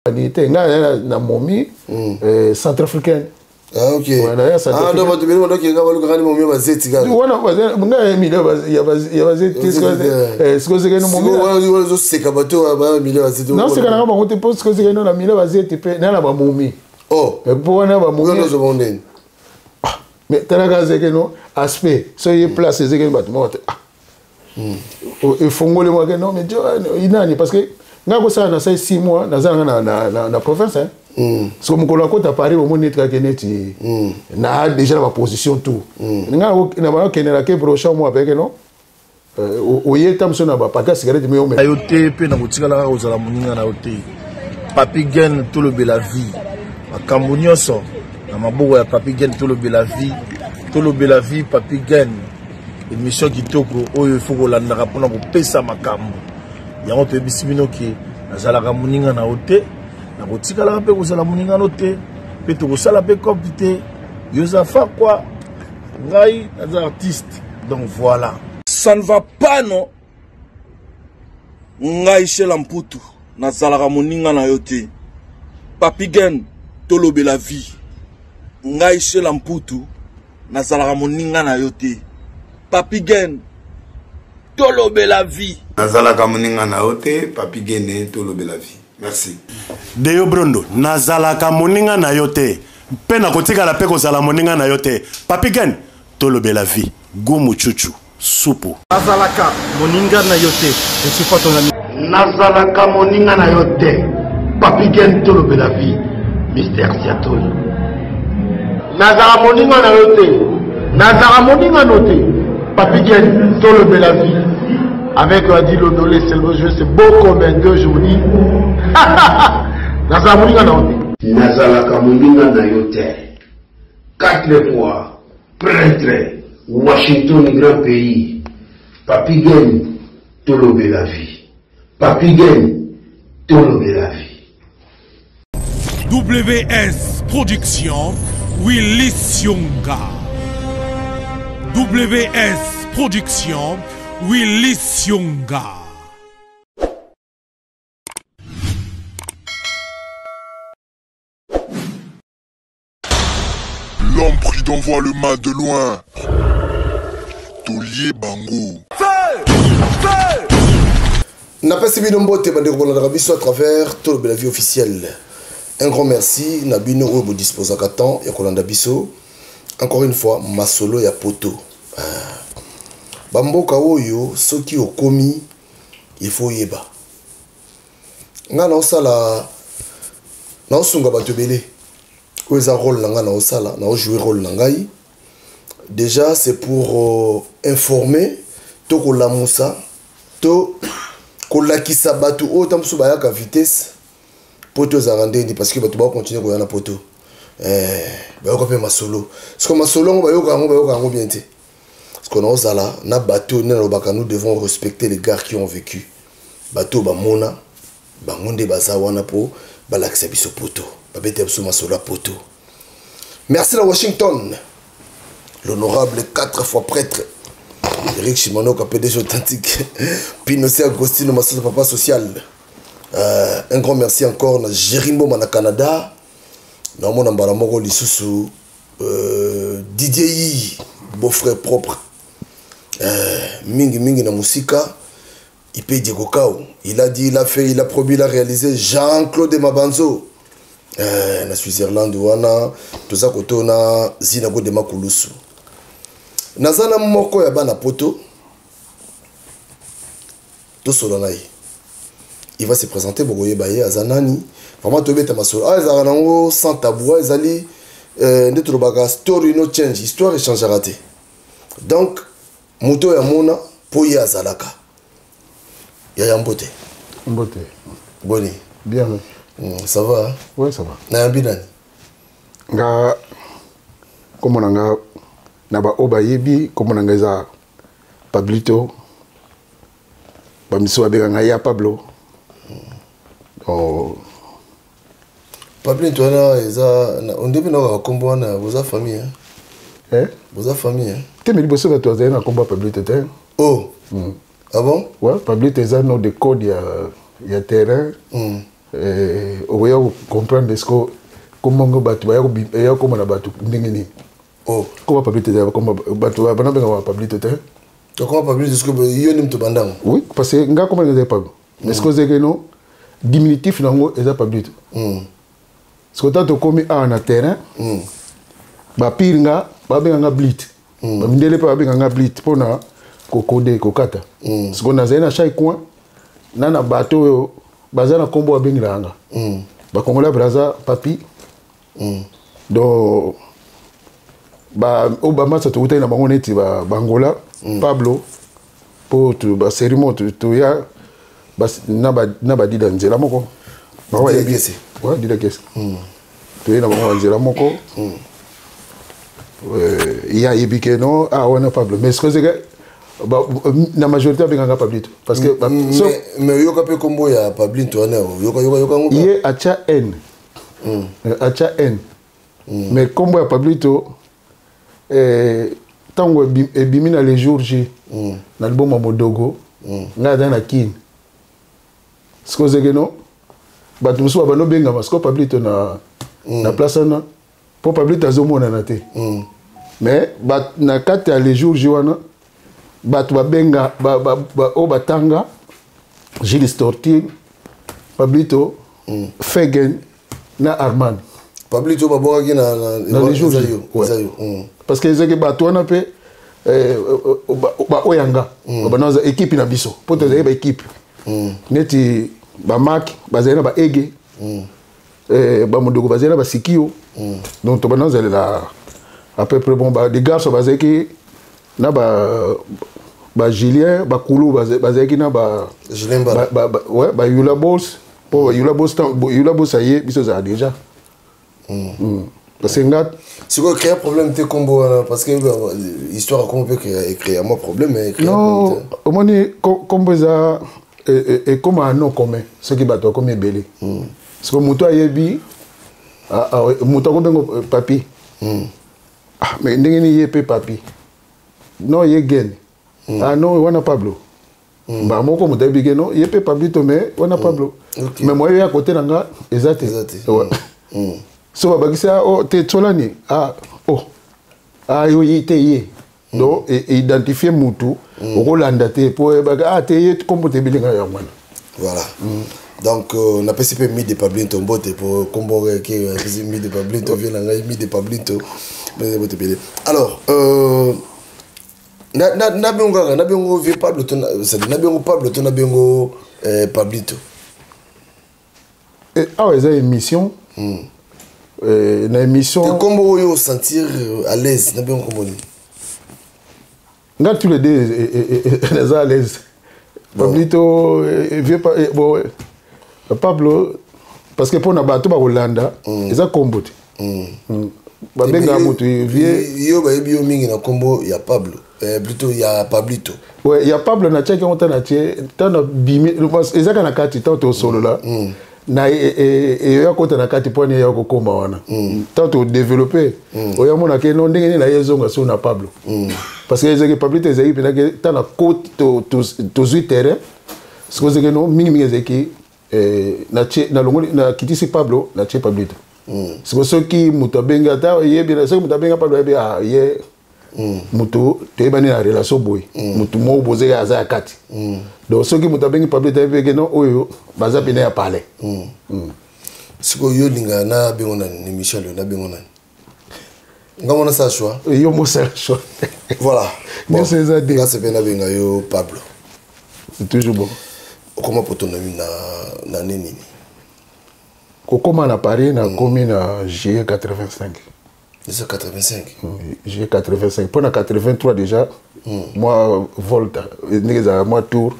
Nini te, ngai na momi centrafricaine. Ah, ok. Ah, donc bato ebele bandoki nga balukaka ni momi ya bazeti kaka. Wana ngai ya milio ya bazeti. Sikoyo sekeni momi wana ozoseka bato baya milio ya bazeti. Naseka nanga bango te, mpo sikoyo sekeni na milio ya bazeti mpe na na bamomi. Oh. Mpo wana bamomi. Ozwa bango ndeni. Mais talaka zekeno aspect so ye place ezekeni bato moko te. Efongoli mwake non mais inani parce que ngai kosala nasali 6 mois naza nanga na province siko mokolo akota Paris omoni neti kaka neti na déjà na baposition tout ngai na bakendela ke brochan mo apeke non oye ta mosu na bapake ya cigarette mi omela yo te mpe na kotikala kaka kozala moninga na yo te. Papi Gen, tolobela vie, makambo nyonso na maboko ya Papi Gen. Tolobela vie, tolobela vie. Papi Gen, émission kitoko oyo ifo kolandaka mpona kopesa makambo yango. Toyebisi bino ke nazalaka moninga na yo te, nakotikalaka mpe kozala moninga no te, mpe tokosala mpe cope te. Yo oza fakwa, ngai naza artiste, donc voilà. Ça ne va pas, non. Ngai Shela Mputu nazalaka moninga na yo te. Papi Gen, tolobela vie. Ngai Shela Mputu nazalaka moninga na yo te. Papi Gen, tolobela vie. Nazalaka moninga na yo te. Papi Gene, tolobela vie. Merci. Deyo Brondo, nazalaka moninga na yo te mpe nakotikala mpe kozala moninga na yo te. Papi Gen, tolobela vie. Gumu chuchu supu. Nazalaka moninga na yo te. Je suis pas ton ami. Nazalaka moninga na yo te. Papi Gen, tolobela vie. Mister Siatoli. Nazala moninga na yo te. Nazala moninga no te. Papi Gen, tolobela vie. Avec Adi Lodolé, c'est le jeu, c'est beau comme un deux jours. Nazala moninga na yo te. Nazalaka moninga na yo te. Quatre fois prêtre Washington grand pays. Papi Gen, tolobela vie. Papi Gen, tolobela vie. WS Production, Willy Sionga. WS Production, Willy Sionga. L'homme prudent voit le mal de loin. Tolier Bango. Napesi bino mbote, bandeko bolandaka biso à travers Tolobela vie officielle. Un grand merci na bino oyo bodisposaka temps ya kolanda biso. Encore une fois, masolo ya poto. Bamboka oyo soki okomi, il faut oyeba. Nga naosala, naosunga bato ebele. Oyo eza rôle na nga, naosala, naojouer rôle na ngai. Déjà c'est pour informer to kolamusa to kolakisa bato oyo ta mosusu bayaka vitesse poto ezalaka ndeni, parce que bato bakocontinue koya na poto, bayoka mpe masolo. Parce que masolo yango bayoka yango, bayoka yango bien te. Parce que naozala na bato nde nalobaka, nous devons respecter les gars qui ont vécu. Bato bamona bango nde baza wana mpo balakisa biso poto, babeta biso masolo ya poto. Merci na Washington, l'honorable quatre fois prêtre Eric Chimanoka, PDG authentique, Pinosé Agostino Masoto, papa social. Un grand merci encore na Jérimbo na Canada, na mona mbala moko lisusu, Didier Yi, beau-frère propre. Mingi mingi na musika Ipé Diego Kao, il a dit, il a fait, il a promis, il a réalisé. Jean-Claude Mabanzo. Na Switzerland wana toza kotona Zina Gode Makulusu. Nazana moko ya bana poto tosola na ye. Il va se présenter, bokoyeba ye aza nani. Vraiment tobeta masolo. Ah, ezalaka nango sans tabou, ezali nde tolobaka story no change, histoire échangera te. Donc moto ya mona po ye azalaka. Yaya, mbote. Mbote. Boni? Bien. Ça va, hein? Oui, ça va. Nayambi nani? Nga kombo na nga na ba oyo bayebi kombo na nga eza Pablito. Bamisu babengaka ngai ya Pablo. Oh. Pablito wana eza ondebi na kaka kombo wana, boza famille, hein? Eh? Boza famille, hein? Te, mais liboso bato bazali na kombo ya Pablito te. Oh. Ah bon? Ouais, Pablito eza nom de code ya terrain. Okoya kocomprendre siko komongo bato baya kokoma na bato ndenge nini. Oh. Koma Pablito te, bato bana bengaka Pablito te. Tokoma Pablito siko yo nde moto bandango. Oui, parce que nga koma ezali Pablo, mais siko ezalaki no diminutif nango eza Pablito. Siko ta tokomi awa na terrain, bapire nga babenganga Blit, bamindele mpe babenganga Blit mpona kokode kokata. Siko nazali na chaque coin na bato oyo baza na nkombo babengelaka nga, Bakongola Braza, Papi. Donc oyo bamasa tokutani na bango neti Bangola, Pablo, mpo basérie mo toya na badida nzela moko. Dida Kese, toye na bango banzela moko. Ye ayebi ke no, ah, wana Pablo, mais ce que na majorité abengaka Pablito parce que Mais oyoka mpe nkombo ya Pablito wana, yoka yango. Ye atya n, atya n, mais nkombo ya Pablito ntango ebimi na Le Jour J, na album ya Modogo, ngai aza na Kine. Sikoyo ozeke no bato mosusu babanda obengama sikoyo Pablito na place wana, mpo Pablito azomonana te. Mais na kati ya Le Jour J wana, bato babenga oyo batanga Gilles Tortile, Pablito, Fegen na Armand. Pablito babwakaki na Le Jour J, parce que ezalaki bato wana mpe baoyo yanga babanda équipe na biso, mpo tozalaki baéquipe neti Bamak bazali na Baege, Bamodoko bazali na Basikio. Donc tobanda ozalela à peu près. Bon, des garçons bazalaki na ba Julien, bakulu bazalaki na Bayula Bos, mpo Bayula Bos, Yula Bos aye, biso ozala déjà, parce que nga Sikoyo créer problème te kombo wana, parce que histoire akombo mpe ecréa mwa problème. Non, omoni, kombo eza ekóma nom commun. Soki bato bakomi ebele, siko moto ayebi moto akobenga Papi. Ah, mais ndenge nini ye mpe Papi? Non, ye Gene. Ah non, wana Pablo. Mbala moko moto ayebi ke non, ye mpe Pablito, mais wana Pablo. Mais moyo ya kote na nga eza te. So babakisi o te tsolani, ah oh, ah yo ye te ye. Donc identifie mutu, okolanda te po oyebaka, ah te, ye kombo te ebelinga yango wana. Voilà. Donc napesi mpe Mide Pablinto mbote po kombo ke napesi Mide Pablinto, vie na ngai Mide Pablinto, mbote ebele. Alors nabengo kaka, nabengo vieux Pablo to nabengo Pablo to nabengo Pablito? Awa eza émission, na émission. Kombo oyo sentir à l'aise, nabengo kombo nini? Nga tous les deux naza à l'aise. Pablito, vieux, bon, Pablo, parce que mpona bato bakolanda eza kombo te babengaka moto vieux. Yo bayebi yo mingi na kombo ya Pablo, plutôt ya Pablito. Ouais, ya Pablo natiaki yango ntango natie, ntango bimi ezaka na kati, ntango tosolola na eyoya kota na kati mpo ani eya kokóma wana. Ntango todéveloppe, oya monake no ndenge nini naye ezonga so na Pablo, parce que ezalaki Pablito, ezalaki mpendake ntango na koti tozwi terrain. Sikoyo ezalaki no mingimingi ezalaki nalongoli, nakitisi Pablo, natie Pablito. Sikoyo soki moto abengi, ata oyebi, soki moto abenga Pablo, ayebi ye moto toyebani na relation boye, moto moko bozeki aza ya kati. Donc soki moto abengi Pablo, tayebi ke non, oyo baza pene ya palais. Sikoyo yo olingaka nabengo nani na émission leo? Nabengo nani? Nga mona sala choix. Yo mosala choix. Voilà. Nyonso eza de. Nga sepe nabenga yo Pablo. C'est toujours bon. Okoma poto na nini? Kokóma na Paris, nakomi na juillet 85. Eza 85? Juillet 85, mpo na 83 déjà mwa volta ndenge ezalaka, mwa tour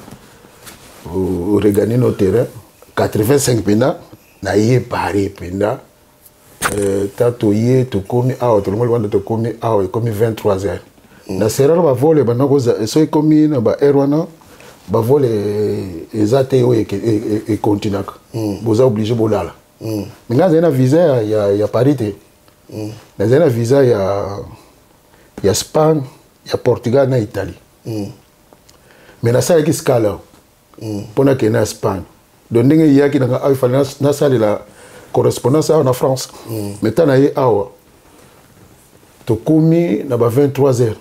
oregagner no terrain. 85 mpenza naye Paris mpenza. Ta toye, tokomi awa, tolongoli wana, tokomi awa, ekomi 23 heures. Na serala bavol ebanda koza, so ekomi na ba heure wana, bavol eza te oyo ekontinaka, boza obligé bolala. Mais ngai azali na visa ya Paris te, nazali na visa ya Espagne, ya Portugal na Italie. Mais nasalaki escale mpo nakende na Espagne. Donc ndenge eyaki nanga awa, ifale nasalela correspondance awa na France. Mais ntango na ye awa, tokomi na ba 23 heures,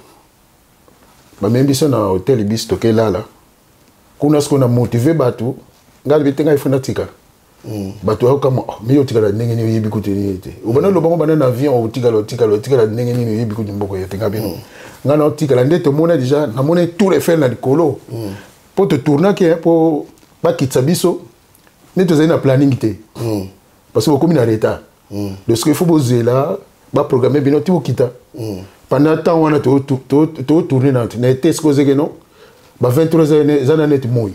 bamemi biso na hotel bis, tokelala kuna. Sikoyo na motive bato, ngai alobi te, ngai fo natikala. Bato ayokama, oh, mi otikala ndenge nini? Oyebi kutu nini te, obanda lobango banda na avion, otikala, otikala, otikala ndenge nini? Oyebi kutu mboko ye te. Ngai bino, ngai na otikala nde tomona déjà, namoni tour Eiffel na likolo, mpo totournaki mpo bakitisa biso nde tozali na planning te, parce que bokomi na retard. Donc ce qu'il faut, bozela baprogramme bino ti bokita. Pendant temps wana totourne na ete sikoyo ozeke no ba 23 heures, eza na neti moi,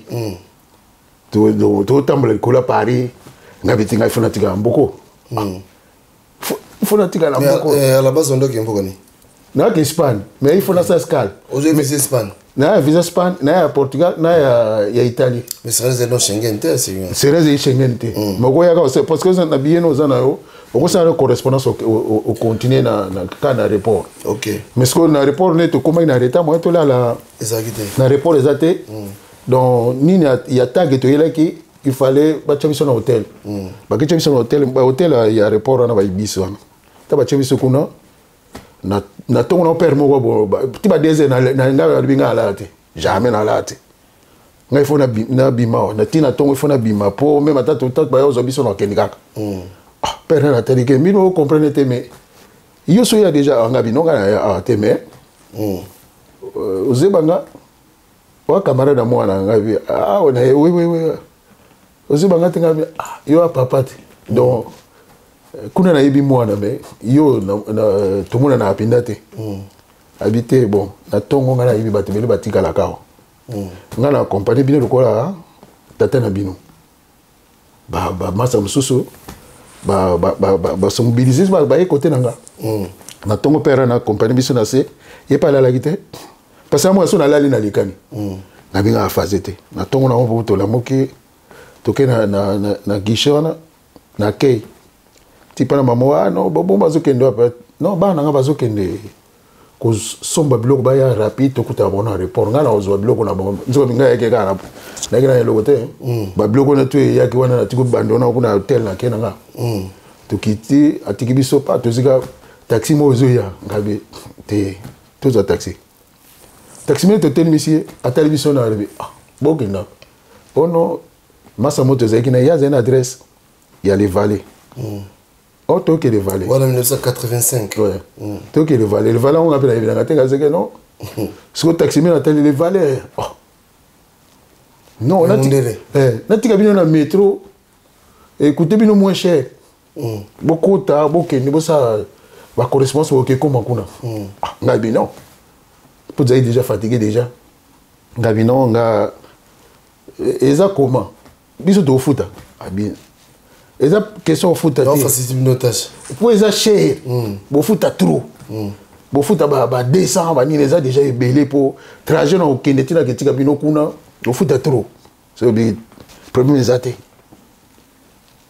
totambola likolo ya Paris. Ngai beti, ngai fo natikala mboko, fo natikala mboko. À la base ondoki mboka nini? Nayaki Espagne, mais il faut nasala escale. Ozwi visa Espagne? Naya visa Espagne, naya ya Portugal, naya ya Italie. Mais sera ezali no Schengen te? Sera ezali Schengen te, mais okoyaka parce que na billet no oza na yo, okosala correspondance, ocontinue kaka na aéroport. Mais sikoyo na aéroport nde tokomaki na retard, moyen tolala ezalaki te. Na aéroport eza te. Donc nini ya tag toyelaki, il fallait batia biso na hotel. Baketia biso na hotel, hotel ya aéroport wana, bayibisi wana ta batia biso kuna na ntongo na père moko ti ba 2 heures. Na ngai alobi, ngai alala te, jamais nalala te. Ngai fo nabima awa na ntina ntongo, ifo nabima mpo même ata baya ozwa biso na okende kaka. Ah, père na natali ke bino ocomprendre te, mais yo so ya déjà anga bino, ngai na awa te, mais ozebanga wa camarade ya mwana ngai bi awa na ye. Oui, oui, oui, ozebanga te, ngai bi, ah, yo ya papa te. Donc kuna nayebi mwana, mais yo tomona na apinda te. Abi te, bon, na ntongo ngai nayebi bato ebele batikalaka awa. Ngai na accompagne bino lokola tata na bino. Bamasa mosusu basemobilize, baye kote na nga na ntongo. Pere na accompagne biso na se, ye mpe alalaki te, parce que amona so nalali na likani nabengaka phase te. Na ntongo nango mpo tolamuki, toke na guichet wana, na kei ti mpa na mama. Ah non, bon, bazokende wapi? Non, bana nanga bazokende kosomba biloko, baya rapide, tokutana bango na aéroport. Ngai na kozwa biloko na bango, nzoka ngai yaki kaka nayaki na eloko te. Babiloko wana to eyaki wana, natiki bando wana kuna hotel, nake na nga. Tokiti, atiki biso pa, tozika taxi moko ezoya. Ngabi te, tozwa taxi. Taxi mene totelemisi ye, atali biso na alobi: ah, bokenda ono masa moto ezalaki na ye, azali na adresse ya Le Valais. O toke Le Valais. Wana 1985? Ouais. Toke Le Valais. Le Valais yango mpe nayebelanga te, kazeke non. Siko taxi mene atali Le Valais: oh non, natika bino na métro, écoutez, bino moins cher, bokota, bokende, bosala bacorrespondance, boke koma kuna. Ah, ngai bi non, mpo tozali déjà fatigué déjà. Ngai bi non, nga eza comment biso tokofuta? Abi eza question ofuta te, po eza cher, bofuta trop, bofuta ba 200 banini, eza déjà ebele mpo trajet na kokende ntina ketika bino kuna, bofuta trop. So problème eza te,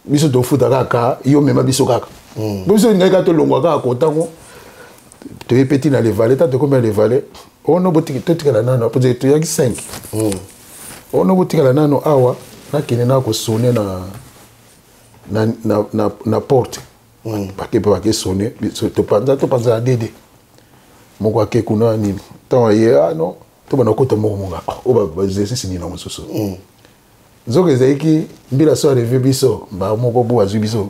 biso tofuta kaka, yo mema biso kaka. Po biso ngai kaka tolongwa kaka kotango toye mpe ntina Le Valais. Ta tokomi ya Le Valais ono, totikala nano po toyaki 5 ono, botikala nano awa, nakende na kosone na porte. Bake mpe bakesone, topanza, topanza na dede moko ake kuna nini. Ntango aye, ah non, tobanda kokota moko monga oyo baexercice nini na mosusu. Nzoka ezalaki mbila so areve biso mbaa moko bo azwi biso.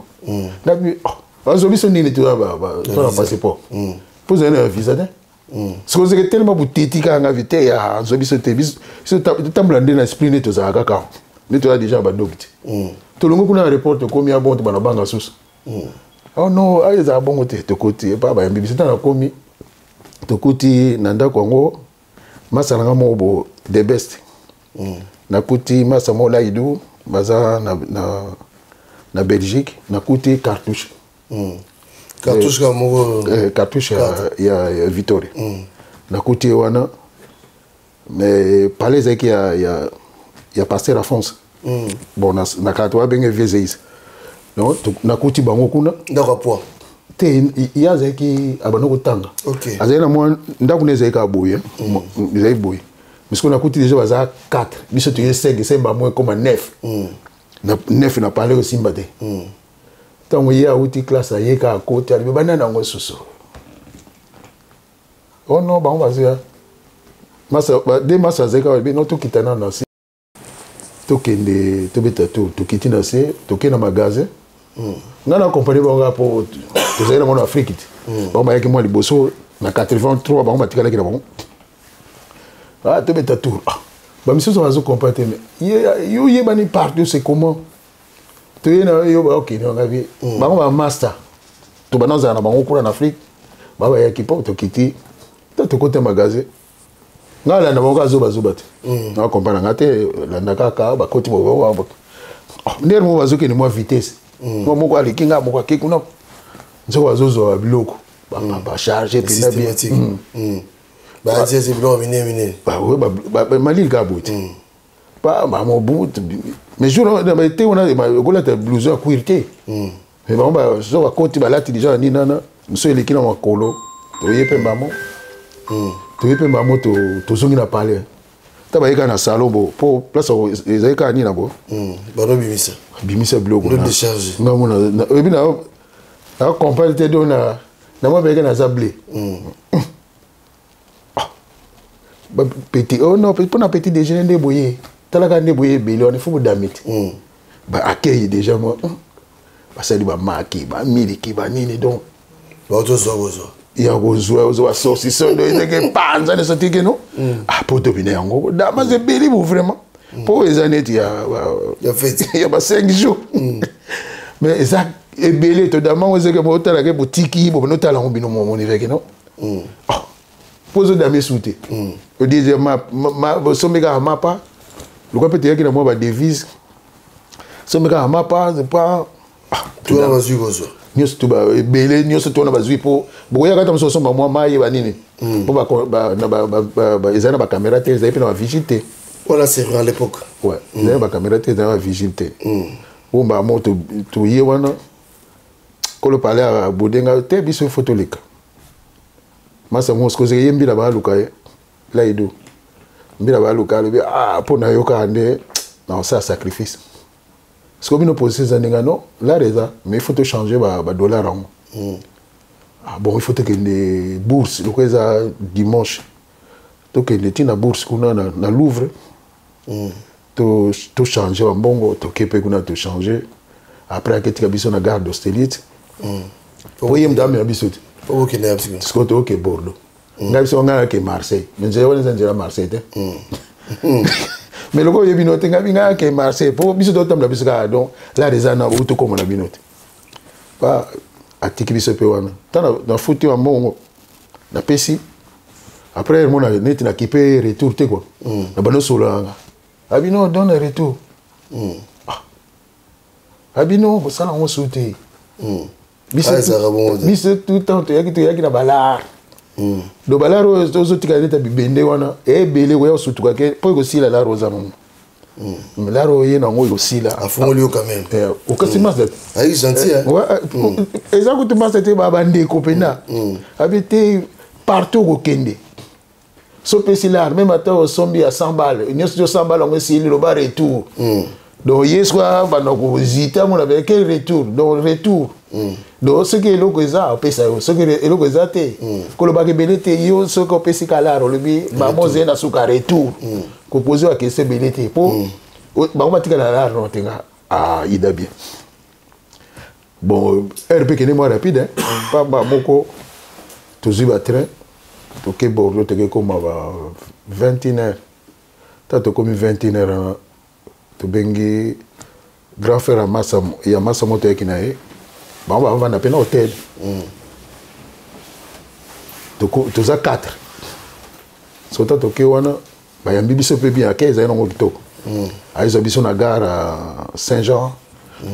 Ngabi bazwa biso nini? Toza na passeport mpo ozali na visa te. Soki ozeke telema buteti kaka nga vite ya azwa biso te, biso totambola nde na esprit nde tozalaka kaka nde toza déjà bandoki te. Tolongo kuna na aéroport, tokomi ya bon, tobanda banga susu. Oh non, ayo ezala bongo te. Tokoti epa bayambi biso. Ntango nakomi, tokuti na ndako yango masa nanga moko bo the best. Nakuti masa moko laidu baza na Belgique. Nakuti cartouche. Cartouche kaka moko? Cartouche ya Victoria. Nakuti ye wana, mais palais ezalaki ya pasteur Afonso. Bon, na kala toabenge vieux Zeis. Donc nakuti bango kuna. Ndako ya poids? Te, ye azalaki abanda kotanga. Azalaki na mwa ndako na ezalaki kaka boye, ezalaki boye. Mais sikoyo nakuti déjà baza 4, biso toye 5, esemba mo ekoma 9. Na 9 na palais osimba te. Ntango ye awuti classe, aye kaka akoti, alobi: "Banani yango susu?" "Oh non, bango bazoya masa de masa." Azali kaka, alobi: "No, tokita nano na se, tokende tobeta tour." Tokiti na se, tokende na magasin. Ngai na accompagne bango kaka mpo tozali nango na Afrique te. Bango bayaki mwa liboso na 83, bango batikalaki na bango. Ah, tobeta tour. Ah, bamisusu bazocomprendre te, mais yo oyebani partout, c'est comment toye na yo? Bakokende nga bi bango bamaster to bana ozala na bango kuna na Afrique, ba bayaki mpo tokiti to tokota magasin. Ngai alanda bango kaka zobazoba te, na comprendre nga te. Landa kaka, bakoti ndere moko, bazokende mwa vitesse. Mwa moko aleki nga, moko ake kuna, nzoko bazozwa biloko, bacharge mpenza bien. Systématique. Batia biloko minene minene. Malili kaka boye te, bamobu. Mais jour te wana okolata blouson ya cuir te, mais bango so bakoti, balati déjà na nini wana, mosu eleki na makolo. Toye mpe mbamo, toye mpe mbamo, tozongi na palais. Ta baye kaka na salon bo, mpo place ezali kaka nini na bo. Banobimisa. Bimisa biloko. Décharge. Ngamona oyebi na comprendre te. Do na mwa bayeke naza ble petit. Oh non, mpona petit déjeuner nde boye, talaka nde boye ebele wana, ifo bodame te. Baakei déjà mwa basali bamaki, bamiliki, banini, donc Baotozwa kozwa. Ya kozwa, ozwa saucisson do ezeke panza nyonso tike no. Ah, po tobina yango damas ebele bo vraiment, mpo eza neti ya fête. Ya ba 5 jours, mais eza ebele. Todamango ezeke botalake, botiki bobona otala yango bino momoni veke no mpo ozodame su te. Odise osombi kaka mapa lokwa mpe toyaki na mwa badevise, sombi kaka mapa pa. Twana bazwi kozwa. Nyonso to ebele nyonso to wana bazwi, mpo bokoyaka ata mosu osomba mwa mai banini, mpo ezali na bacaméra te, ezali mpe na bavigile te. Wana c'est vrai à l'époque. Ouais, ezali na bacaméra te, ezali na bavigile te. Bomba mo toye wana, kolo pale abodenga te biso, fo toleka masa mo sikoyo ye mbila baluka ye laido mbila baluka, alobi: "Ah, mpo nayoka nde na osala sacrifice." Sikoyo bino position eza ndenge no lar eza, mais il faut tochanger badollar yango. Ah bon, il faut tokende bourse lokola eza dimanche, tokende ntina bourse kuna na Louvre, tochange bambongo. Toke mpe kuna, tochange. Après aketika biso na gare d'Austerlitz po ye moto amema biso te. Sikoyo toke Bordeaux, ngai biso ngai nake Marseille, mais nzela wana eza nzela Marseille te. Mais loko oyebi no te, ngai ngai ake Marseille po biso totambola biso kaka. Donc lar eza na outi tokóma na bino te. Pa atiki biso mpe wana, ntan nafuti wa mbongo napesi. Après mona neti nakipe retour te quoi, na bando osololanga abino donne retour. Abino kosala yango su te. Biso tout temps toyaki na balar. Do balar oyo tozotika neti bibende wana ebele koya kosutuka ke mpo ekosila. Lar oza nango, lar oyo ye nango ekosila. Afungoli yo quand même. Okasi masa. Ayi gentil. Eza kutu masa te, bandeko mpena abi te. Partout okokende, so opesi lar, même ata osombi ya 100 balle nyonso to 100 balle yango esili, loba retour. Donc ye soki abanda kozita mona be quel retour. Donc retour, donc soki eloko eza, opesa yo. Soki eloko eza te, kolobaka ebele te. Yo soki opesi kalar, olobi bango ozali na suka retour, kopose wa question ebele te, mpo bango batikala na lar no tenga. Ah, ida bien. Bon, heure mpe kende mwa rapide, pamba moko tozwi batrain, toke Bordeaux, toke koma ba 21 heures. Ta tokomi 21 heures wana, tobengi grand frère ya masa, ya masa moto ayaki na ye. Bango bavanda mpe na hotel. Toza 4 sota toke wana, bayambi biso mpe bien. Ake ezali nango kitoko. Ayezwa biso na gare ya Saint Jean,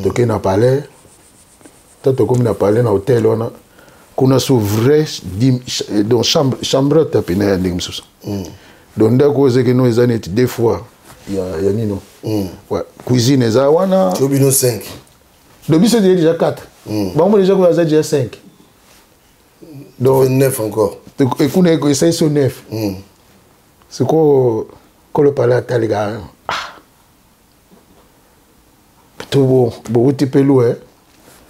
toke na palais. Ta tokomi na palais, na hotel wana kuna, so vrai donc chambre, chambre ta pene ya ndenge mosusu. Donc ndako oyo ezaki no eza neti deux fois ya nino. Ouais. Cuisine eza wana. Bino 5? Donc biso toye déjà 4, bango déjà kuna aza déjà 5. Donc 9 encore. Kuna esali so 9. Sikoyo kolo palais atalika: "Ah, To bowuti mpe lue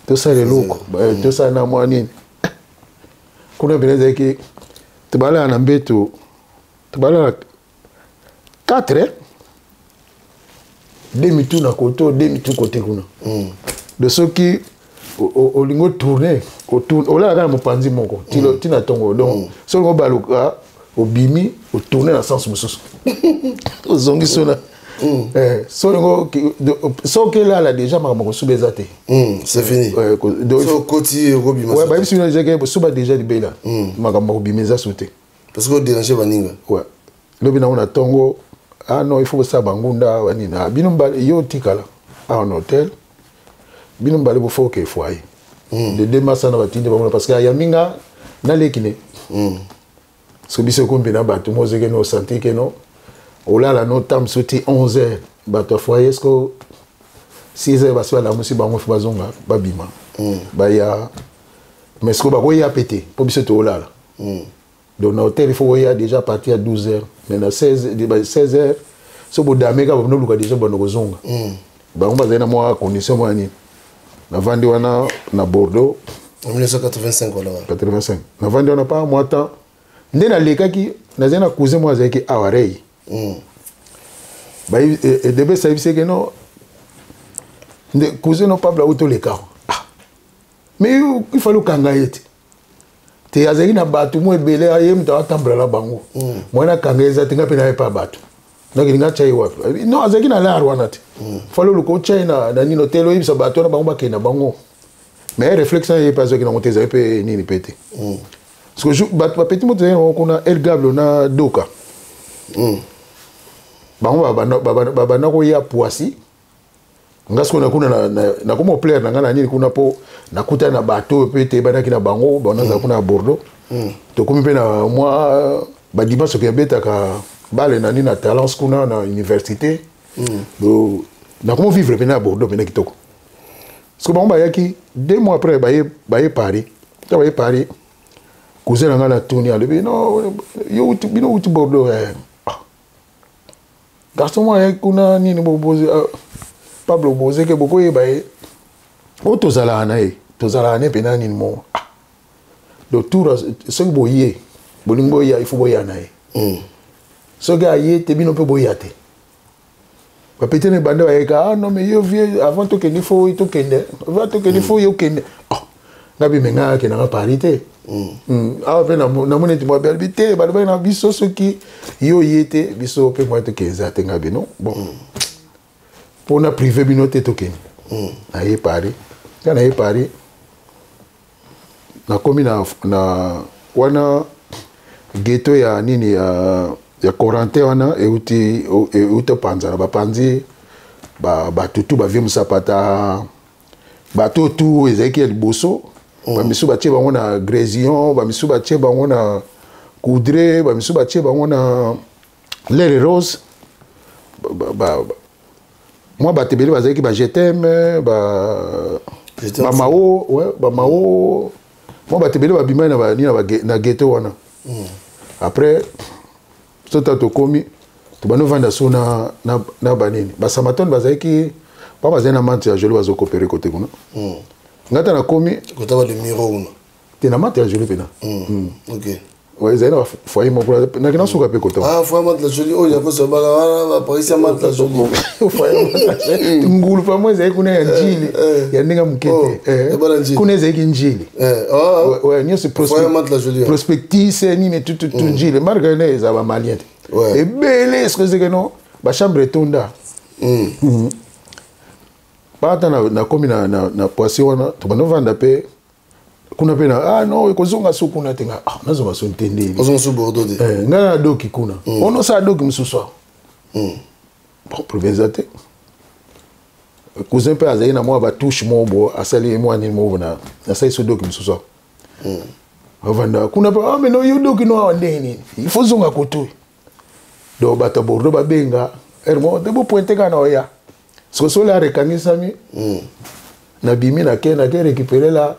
tosala eloko, tosala na mwa nini kuna mpena. Ezalaki tobalala na mbeto, tobalala 4, deux mitu na koto, deux mitu kote kuna. De soki olingi otourne, olala kaka na mopanzi moko ntina ntongo. Donc soki olingi obaluka, obimi, otourne na sens mosusu, ozongi so na so olingi soki elala déjà, makambo kosuba eza te. C'est fini. So okoti, okobima. Bayebisi bino déjà ke suba déjà libela, makambo kobima eza so te. Parce que odérange baninga. Ouais, lobi nango na ntongo, ah non, il faut kosala bangunda banini. Ah, bino mibale, yo otikala awa na hotel, bino mibale bofo oke foyer de deux masa na batindi bango, parce que ayambi nga naleki ne. Parce que biso ekombi na bato mo ozeki no osanti ke no olala no tam so ti 11 heures, bato ya foyer ce que 6 heures basi balamusi bango, fo bazonga, babima, baya. Mais ce que bakoya pe te mpo biso toolala. Donc na hôtel, il faut oya déjà à partir ya 12 heures, mais na 16, 16 heures so bodame kaka, bonoluka déjà bando kozonga. Bango bazali na mwa condition mwa nini. Navandi wana na Bordeaux. En 1985 wana? 85. Navandi wana pa mwa temps nde nalekaki, nazali na cousin moko azalaki awa, Rei. Edebe sayebisi ke no nde cousin no Pablo auti oleka. Ah, mais il fallait okanga ye te. Te, azalaki na bato mo ebele, ye moto atambola na bango. Mwana akanga eza te, nga mpe naye pa bato nakili nga tya ye wapi? Non, azalaki na lar wana te. Fallait oluka otya ye na nini hotel, oyebisa bato wana, bango bakende na bango. Mais réflexe na ye mpe azwaki nango te, ezali mpe nini mpe te. Parce que bato bapeti moto ezali nango kuna, El Gablo na Doka, bango babanda koya Poissy. Nga sikoyo nakuna, nakoma oplaire na ngai na nini kuna, mpo nakutani na bato oyo mpe teyebandaki na bango, banazala kuna ya Bordeaux. Tokomi mpe na mwa badimanche soki abetaka bale na nini na Talence kuna na université. Nakoma vivre pene ya Bordeaux pene kitoko. Parce que bango bayaki 2 mois après, baye Paris. Ta baye Paris, cousin na ngai natuni, alobi: "Non, yo bino uti Bordeaux, eh. Garçon moko ayaki kuna nini, Pablo Bozeke, bokoyeba ye oyo tozalaka na ye, tozalaka ne mpena nini mo. Ah. Donc tour soki boye bolingi boya, il faut boya na ye. Soki aye te, bino mpe boya te." Bapete na ebanda bayeka: "Ah non, mais yo vieux, avant tokende, fo tokende, avant tokende, fo yo kende." Oh, nga bime, nga akendanga Paris te. Awa mpe namoni ete mwa alobi te, balobaki na biso soki yo ye te, biso mpe mwa tokende eza te. Nga bino bon, mpona privé bino te, tokende. Naye Paris, nga naye Paris, nakomi na wana ghetto ya nini ya Corentin wana, euti opanzana, bapanzi batutu, bavie Mosapata, bato tu ezalaki ya liboso. Bamisu batie bango na Grésillon, bamisu batie bango na Coudray, bamisu batie bango na Lere Rose. Mwa bato ebele bazalaki ba GTM, bamao, ouais, bamao, mwa bato ebele babimai na nini na ghetto wana. Après sota tokomi, tobandi ovanda so na banini, basamatone bazalaki ba bazali na Mante ya Joli, bazokopere kote kuna. Ngai ta nakomi kotaba de miro kuna. Te, na Mante ya Joli mpena. Ok. Ezali na foyer moko, nakenda suka mpe kota. Ah, foyer Mante la Joli oyo yakoso baka wana, baparisi ya Mante la Joli. Ngulu pa mo ezali kuna ya Njili, ya ndenge moke te. Kuna ezalaki Njili nyonso, prospectus nini tutu Njili, malgré ne eza bamalien te ebele. Eske ezeke no bachambre etonda bata. Nakomi na Poissy wana, tobanda ovanda mpe kuna mpe na, ah non, ekozonga so kuna te. Nga, ah, nazonga so te ndeni? Ozonga so Bordeaux te? Ngai na doki kuna, onosala doki mosusu awa. Bon, problème eza te. Cousin mpe azali na mwa batouche moko bo asali mwa nini moko na nasali so doki mosusu awa, avanda kuna mpe. Ah, mais no, yo doki no awa ndenge nini? Il faut zonga kotoyi. Donc bato ya Bordeaux babenga heure moko te, bopointe kaka na oya soki soli arekangisami, nabimi, nake récupérer la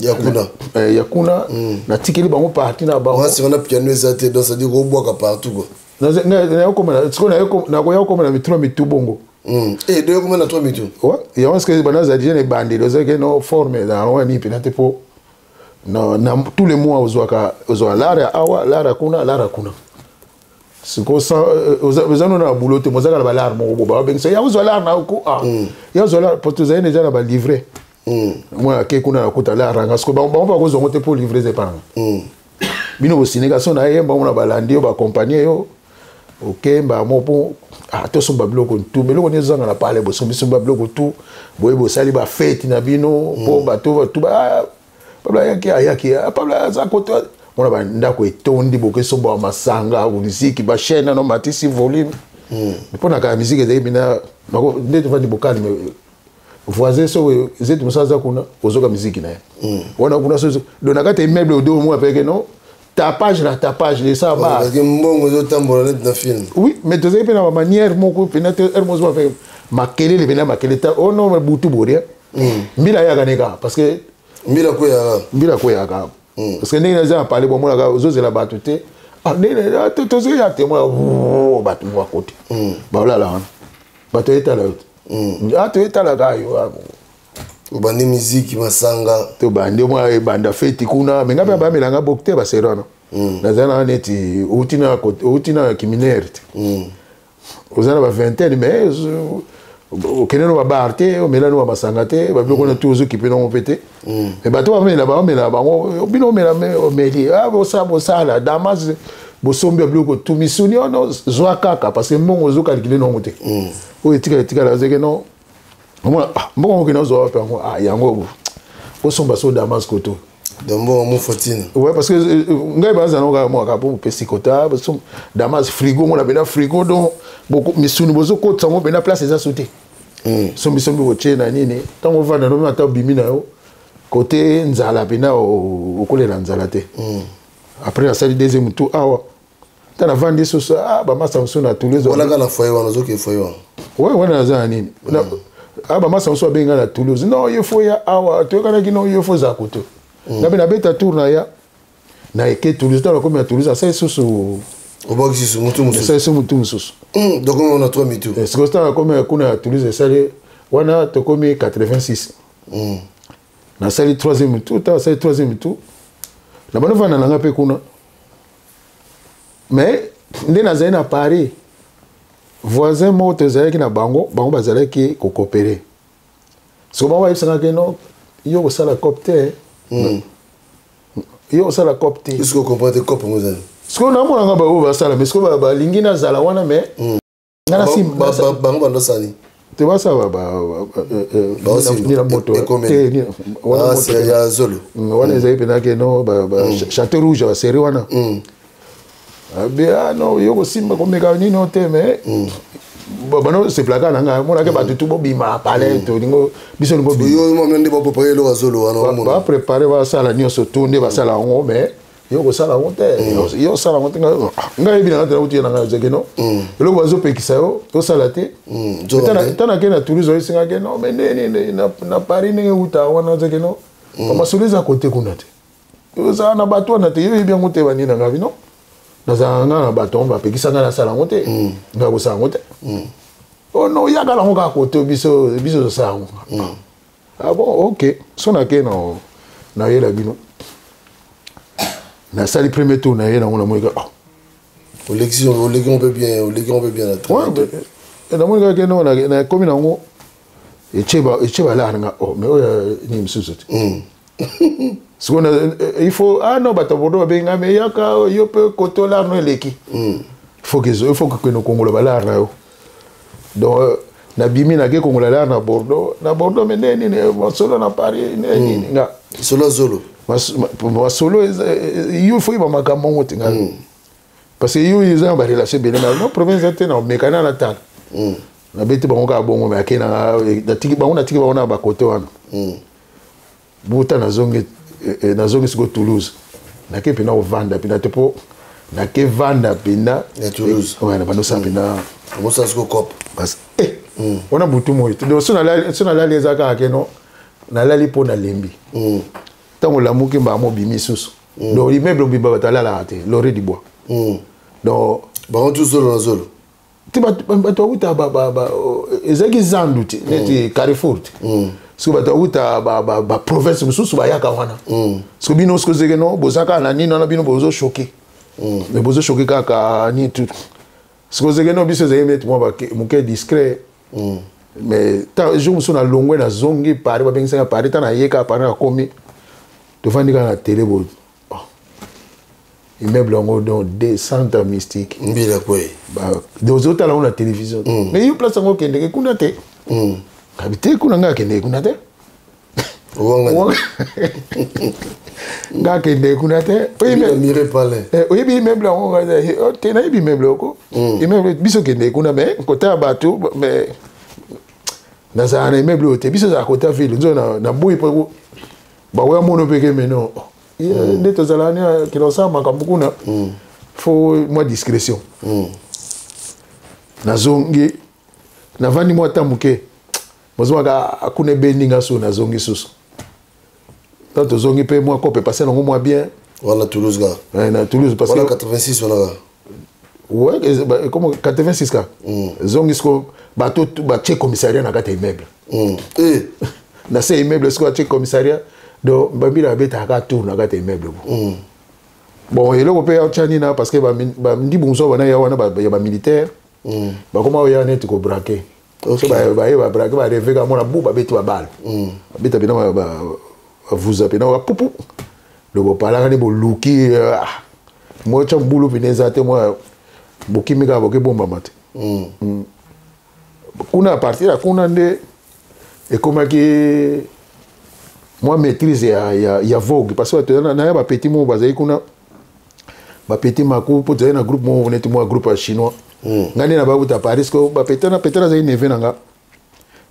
ya kuna. Ya kuna, natikeli bango parti na bango. Mwasi wana piano eza te, donc c'est-à-dire obwaka partout quoi. Nakoya kokoma na mituna mitu bongo. Eh, deux combien na trois mitu? Ouais, yango ce bana za déjà ebandeli ozalaki no forme na yango nini mpena te mpo na, na tous les mois ozwaka ozwaka lara ya awa, lara kuna, lara kuna. Sikoyo oza no na boulot te, mozalaka na balare moko bo babengisa ya ozwa lara na ko ah ya ozwa lara po tozali déjà na balivre. Mwana ake kuna nakuta lara nga sikoyo bango bakozwa yango te mpo livre eza epa nanga. Bino bosineka so na ye bango na balandi yo bakompagne yo okemba mo mpo ah, tosomba biloko tu, biloko nini ezozanga na pale, bosombisomba biloko tu boye bosali bafete na bino mpo bato tu Pablo ayaki ayaki Pablo aza kote mona bandako etondi bokesomba masanga miziki bachaine nano matisi volume mpo na kaka miziki ezali bina nde tovandi bokali voisin so zetu mosusu aza kuna ozoka miziki na ye wana kuna so do na kati ya immeuble odo omona peke no tapage na tapage esa ba parce que mbongo ezotambola neti na film. Oui, mais tozali mpe na bamanière moko mpena te heure mosusu bafe makelele mpena makelele ta oh non, butu boria mbila ayaka ne kaka parce que mbila kweyaka, mbila kweyaka parce que ndenge naza na pale bomonaka ozozela bato te. Ah, ndenge tozoya te mona bato moko akote baolala wana bato oyetala yo te, ah toyetalaka yo. Obandi miziki, masanga. Tobandi mwa ebanda feti kuna me nga mpe bamelanga bok te basero wana nazala na neti outi na kiminere te, oza na ba vingtaine mais okende no babar te, omela no bamasanga te, babiloko wana tu ozokipe nango mpe te. Mais bato bamela bamela bango bino omela omeli bosala damas bosombi ya biloko tu misuni ono zwa kaka parce que mbongo ozokalkile nango te oyo etikala etikala azeke no omona mbongo okende ozwa wapi yango yango osomba so damas koto. Mbongo mofatine. Ouais, parce que ngai baza nango kaka mwaka po opesi kota damas frigo ngo na bena frigo donc misuni bozokotisa yango bena place eza so te sombisombi kotie na nini ntango ovanda nomi ata obimi na yo kote nzala mpena okolela nzala te. Après nasali deuxième tour awa nta navandi susu bamasa mosusu na Toulouse. Walaka na foyer wana ozoke foyer wana? Ouais, wana naza na nini bamasa mosusu abengi nga na Toulouse non yo fo ya awa toyokanaki non yo fo ozala koto nga mpe nabeta tour na ya na eke Toulouse. Ntango nakomi na Toulouse asali susu obwakisi susu motu mosusu. Esali susu motu mosusu. Donc on a trois mitu. Sikoyo ntango nakomi kuna ya Toulouse esali wana tokomi 86 nasali troisième tour. Ntango nasali troisième tour na bano vanda na nga mpe kuna mais nde nazali na Paris voisin moko tozalaki na bango, bango bazalaki kokopere siko bango bayebisaka ke no yo kosala cop te, yo kosala cop te. Est-ce que comprendre te cop ngo ezali? Sikoyo namonanga baoyo basala mais sikoyo balingi nazala wana mais nga na sim bango bandosani te basala nina moto te ya zolo. Wana ezali mpena ke no Château Rouge baseri wana abe ah non yo kosimba komeka nino te mais bano seplaka na ngai monake bato tu bobima pale tolingo biso lingo nde baprépare eloko ya zolo wana. Baprépare basala nyonso tu nde basala yango mais yo kosala yango te, yo osala yango te. Ngai yebi nanga te nauti ye na ngai ozeke no eloko bazopekisa yo osala te. Ntango nake na Toulouse oyesingaki no mais nde na Paris ndenge euta wana ozeke no bamasolo eza kote kuna te ozala na bato wana te yo oyebi yango te bani na ngai bino nazala nga na bato yango bapekisa ngai nasala yango te ngai kosala yango te oh non yaka nango kaka kote biso biso tosala yango. Ah bon, ok, so nake na nayela bino nasali premier tour na ye nango namoni kaka oleki oleki on peut bien oleki on peut bien. Namoni kaka no nakomi nango etie balare nga oh mais oyo nini mosusu te sikoyo il faut ah non bato Bordeaux babengi nga mais yaka yo mpe kote olare no eleki il faut kokende kongola balare na yo. Donc nabimi nake kongola lare na Bordeaux, na Bordeaux mais nde nini masolo na Paris nde nini nga solo zolo. Masolo yo faut yeba makambo yango te nga parce que yo eza na barelation ebele na no province eza te na omekana na tala nabeti bango kaka bongo me ake natiki bango natiki bango na bakote wana buta nazongi nazongi sikoyo Toulouse nake mpena kovanda mpena te mpo nake vanda mpena na Toulouse. Na bandosala mpena. Omosala sikoyo cop. Wana butu moi te donc so nalali eza kaka keno nalali mpo nalembi ntango olamuki mbaa mobimi susu donc immeuble mobimba bato alalaka te loré du bois donc bango tu zolo na zolo. Te, bato bauta ezalaki zandu te, neti Carrefour te. Soki bato bauta baprovince mosusu bayaka wana, soki bino soki ozeke no boza kaka na nini wana, bino bozochoquer, mais bozochoquer kaka nini tout. Soki ozeke no, biso ezalaki neti mwa moke discret. Mais ta jour mosusu nalongwe, nazongi Paris, babengisaka Paris. Ta naye kaka Paris, nakomi, tovandi kaka na télé bo immeuble yango, donc descente mystique. Mbila kwe. Ozotala yango na télévision, mais yo place yango okendeke kuna te. Kabi te, kuna ngai akendeke kuna te, ngai akendeke kuna te. Oyebi immeuble yango te? Nayebi immeuble oko, immeuble biso okendeke kuna, mais kota ya bato, mais nazala na immeuble oyo te. Biso ezala kota ville nzo na boyi mpo bakoya mono mpeke meno nde tozala ni kila osala makambo kuna, faut mwa discrétion. Nazongi, navandi mwa ta moke, bozwaka kuna ebendi nga so, nazongi susu. Ntango tozongi mpe mwa kope pase nango mwa bien. Wana Toulouse ka? Na Toulouse, parce que wana 86 wana ka? Ouais, comme 86 ka zongi siko, bato batie commissariat na kati ya immeuble. Na se immeuble siko batie commissariat, donc bambila babetaka tour na kati ya immeuble. Bon, eloko mpe atya nini, parce que bandibu mosusu bana ya wana ya bamilitaire bakoma oya neti kobraquer. So baye babraquer, bareve kaka mona bu babeti babale, babeta mpena, bavuza mpena bapupu. Donc bopalaka nde boluki mo tya mbulu mpena eza te, mwa bokimi kaka, bokebombama te kuna. À partir ya kuna nde ekomaki mwa maîtrise ya vogue, parce que naya bapeti moko bazali kuna, bapeti maku, mpo tozali na groupe moko neti mwa groupe ya chinois. Ngai nde na babuta Paris ko bapeti na peti, nazali neveu na nga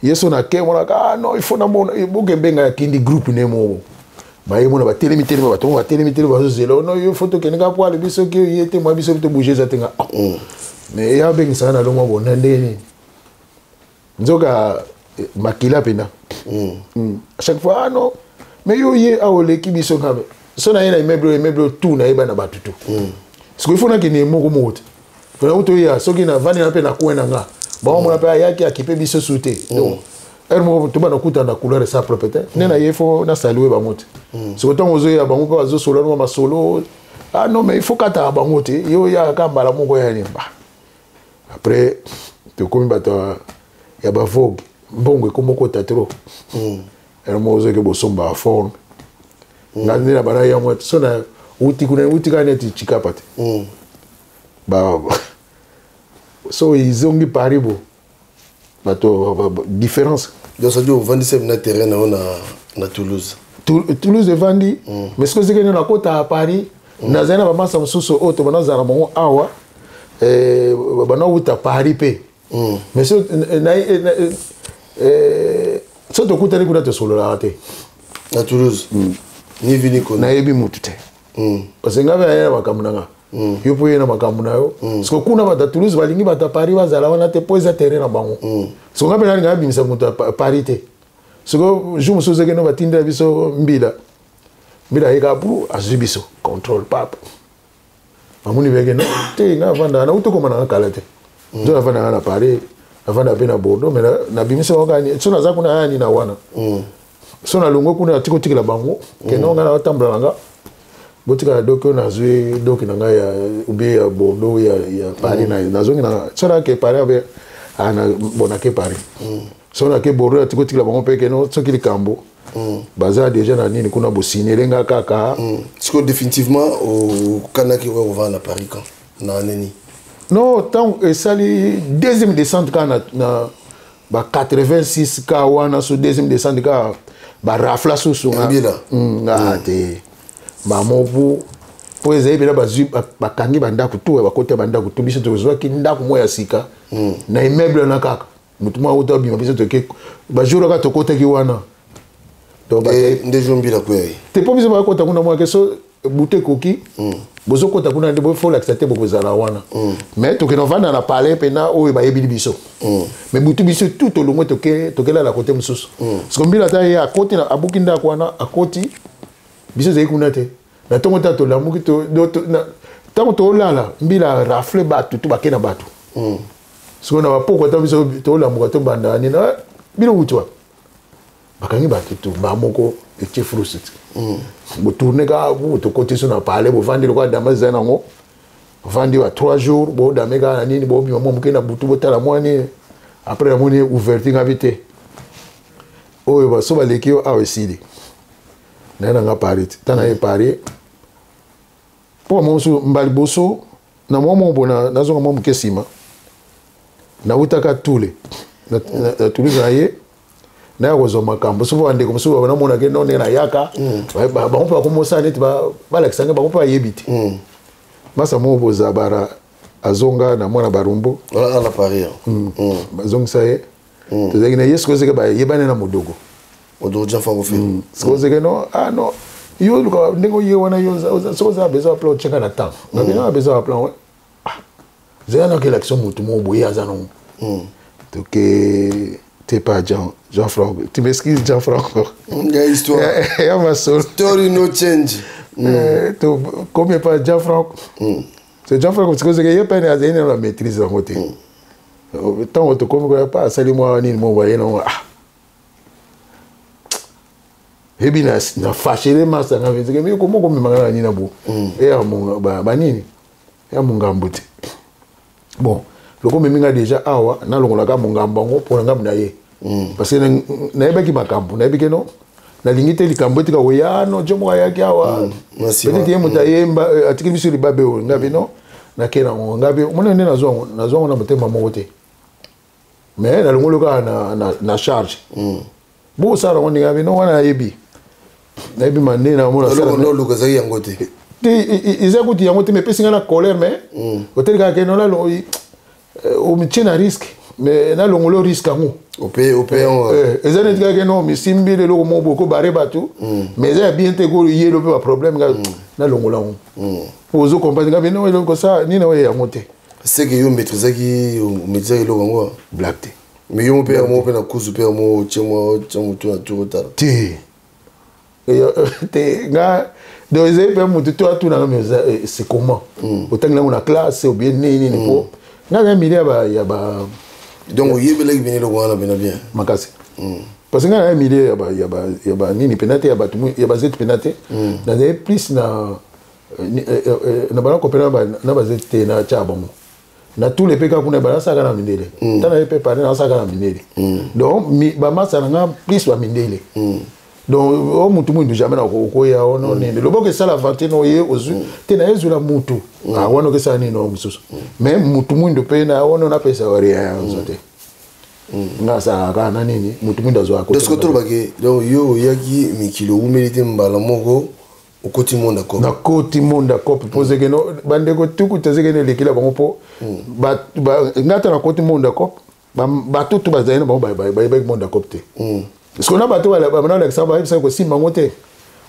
ye so na ke monaka. Ah non, il faut namona boke mbenga ya kindi groupe ne moko baye mona batelemi telemi, bato mo batelemi telemi, bazozela. No, yo faut tokende kaka po alobi soki ye te, mwa biso tobouge eza te. Nga mais ya abengisaka na longwa bona ndenge nini, nzoka makila mpena. À chaque fois, ah non, mais yo ye awa oleki biso. Nga so na ye na immeuble oyo, immeuble oyo tout nayeba na bato tout. Sikoyo ifo nakende moko moko te, mpona kuta oya soki navandi na mpe na coin na nga, baomona mpe ayaki akipe biso su te. Donc heure moko toba nakuta na couleur esa propre te, nde na ye fo nasalue bango te. Sikoyo ntango ozoya, bango mpe bazosola nwa masolo. Ah non, mais il faut kataka bango te, yo oyaka mbala moko ya nini ba. Après tokomi bato ya bavogue, mbongo ekoma okota trop. Heure moko ozoki bosomba forme. Nga nde na bana yango so na uti kuna, uti kaka neti Chikapa te ba so ezongi Paris bo bato différence. Donc ça dit ovandisa na terrain na yo na Toulouse? Toulouse evandi, mais soki ozekende nakota ya Paris, nazali na bamasa mosusu oyo to banazala bango awa, banawuta Paris mpe. Mais so tokutani kuna, tosololaka te. Na Toulouse ni vi ni koni? Nayebi mutu te, parce que ngai mpe naye na makambo na nga, yo mpo ye na makambo na yo. Parce que kuna bato ya Toulouse balingi bato ya Paris bazala wana te, mpo eza terrain na bango. Parce que ngai mpe nalinga nabimisa moto ya Paris te. Siko jour mosusu ezaki no batindela biso mbila, mbila ayeka bu azwi biso contrôle pape, bamoni beke no te. Nga avandaka nauti okoma nanga kala te, nzo navandaka na Paris, navandaka mpe na Bordeaux, mais nabimisi bango kaka so naza kuna yaya nini na wana. So nalongwe kuna, natiki otikela bango kende nga na batambola na nga, botikala doki oyo nazwi doki na ngai ya ubie ya Bordeaux ya Paris, nazongi na so nake Paris abe bon, nake Paris, so nake Bordeaux, natiki otikela bango mpe keno soki likambo baza déjà na nini kuna, bosignele nga kaka. Sikoyo définitivement okanaki oya kovanda na Paris quand na nini? Non, ntango esali deuxième descente kaka na ba 86 ka wana, so deuxième descente kaka barafla susu nga. Nga te bamobu mpo ezali mpena bazwi, bakangi bandako tu, bakota bandako tu. Biso tozwaki ndako moko ya sika na immeuble wana kaka, motu moko auta obima, biso toke bajour kaka tokotaki wana. Nde jour mbila kwei? Te, mpo biso bakota kuna mwake so butu ekoki, bozokota kuna nde bofolakisa te bokozala wana. Mais tokende ovanda na palais mpena oyo bayebili biso, mais butu biso tu tolongwe, tokelala kote mosusu. Parce que mbila ata ye akoti, abuki ndako wana, akoti, biso ezali kuna te. Na ntongo ta tolamuki, ntango tolala, mbila rafle bato tu, bake na bato. Sikoyo na bapokwa ntango biso tolamuka tobanda nini, ah, bino wuti wapi? Bakangi bato tu mbaa moko, etie frusi ti botourne kaka bu tokoti so na palais, bovandi lokola dama eza nango, bovandi ba 3 jours, bodame kaka na nini, bobima mwa moke na butu, botala mwa nini. Après namoni ouverture ngabi te, oyo baso baleki yo awa esili. Naye nanga Paris ti ntango naye Paris mpo mwa mosusu mbala liboso na mwa moko boye, nazonga mwa moke nsima. Nawutaka tule na Toulouse, na ye naya kozwa makambo. Soki bandeko mosusu namonake no ndenge nayaka, bango mpe bakomosala neti balakisa ngai, bango mpe bayebi te. Masa moko bozabara azonga na mwana Barumbu. Wana Paris. Bazongisa ye, tozalaki na ye. Sikoyo seke bayebani na Modogo. Modogo Gianfranco Ferre. Sikoyo seke no, ah non, yo luka ndenge oye wana, yo soki oza na besoin ya plan, otiaka na temps na bino na besoin ya plan we zela nakelakisa motu moko boye aza nango. Toke te pa Jean Jean Franco, tu m'excuses Jean Franco. Ya histoire. Ya masolo. Story no change. To komi pa Jean Franco, c'est Jean Franco. Sikoyo seke ye pene azali nano na maîtrise yango te. Ntango tokomi koya pa asali mwa nini mo baye nango, ah ebi na fâchele masa nga vezeke mi komo komemaka na nini na bo eya banini ya mongambo te. Bon, loko omemi nga déjà awa, nalongolaka mongambo yango mpo na ngambo na ye, parce que nayebaki makambo, nayebi ke no nalingi te likambo etika koya no jo moko ayaki awa, peut-être ye moto ayemba atikeli biso libabe oyo. Ngabi no nake nango, ngabi omona nde nazwa yango, nazwa yango na motema moko te, mais nalongoli kaka na charge. Bosala yango ndenge abi no wana, nayebi, nayebi ma nde namona. Oluka ezalaki yango te. Te, eza kutu yango te, mais epesi nga na colère, mais oteli kaka ke no omitie na risque, mais nalongoli risque yango. Ope yango. Eza neti kaka ke no misimbi eloko moko boye kobare bato, mais eza ya bien te, koyelo mpe baproblème. Nga nalongola yango po ozo comprendre nga bino eloko sa nini oyo yango te. Seke yo maîtrisaki, omaîtrisaki eloko yango. Blague te. Mais yo mpe yango mpe na kuzu mpe yango otie mwa otie motu na tour otala. Te te, nga donc ezali mpe motu to atunanga, mais c'est comment otangi yango na classe ou bien nini nini, po nga na milieu ya ba Donc oyebelaki pene eloko wana pena bien. Makasi, parce que nga na milieu ya ba nini pena te, ya bato ya bazeti pena te. Nazali plus na bana kopena na bazeti te, na tia bango na tous les mpe kaka kuna banasalaka na mindele. Ntango naye mpe pare nasalaka na mindele, donc bamasa na nga plus bamindele. Donc o mutu mwindu jamais na okoya ono nini loboko esala aventure no ye ozwi te na ezwela mutu wana okesala nini o mosusu, mais mutu mwindu mpe na ono napesa rien ozwa te. Nga asalaka kaka na nini, mutu mwindu azwaka. Donc soki tolobake, donc yo oyaki mikili, owumeli te, mbala moko okoti monde coop. Nakoti monde coop mpo zeke no bandeko tuku tozeke no elekela bango mpo nga ata nakoti monde coop, bato tu bazali na bango bayebaki monde coop te, parce que na bato banalakisa bayebisaki kosimba yango te.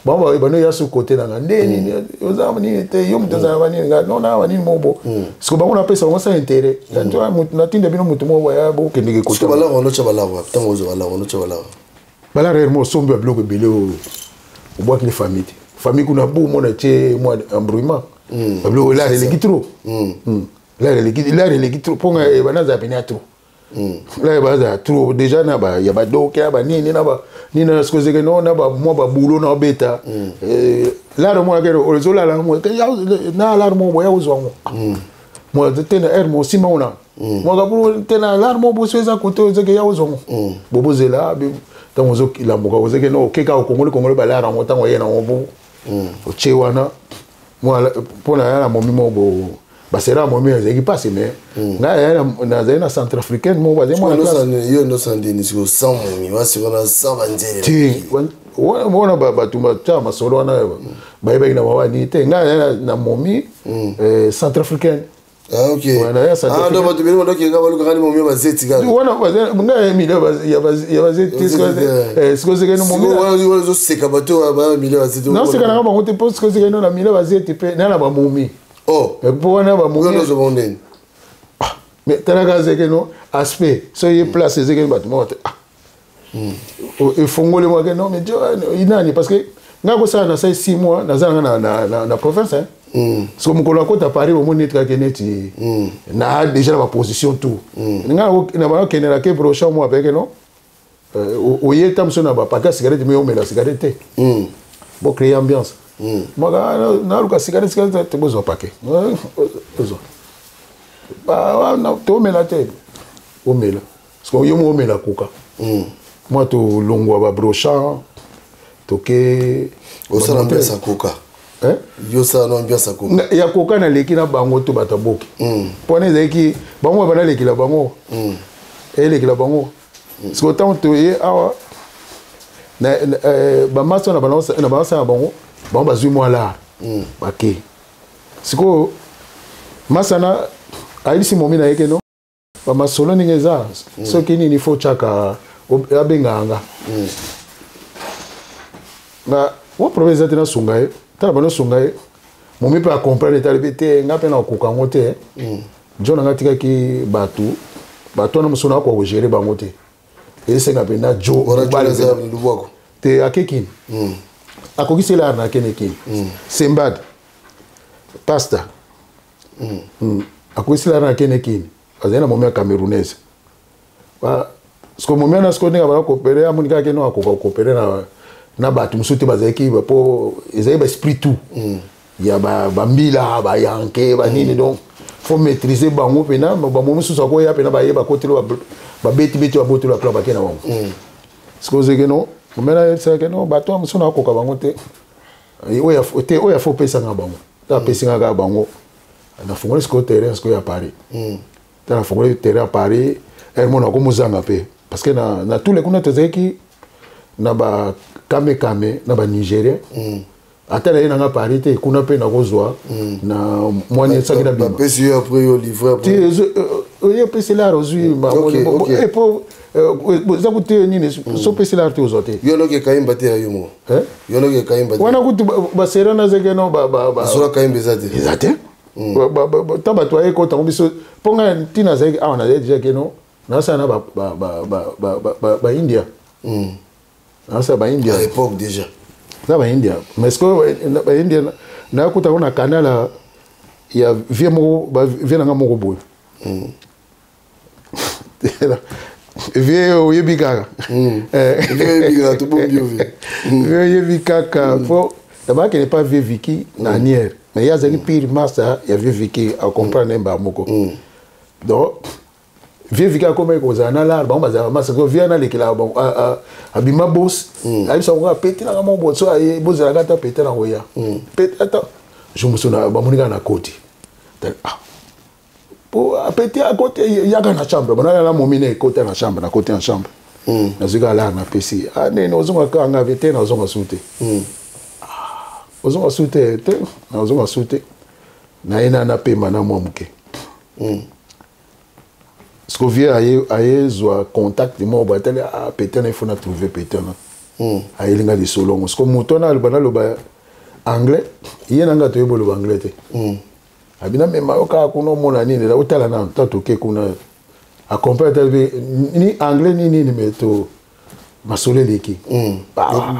Bango bano ya su kote na nga nde nini oza nini te, yo moto ozala banini, nga non na banini moko bo, parce que bango napesa bango sans intérêt, natinda bino moto moko baya bokendeke. Kota balaro wana, otya balaro ntango ozwa balaro wana, otya balaro. Balaro ere mo osombi babiloko ebele oyo obwakili famille te, famille kuna bo omona tie mwa embrouillement, babiloko lare eleki trop, lare eleki trop mpo nga banazala pene ya trop, là bazala trop déjà na ba ya badoke ya banini na ba nini na sikozeke no na ba mwa babulo na obeta lare moko akele ozolala na lare moko boya kozwa ngo mwa te na aire mo nsima una mwaka bulu te na lare moko boso eza kote ozeke ya kozwa ngo bobozela. Ntango ozolambuka ozeke no okeka okongoli kongoli balare yango, ntango oye nango bo otie wana mpo na ya na momi moko bo basera momi ezalaki mpasi, mais ngai nazali na Centrafricaine moko bazali mwana classe. Yo ndosala ndeni sikoyo sans momi wasiko na sans banzele? Te, wana bato batya masolo wana bayebaki na mawani te. Ngai na momi Centrafricaine. Ah, ok. Ah, donc bato ebele bandokeka balukaka ni momi bazeti kaka. Wana ngai milieu ya bazeti sikoyo sekeni momi. Wana ozoseka bato baya milieu bazeti. Naseka nanga bango te, mpo sikoyo sekeni na milieu bazeti mpe na bamomi. Oh. Mpo wana bamomi. Ozwa bango ndeni? Mais talaka zekeno aspect so ye place ezekeni bato moko te, ah efongoli mwake non mais inani, parce que ngai kosala nasali 6 mois naza nanga na province. Parce que mokolo akota Paris, omoni neti kaka neti na déjà na baposition tout. Nga na bakendela ke brochan mo apeke no oye ta mosusu na bapake ya cigarette, me omela cigarette te, bocréer ambiance. Maka naluka cigarette, cigarette te, bozwa pake, ozwa toomela te, omela parce que yo mo omela koka. Mwa tolongwa babrochan, toke. Osala ambiance ya koka? Yo osala no ambiance ya koka? Ya koka naleki na bango to bato aboki mpo wana ezalaki bango banalekela bango, elekela bango. Parce que ntango toye awa, bamasi wana na banasala bango, bango bazwi mwa lar bake. Sikoyo masana ayebisi momi na ye ke no bamasolo ndenge eza, soki nini fo tiaka abengaka nga nga wa problème eza te, nasunga ye. Tala bano sunga ye, momi mpe acomprendre, etali mpe te, nga mpe nakokoka yango te. Njo na nga atikaki bato, bato wana mosusu nakoka kogérer bango te, esenga mpenza jo te. Ake kini, akokisi lar na akende kini sembad pasta. Akokisi lar na akende kini, azali na momi ya camerounaise. Siko momi wana, siko ndenge bana coopérer, amoni kaka keno akoka coopérer na bato mosusu te, bazalaki po ezali baesprit tout ya bambila, bayanke, banini. Donc faut maîtriser bango mpena. Bango mosusu akoya mpena, baye bakoteli, babetibeti, baboteli, baplan, bake na bango. Siko ozeke no omena yebisaka no bato mosusu nakoka bango te, te oyo afo opesanga bango te, apesinga kaka bango. Nafungoli sikoyo terrain sikoyo ya Paris. Ta nafungoli terrain ya Paris, mona akomozanga mpe parce que na tous les kuna tozalaki na bakamekame na banigérien. Ata na ye nanga Paris te, kuna mpe nakozwa na mwani soki na bima. Bapesi yo après yo livre? Te, oye opesi lar, ozwi po eza kutu nini, so opesi lar te, ozwa te. Yo noki ekayimba te ya yo mo? Yo noki ekayimba te? Wana kutu basera nazeke no. Basola kayimba eza te? Eza te. Ta bato aye kotango biso mpo ngai ntina azalaki awa, nazali déjà keno nasala na baindia, nasala baindia. À l'époque déjà? Eza baindia, mais ce que baindia nayakuta ngo na canal ya vie moko, vie nanga moko boye, vie oyebi kaka, vie oyebi kaka po nabakende pa vie Viki na Anière, mais ye azalaki pire master ya vie Viki, acomprendre mbaa moko. Donc vie Viki akomaki kozala na lar, bango bazala masa ko vie nalekelaka bango, abima bos ayebisa bango apeti nanga moko boye, so bozalaka ata pete na koya pete ata jour mosusu bamoni kaka na koti po apeti akoti yaka na chambre, banala na momi na ekota na chambre, nakoti na chambre, nazwi kaka lar, napesi nini, ozonga kaka nga te, nazonga su te, ozonga su te te, nazonga su te. Naye na napema na mwa moke. Parce que vieux ayezwa contact moko boye, atali pete na ifo na trouver pete na ayelinga lisolo ngo. Parce que moto wana aloba naloba anglais, ye na nga toyebi oloba anglais te. Abina mema yo kaka kuna, omona nini, otala nano ta toke kuna, acomprendre tali ni anglais ni nini, mais to masolo eleki.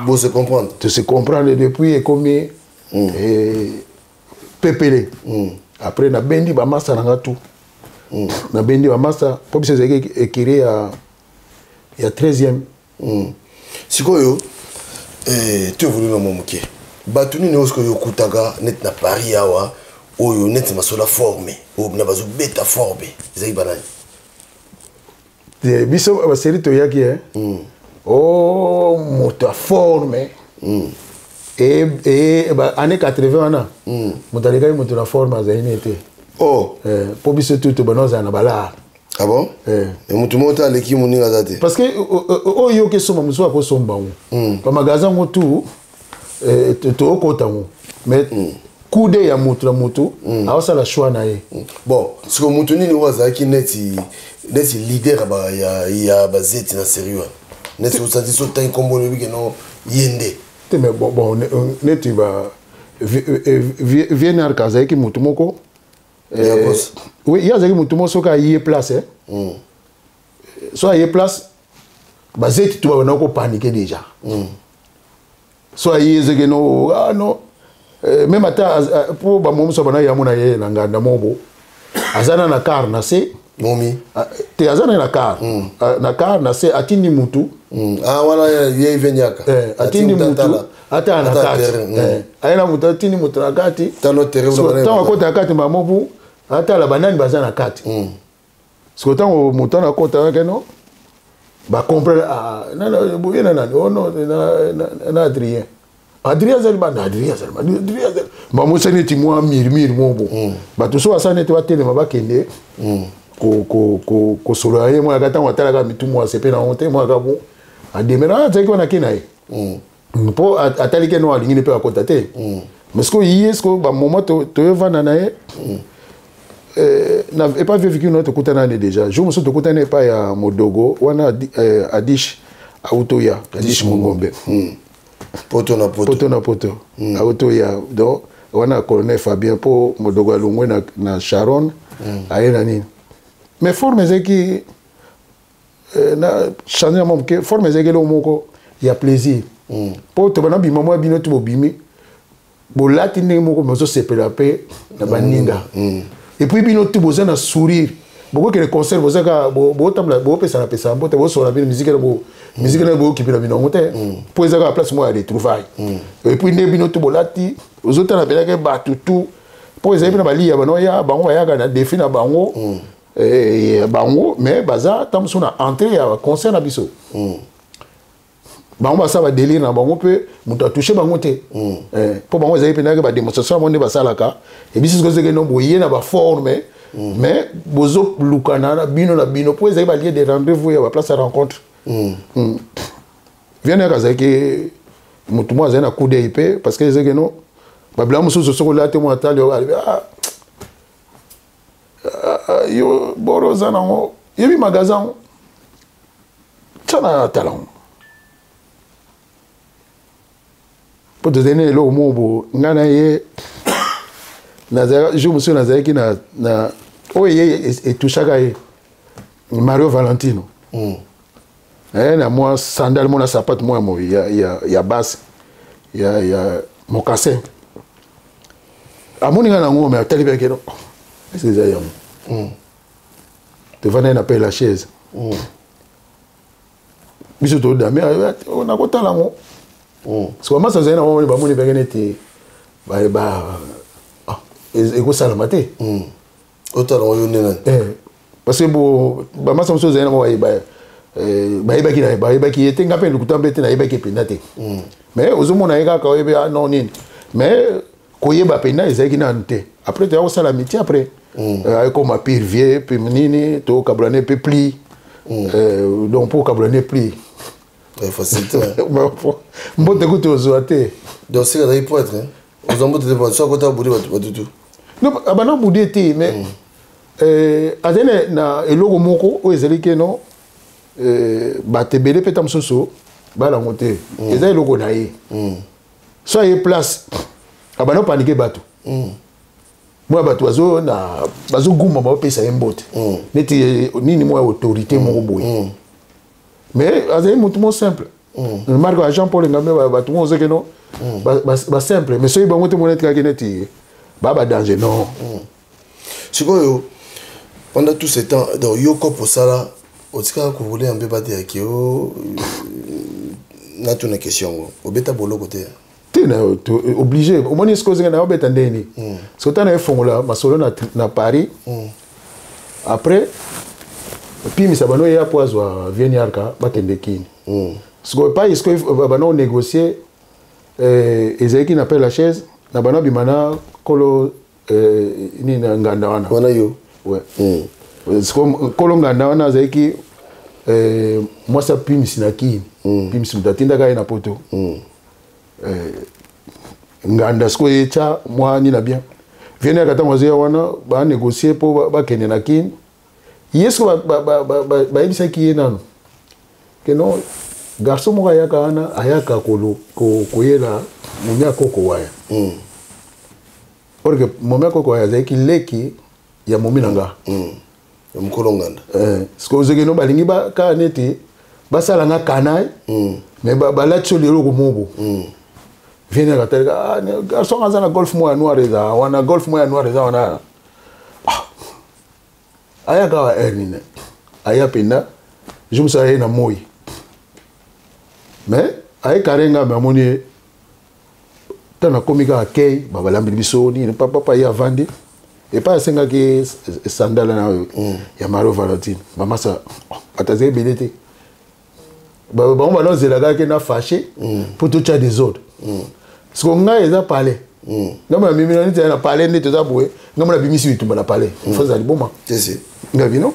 Bo se comprendre. To se comprendre depuis ekomi pepele. Après nabendi bamasa na nga tout, nabendi bamasa mpo biso ezalaki écurie ya 13e. Sikoyo to évolue na mwa moke. Bato nini oyo sikoyo okutaka neti na Paris awa, oyo neti masolo forme, oyo na bazobeta forme, ezalaki banani? Biso baseri toyaki o moto ya forme année 80 wana, moto alekaki moto na forme azali ne te. Oh. Mpo biso tu tobana ozala na balar. Ah bon? Motu moko te aleki moninga aza te? Parce que oyo yoki esomba, mosusu akosomba yango, bamagasin yango tu tookota yango, mais kude ya motu na motu aosala choix na ye. Bon, siko motu nini oyo azalaki neti leader ya bazeti na série wana, neti osanti so otangi nkombo olobi keno ye nde? Te, mais bon, neti ba vienark azalaki motu moko. Oui, ye azalaki motu moko, soki aye place, so aye place, bazeti to babanda kopaniquer déjà. So aye ezeke no, ah non. Même ata mpo bamomiso bana ya mona ye na nganda mobo aza na na car na se. Momi. Te, aza na na car. Na car na se, atindi mutu. Ah, wana ye ivenyaka. Atindi mutu ata na kati. Aye na mutu, atindi mutu na kati. Ntango akota na kati, mamobu atala banani baza na kati. Siko ntango moto wana akota keno bacomprendre boye na nani ono na Adrien. Adrien azali bana, Adrien azali bana, Adrien azali bamosani neti mwa murmure mobo. Bato so basala neti batelema, bakende kosolola ye mwana. Ntango atalaka mitu mwa asepe na yango te, mwana bo ademela, azalaki wana, ake na ye mpo atali ke no alingi mpe akota te. Mais sikoyo ye, sikoyo bamoment toyovanda na ye epai vieux Fikino, tokutana ne déjà jour mosusu, tokutani epai ya Modogo wana, Adish autoya, Adish Mongombe. Poto na poto. Poto na poto, autoya. Donc wana colonel Fabien, mpo Modogo alongwe na Sharon, aye na nini. Mais forme ezalaki na change na mwa moke. Forme ezalaki eloko moko ya plaisir, mpo tobanda bima mwa bino ti bobimi, bolati ndenge moko, bozosepela mpe na baninga. Et puis bino tu boza na sourire, bokokende concert, bozaka botambola, bopesana pesa mbote, bosola bino musique na musique na bookipela bino yango te, mpo eza kaka place moko ya retrouvaille. Et puis nde bino tu bolati, ozotala mpelaki bato tu, mpo ezali mpe na baliya bano ya bango, bayaka na défi na bango, bango mais baza ta mosusu na entrée ya concert na biso. Bango basala badélire na bango mpe moto atouche bango te, mpo bango ezali mpendaki badémonstration yango nde basalaka. Ebisi sikoyo soki no boye na baforme, mais bozolukana na bino na bino, mpo ezali balieu de rendez-vous ya baplace ya rencontre. Viens yaka, azalaki motu moko azali na coup d'œil mpe, parce que ezalaki no babila mosusu, soki olati mo atali, alobi: "Ah, yo boro oza nango, yebi magasin yango, tia na tala yango." Mpo tozali na eloko moko bo ngai na ye. Jour mosusu nazalaki na oyo ye etouchaka ye, Mario Valentino. Na mwa sandale mona sapate moko ya base ya mocassin, amoni ngai nango, me atali mpe akeno est-ce eza yango. Tovandaki na pe la chaise. Biso todame, nakotala yango sikoyo. Masa azali na bamoni, bamoni peke neti ekosalama te. Otala yango yo nde nani? Parce que bo bamasa mosusu ozali nango, bayebaki bayebaki ye te. Nga mpe lokuta mpe te, nayebaki mpenza te, mais ozomona ye kaka, oyebi non nini, mais koyeba mpenza ezalaki nanu te. Après toya kosala amitié, après ekoma pire vieux mpe nini, tokabola ne mpe pli. Donc mpo okabola ne pli facilité. Mbote kutu ozwa te. Donc sika azalaki prêtre, ozwa mbote te, so akota budi bato tu. Non, abanda budi te, mais azali na eloko moko oyo ezali keno bato ebele mpe ta mosusu balango te. Eza eloko na ye. So aye place, abanda opanike bato mwa bato bazogumba, bapesa ye mbote neti nini, mwa autorité moko boye. Mais azali motu mo simple. Marke ya Jean Paul Ngambe, bato mo ozaki no basimple, mais soki bango te, mona etikaki neti baa badanger, non. Sikoyo pendant tout ce temps, donc yo kopo osala, otikaka kovole ya mbeba te, yaki o natuna question yango, obeta boloko te? Te, na obligé. Omoni sikoyo ozenga na obeta ndeni soki tana efongola masolo na Paris. Après pimisa bano eya po azwa vieux Niarka, bakende Kini. Sikoyo epai sikoyo bano onégocie, ezalaki na Père Lachaise na bano abima na kolo nini na nganda wana. Wana yo. Ouais. Sikoyo nkolo nganda wana azalaki mwasi apimisi na Kini. Pimisi moto atindaka ye na Poto. Nganda sikoyo etya mwa nini na bien vieux yaka. Ntango azoya wana, banégocie mpo bakende na Kini. Ye sikoyo bayebisaki ye nano ke non, garçon moko ayaka wana, ayaka koyela momi akoko waya. Or que momi akoko waya azalaki leki ya momi na nga. Ya mokolo nganda. Sikoyo ozokende no balingi kaka neti basala nga kanai, mais balati so leloko moko. Viene akatalika, ah, garçon aza na golf moko ya noir eza wana, golf moko ya noir eza wana. Ah. Ayaka awa heure nini? Aya mpenza jour mosusu aye na moi, mais aye kare nga, me amoni ye ntango nakomi kaka kei, babalambeli biso nini, papa ye avandi epai asengaki sandala na ya Mario Valentine. Bamasa bato aza ebele te, bango banaozelaka ke na fâché mpo totya desordre. Siko ngai eza palais, ngai mona mimi neti na palais nde toza boye, ngai mona bimisi bitumba na palais, fo ezali boma ngai bino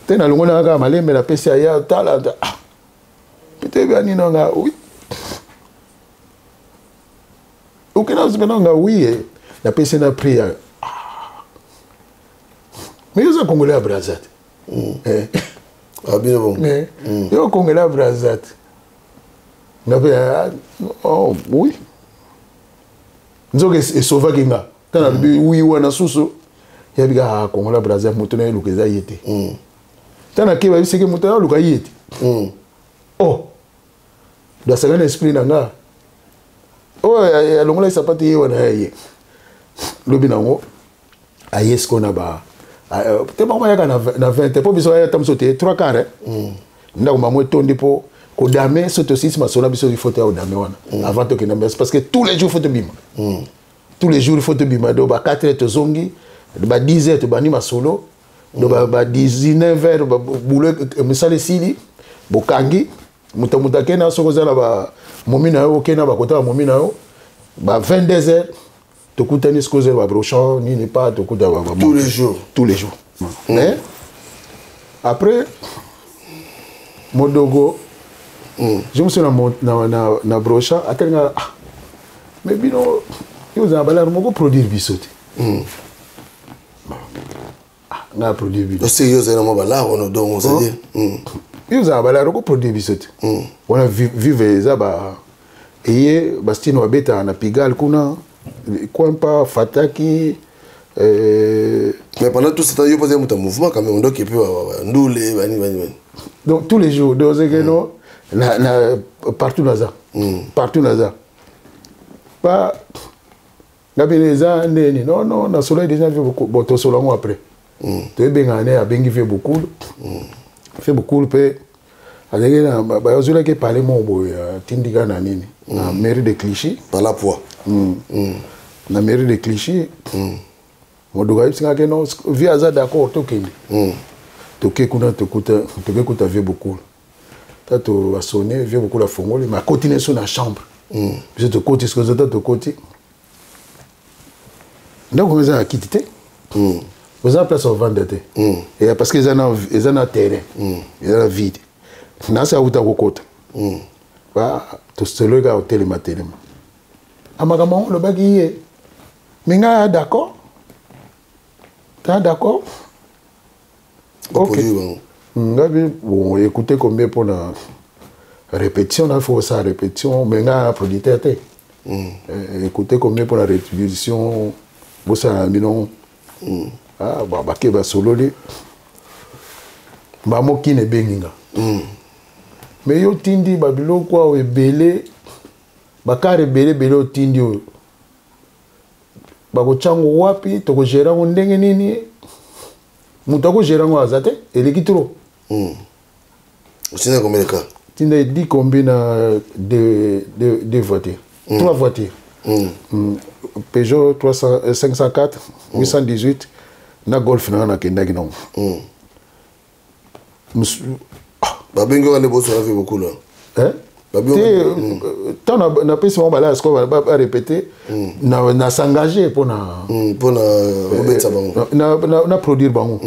te. Nalongoli nanga kaka malembe, napesi aya tala, ah peut-être bani nanga oui, okenda ozipena nga oui, napesi na prix ya, mais yo oza Congolais ya Braza te. Ah, bino bongo. Yo Congolais ya Braza te, nga mpe oh, oui, nzoka esovaki nga ntango nalobi oui wana susu yabika, ah, Congolais ya Braza, moto na ye eluka eza ye te. Ntango nakei, bayebisaki moto na aluka ye te. Oh, dasaka na esprit na nga oyo alongolaki sapato ye wana ya ye. Lobi nango aye sikoyo na ba te, bango bayaka na 20 mpo biso aya ta moso te, 3 quart ndako bango etondi mpo kodame. So tosilisi masolo na biso, il faut toya kodame wana avant tokende messe, parce que tous les jours faut tobima, tous les jours il faut tobima. Donc ba 4 heures tozongi, ba 10 heures tobandi masolo, donc ba 19 heures boulot misala esili, bokangi moto, moto akenda. Soki oza na bamomi na yo, okenda bakota bamomi na yo. Ba 22 heures tokutani sikoyo, ozela babrochon nini pa tokuta. Tous les jours? Tous les jours. Mais après modogo je me suis na brocha atelinga, ah mais bino yo ozala balare moko produire biso te. Ah, nga produire bino? Osi yo ozali na mwa balare wana, donc c'est-à-dire Yo ozala balare oko produire biso te. Wana vive eza ba eye bastino babetaka na Pigalle kuna, Kwampa Fataki. Mais pendant tout ce temps, yo mpo moto ya mouvement quand même, donc et puis ndule bani bani bani. Donc tous les jours, donc ozeke no na partout naza, partout naza ba nga pene eza ndeni. Non non, nasolaki déjà vieux beaucoup. Bon, tosola yango après, toyebengana ne abengi vieux Bokulu. Vieux Bokulu mpe azalaki na bazwelaki palais moko boye, atindika na nini, na mairie de Clichy. Pala poids. Na mairie de Clichy, modoka ayebisingaki non, vieux aza d'accord, tokende. Toke kuna, tokuta, toke kuta vieux Bokulu. Ta to basone, vieux Bokulu afongoli, mais akoti ne so na chambre. Biso tokoti sikoyo, ta tokoti ndako eza na kiti te, oza na place ovanda te, parce que eza na terrain, eza na vide. Nasi awuta kokota, tosoloki kaka kotelema telema amakambo yango. Olobaki ye, mais ngai d'accord, ta d'accord, ok. Ngabi bon, écoutez, combien mpona répétition? Na faut osala répétition, mais ngai na producteur te. Écoutez, combien mpona répétition bosala na bino? Ah, bon, bake basololi bamokini ebengi nga, mais yo tindi babiloko awo ebele, bakare ebele ebele otindi oyo, bakotya yango wapi? Tokogérer yango ndenge nini? Moto akogérer yango aza te, eleki trop. Otinda combien de cas? Tinda 10 kombi na deux voitures, trois voitures. Peugeot 300, 504, 818 na Golf na nga nakendaki nango. Babengi wana nde bosala vieux Bokulu? Te, ntango napesi bango balaya sikoyo barépété, na s'engage mpona mpona obetisa bango. Na produire bango.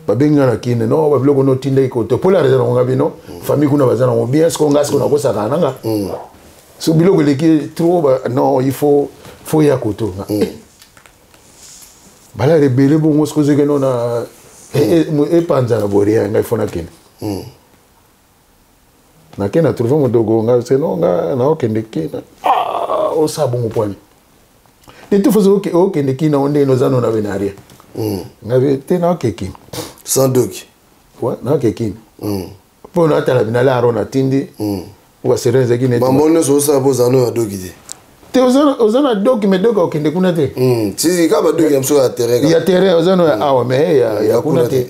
Babengi nga na kine, no babiloko no otindaki kote pola eza nango, nga bino famille kuna baza nango bien. Sikoyo nga sikoyo nakosaka nanga so biloko eleki trop, non, il faut ya koto balala ebele bongo. Sikoyo soki no na epanzana boria, ngai fo nakende, nake na trouve modogo nga se no nga naokende kina. Ah, osala bongo pwani de toute façon okende kina o ndenge oza no na be na rien. Nga be te, naoke kina. Sans doki? Ouais, naoke kina mpo natala binala aro natindi. Po baserin ezalaki neti Mambo nyonso osala mpo ozala no na doki te. Te, oza na doki, mais doki okende kuna te. Sisi kaka badoki ya mosusu ya terrain. Ya terrain oza no ya awa, mais ya kuna te.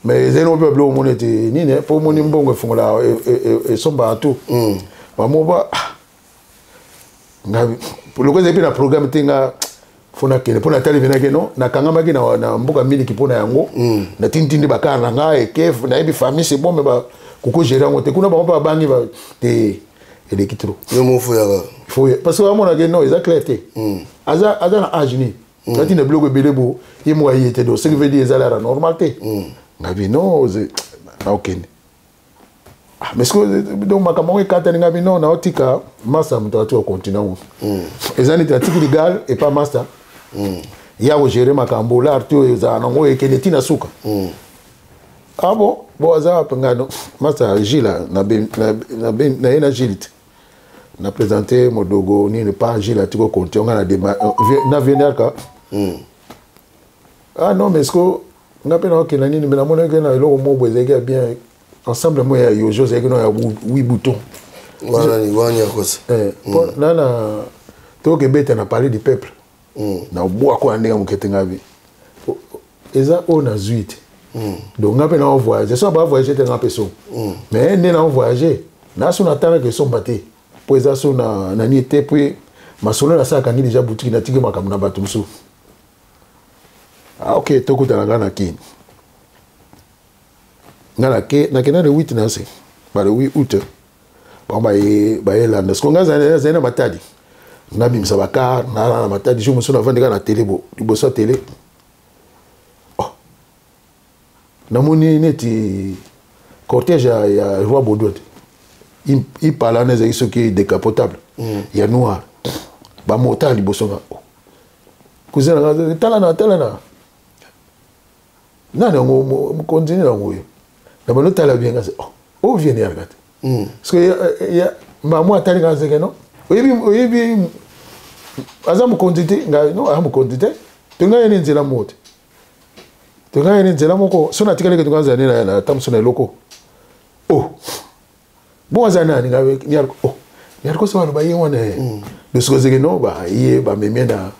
Mais ezali no mpe babiloko omoni ete nini, mpo omoni mbongo efongola, esombaka tout. Bamo ba nga loko ezali mpe na programme te. Nga fo nakende mpo natali venaki no nakangamaki na mboka miliki mpo na yango. Natinditindi bakar na nga eke, nayebi famille, c'est bon, mais koko gérer yango te kuna. Bango mpe babangi te, eleki trop. Yo mofoyaka. Foye, parce que bamonaki non, eza clair te. Aza na age nini, natinda biloko ebele bo ye moko aye te. Donc ce qui veut dire eza lara normal te. Ngabi non, naokende. Ah, mais ce donc makambo yango ekatani. Ngabi non, naotika master, moto ati okontinue yango. Eza neti atiki ligal epa master ya kogérer makambo lar te, oyo ezala nango ekende ntina suka. Ah bon, bon, aza wapi? Ngai no master Gila na ye na Gile te, na présente modogo nini pa Gile atiki okontinue nga na vienaka. Ah non, mais ce que nga mpe naokenda nini, me namonaki na eloko moko boye ezalaki ya bien, ensemble mo ya yojo ezalaki no ya huit bouton. Wana yakosa. Nana tokebeta na Palais du Peuple na obwako na ndenge moke te. Ngabi eza oyo nazwi te. Donc nga mpe na voyage so, ba voyage te, nga mpe so, mais nde na voyage naso natangaka esomba te, mpo eza so na nani te. Puis masolo nasalaka ngi déjà boutique, natiki makambo na bato mosusu. Ah ok, tokutana nga na Kini. Nga nake nakenda le 8 na se ba le 8 août, bango bayelanda. Siko nga azali na Matadi, nabimisa bacar nala na Matadi. Jour mosusu navandi kaka na télé, bo liboso ya télé, oh. Namoni neti cortège ya roi Baudouin te, ipala wana ezalaki soki décapotable ya noir, bamotard liboso nga. Oh. Cousin na nga, tala na tala na nani yango, mokonzi nini yango oyo na bando tala bien. Nga oh, oyo viene yaka te, parce que ya mamo atali nga zeke no, oyebi, oyebi aza mokonzi te. Ngai no, aza mokonzi te. Tongai ye ni nzela moko te, tongai ye ni nzela moko so natikalaki tongai azala nde na ta mosu na eloko. Oh bon, aza nani? Ngai oh, Niarcos baloba ye wana dosiko zeke no baye bamemie na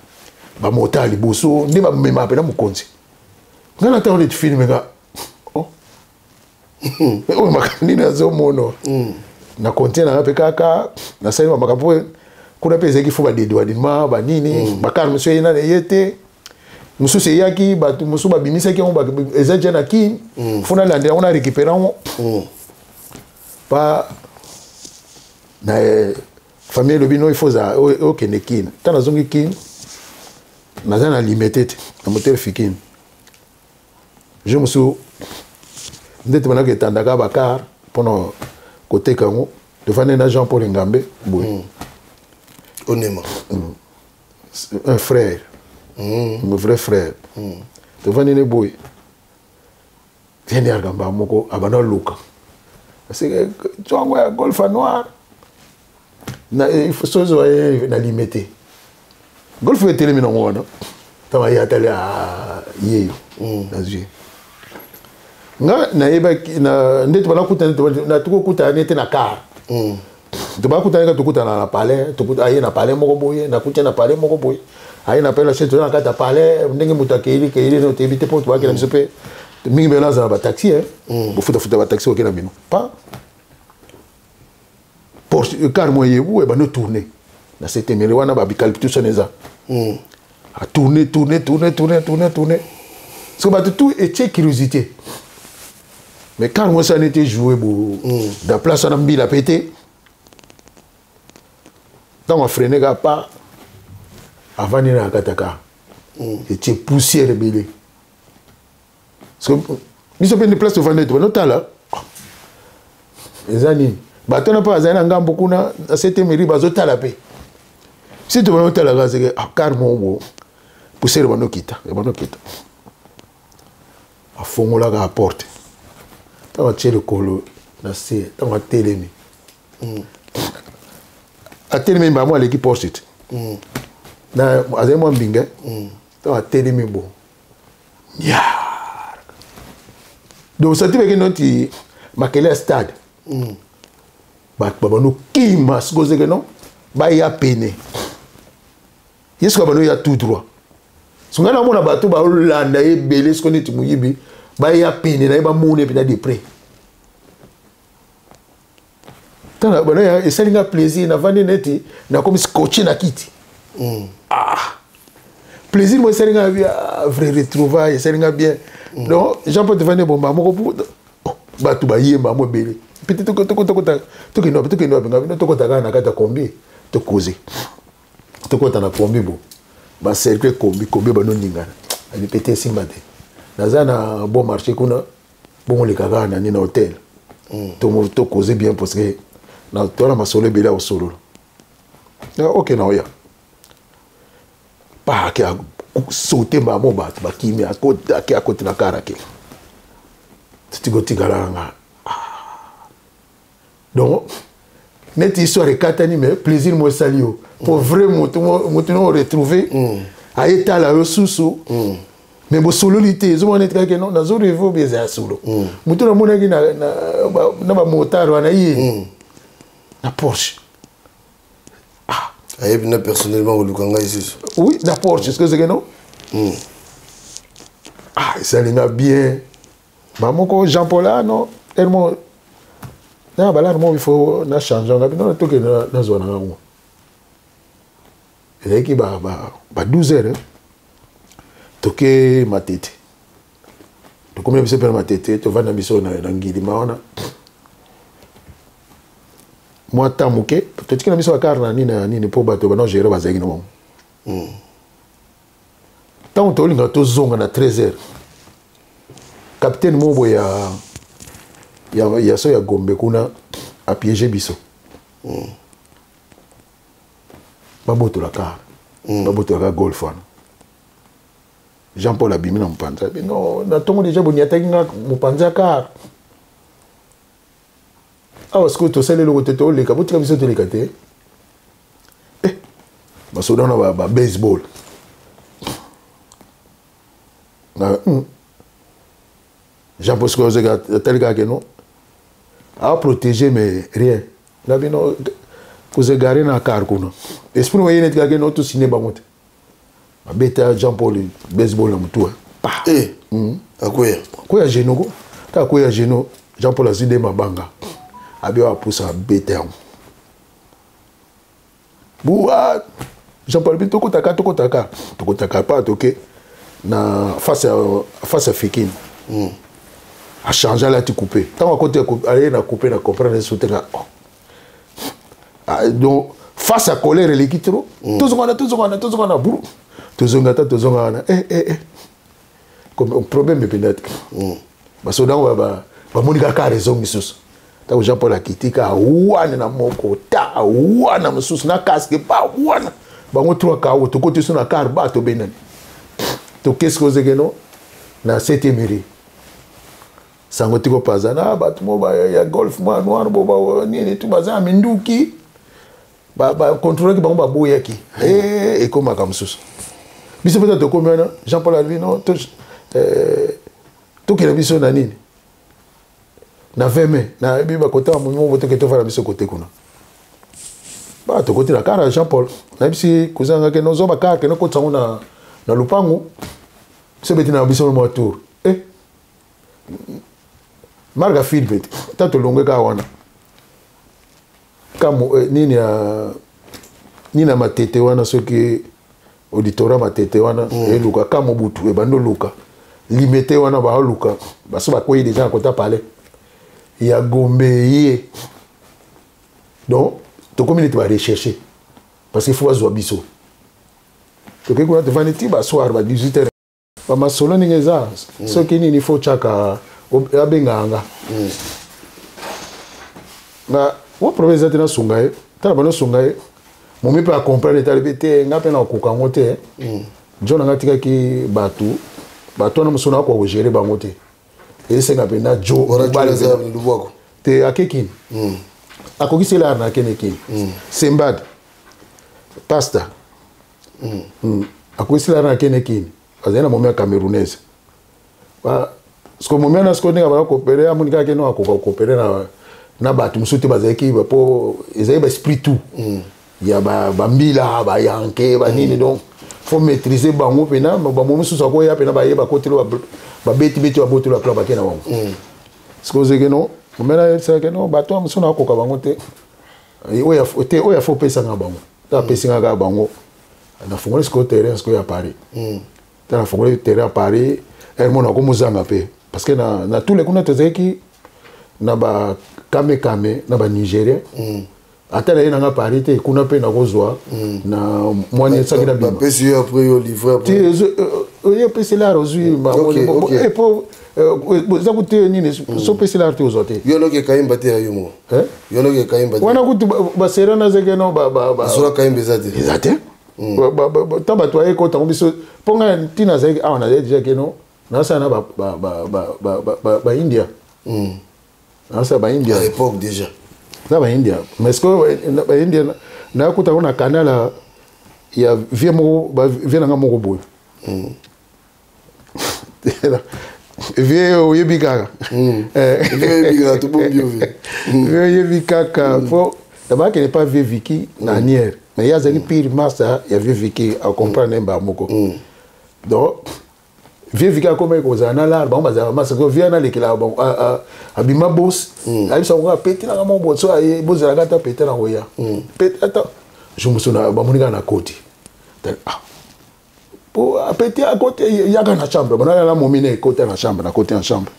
bamota liboso nde bamema mpena mokonzi. Ngai na ntango neti filme nga, oh oyo makambo nini azomona na kontie nanga mpe kaka nasali makambo kuna mpe ezalaki fo badédouanement banini, bakar mosusu eye nani eye te, mosusu eyaki, bato mosusu babimisaki yango, eza dia na Kini, fo nalandela yango, na récupéré yango pa na famille elobi no, il faut okende Kini. Ntango nazongi Kini, naza na Limete te, na motel Fikini. Jour mosusu nde tobandaki etandaka bacar mpona koteka yango, tofandi na Jean Paul Ngambe boye. Onema. Un frère, mon vrai frère. Tovandi ne boye, viende yaka moko abanda oluka twango ya Golf noir sozwa ye na Limete. Golf etelemi nango wana, ntango aye atali yeyo, nazwi nga nayebaki nde tobanda tokokutana nete na car, tobakutana kaka, tokutana na palais, aye na palais moko boye, nakuti na palais moko boye, aye na palais, toza na kati ya palais. Ndenge moto akeili keili no toyebi te, mpo tobakela biso mpe mingi mbele azala bataxi, bofutafuta bataxi oke na bino pa Porsche car mo yebu ebandi tourner na setemele wana, babikaliptus wana eza atourne, tourne, tourne, tourne, tourne, tourne. So bato tout etie curiosité, mais car mo esala neti ejoue bo na place wana, mbila pe te. Ntango afreine kaka pa avandi na kati ya car, etie poussière ebele. Biso mpe nde place tovandi ete banotala eza nini. Bato wana mpe bazali na ngambo kuna na setemeri, bazotala mpe si tobanda otala kaka seke car moko bo poussière ebanda okita, ebanda okita. Afongolaka porte, ntango atie lokolo na se, ntango atelemi, atelemi mbamo aleki porte te na azali mwa mbinga. Ntango atelemi bo nyar, donc sati beke noti makele ya stade. Bato babando kima sikoyo zeke non baya pene ye sikoyo abando ya tout droit. So ngai namona bato balanda ye ebele sikoyo neti moyibi baya pene na ye bamona ye mpenza de près. Tala bana esali nga plaisir navandi neti nakomi scotché na kiti. Ah plaisir mo esali nga bien, ah, vrai retrouvaille esali nga bien. Donc Jean Paul tovandi bomba moko pour oh, bato bayemba mo ebele pete tokota tokende wapi tokende wapi ngabi tokota kaka na kati ya kombi tokoze tokota na kombi bo bacercle kombi kombi banoningana abi pete esimba te naza na bon marché kuna bongo leka kaka na nini na hotel tokoze bien parce que na tola masolo ebele ya kosolola. Ok na oya pa ake saute mbamo bato bakimi ake akoti na kar ake totikotikala nanga. Donc neti histoire ekatani mais plaisir mo esali yo po vrai moto moto no retrouver aye tala yo susu mais bosololi te ezomona neti kaka non nazo reve obi eza ya solo moto namonaki na bamotard wana ye na Porsche. Ayebi na personnellement koluka ngai susu. Oui, na Porsche, est-ce que c'est que non? Ah esali nga bien bamoko Jean Paul ah non tellement na balare moko il faut na change nga bino tokende nazwa na ngango ezalaki ba 12 heures toke Matete tokomi na biso mpe na Matete tovandi na biso na ngilima wana mwa temps moke totiki na biso bakare na nini na nini mpo bato bana gérer bazalaki na bango. Ntango tolinga tozonga na 13 heures capitaine moko boye ya so ya Gombe kuna apiége biso. Babotola car babotola kar golf wana. Jean Paul abimi na mopanzi abi non na ntongo deja boniataki nga mopanzi ya car awa sikoyo tosali eloko te toleka botika biso toleka te. Eh, basoda wana ba baseball na Jean Paul sikoyo ozeka atali kaka ke non aprotéger mais rien na bino kozegare na car kuna esprit oye neti kaka ke non tosine bango te babeta Jean Paul baseball na motu pa. Eh, akweya. Akweya genou ko ta akweya genou. Jean Paul azwi nde mabanga abi oyo apusa abeta yango buwa Jean Paul bi tokotaka tokotaka tokotaka pa toke na face ya face ya Fikine. Achange alati coupe ntango akoti aye na coupe na comprendre so te nga oh. Ah, donc face à colère eleki trop. Tozonga tozonga tozonga na buru tozonga ta tozonga wana eh, eh, eh. Comme problème ependa te basoda yango bamoni kaka raison misusu ntango Jean Paul akiti ka wana na moko ta wana mosusu na casque pa wana bango trois kao tokoti so na car ba tobendani tokesi kozekeno na 7e rue sango tiko pazana bato mo ya golf mwa noir bo ba nini tu baza na minduki bakontrolaki bango baboyaki ekomaka mosusu biso mpenza tokomi wana Jean Paul alobi non tokende biso na nini na 20 mai nayebi bakota momo toke tofala biso kote kuna ba tokoti na kara Jean Paul nayebisi cousin nga ke nozwa bakara kende okotisa yango na lupangu biso beti na biso mwa tour eh marka filme te ta tolongwe kaka wana kamo nini ya nini ya Matete wana soki auditorat Matete wana eluka kamo butu ebandi oluka limete wana baoluka baso bakwei deja na kota palais ya Gombe ye. Donc tokomi neti barecherche parce que faut bazwa biso tokei kuna tovandi ti basoir ba 18 heures bamasolo ndenge eza soki nini fo tiaka abengaka nga nga wa problème eza te nasunga ye tala bano sunga ye momi mpe acomprendre etali te nga mpe nakoka yango te nzo na nga atikaki bato bato wana mosusu nakoka kogere bango te esenga mpenza jo te ake kini akokisi elare na akende kini sembad pasta akokisi elare na akende kini azali na momi ya camerounaise siko momi wana siko ndenge abaka kopere amoni kaka keno akoka kopere Na bato mosusu te bazalaki mpo ezalaki baesprit tout ya bambila, bayanke, banini. Donc faut maîtriser bango mpena. Bango mosusu akoya mpena, baye, bakoteli, babetibeti, baboteli, baplan, bake na bango. Sikoyo ozeke no omena yebisaka no bato mosusu nakoka bango te, oyo te, oyo afo opesanga bango te, apesinga kaka bango. Nafungoli sikoyo terrain sikoyo ya Paris. Ta nafungoli terrain ya Paris, ere mona akomozanga mpe, parce que na tous les kuna tozalaki na bakamekame na banigérien. Ata na ye nanga Paris te, kuna mpe nakozwa na mwani esaki na bima. Bapesi yo, après yo livre. Te, oye opesi lar, ozwi po eza kute nini, so opesi lar te, ozwa te. Yo noki ekayimba te ya yo moko? Yo noki ekayimba te? Wana kutu basera nazeke no. Sola kayimba eza te? Eza te. Ta bato aye kotango biso, mpo ngai ntina azalaki awa, nazali déjà keno nasala na baindia, nasala baindia. À l'époque déjà? Na baindia, mais ce que baindia nakuta ngo na canal ya vie moko, vie nanga moko boye, vie oyebi kaka. Vie oyebi kaka, po nabakende pa vie Viki na Aniere, mais ye azalaki pire master ya vie Viki, acomprendre ye mbala moko. Donc vie Viki akomaki kozala na lar, bango bazalaka masa ko vie nalekelaka bango, abima bos ayebisa bango apetelaka moko bo so bozalaka ata pete na koya pete ata jour mosusu bamoni kaka na koti, po apete akoti yaka na chambre, banana na momi na ekota na chambre, na koti na chambre,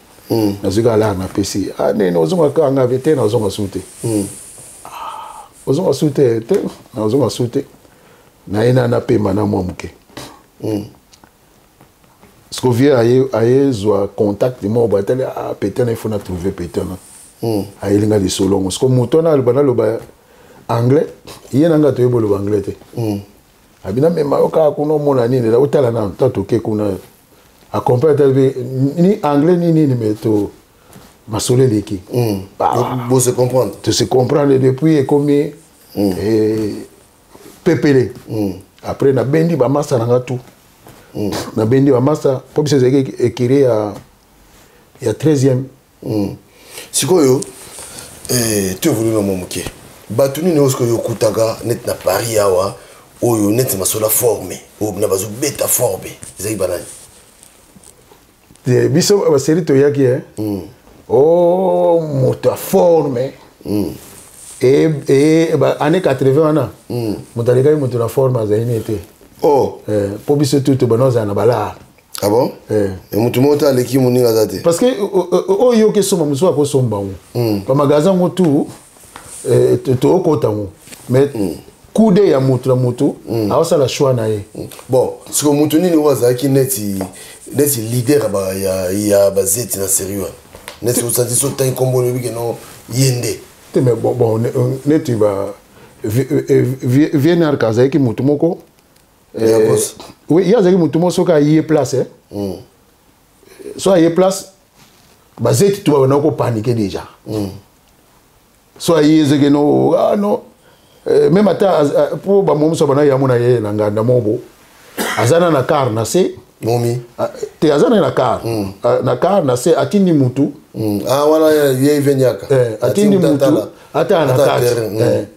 nazwi kaka lar, napesi nene ozonga kaka nga te, nazonga su te, ozonga su te te, nazonga su te, naye na napema na mwa moke. Parce que vieux ayezwa contact moko boye, atali pete na ifo na trouve pete na ayelinga lisolo ngo. Parce que moto wana aloba naloba anglais, ye na nga toyebi oloba anglais te. Abina mema yo kaka kuna, omona nini, otala nano ta toke kuna, acomprendre ata ni anglais ni nini, mais to masolo eleki. Bo se comprendre. To se comprendre depuis, ekomi pepele. Après nabendi bamasa na nga tout, nabendi bamasa mpo biso ezalaki écurie ya 13e. Sikoyo to évolue na mwa moke. Bato nini oyo sikoyo okutaka neti na Paris awa, oyo neti masolo forme, oyo na bazobeta forme, ezalaki banani? Biso baseri toyaki o moto ya forme année 80 wana, moto alekaki moto na forme azali ne te. Oh. Mpo biso tu tobanda ozala na balare. Ah bon? Motu moko te aleki moninga aza te? Parce que oyo yoki esomba, mosusu akosomba ngo bamagasin yango tu, tookota ngo, mais kude ya motu na motu aosala choix na ye. Bon, siko motu nini oyo azalaki neti leader ya bazeti na série wana, neti osanti so otangi nkombo oyebi ke no ye nde? Te, mais bon, neti ba vienark azalaki motu moko. Oui, ye azalaki motu moko, soki aye place, so aye place, bazeti to babanda kopaniquer déjà. So aye ezeke no, ah non, même ata mpo bamomi so bana yamo na ye na nganda mobo, aza na car na se. Momi? Te, aza na car, na car na se, atindi mutu. Ah, wana ye iveniaka. Atindi mutu ata na kati,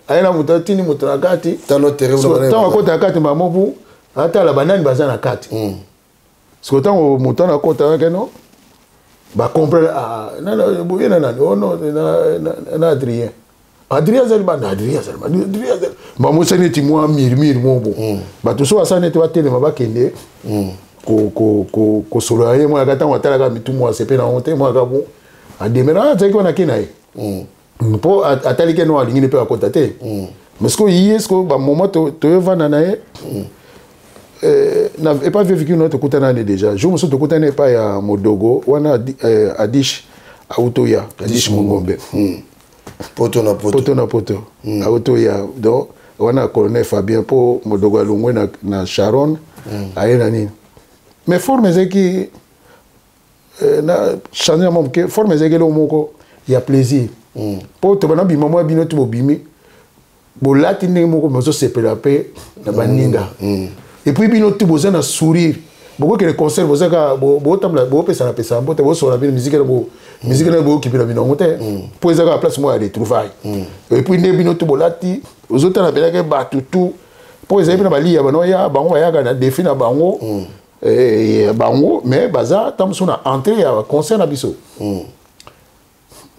aye na mutu, atindi mutu na kati. Ntango akota na kati, bamobu atala banani baza na kati. Siko ntango moto wana akota keno bacomprendre boye na nani ono na Adrien, Adrien azali bana, Adrien azali, Adrien azali, bamosani neti mwa murmure mobo, bato so basala neti batelema, bakende kosolola. Ye mwana ntango atalaka mitu mwa asepe nango te, mwana bo ademera, azalaki wana, ake na ye mpo atali ke no alingi mpe akota te. Mais sikoyo ye, sikoyo bamoment toyovanda na ye epa vie Viki no, tokutana ne déjà jour mosusu, tokutani epai ya Modogo wana, Adish autoya, Adish Mongombe. Poto na poto. Poto na poto, autoya. Donc wana colonel Fabien, mpo Modogo alongwe na Sharon, aye na nini. Mais forme ezalaki na change na mwa moke, forme ezalaki eloko moko ya plaisir, mpo tobanda bima mwa bino to bobimi, bolati ndenge moko, bozosepela mpe na baninga, et puis bino tu boza na sourire. Bokokende concert, bozaka botambola, bopesana pesa mbote, bosola bino musique na bo musique na bokipela bino yango te, mpo eza kaka place moko ya retrouvaille. Et puis nde bino to bolati, ozotala mpelaki bato tout, mpo ezali mpe na baliya bano ya bango bayaka na défi na bango, bango mais baza ntango mosusu na entrée ya concert na biso.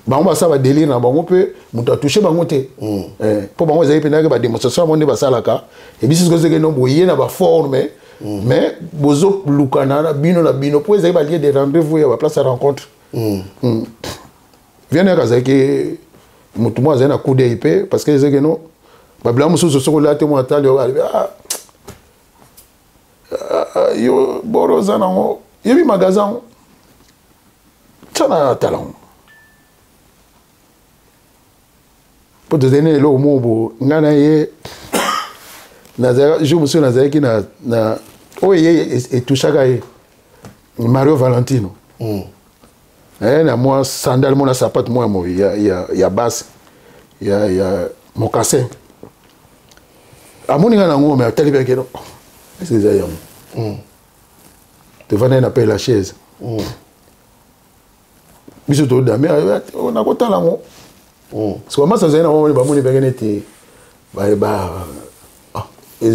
Bango basala badélire na bango mpe moto atouche bango te, mpo bango ezali mpendaki badémonstration yango nde basalaka. Ebisi sikoyo soki no boye na baforme, mais bozolukana na bino na bino, mpo ezali balieu de rendez-vous ya baplace ya rencontre. Viens yaka, azalaki motu moko azali na coup d'œil mpe, parce que ezalaki no babila mosusu soki olati mwa atali oyo alobi: "Ah, ah, yo boro oza nango, yebi magasin yango, tia na tala yango." Mpo tozali na eloko moko bo ngai na ye, nazalaki jour mosusu nazalaki na oyo ye etouchaka ye, Mario Valentino. Na mwa sandale mona sapato moko ya base ya mocassin, amoni ngai nango, me atali mpe akeno ese eza yango. Tovandaki na pe la chaise, biso todame nakotala yango. Sikoyo masa azali na bamoni, bamoni peke neti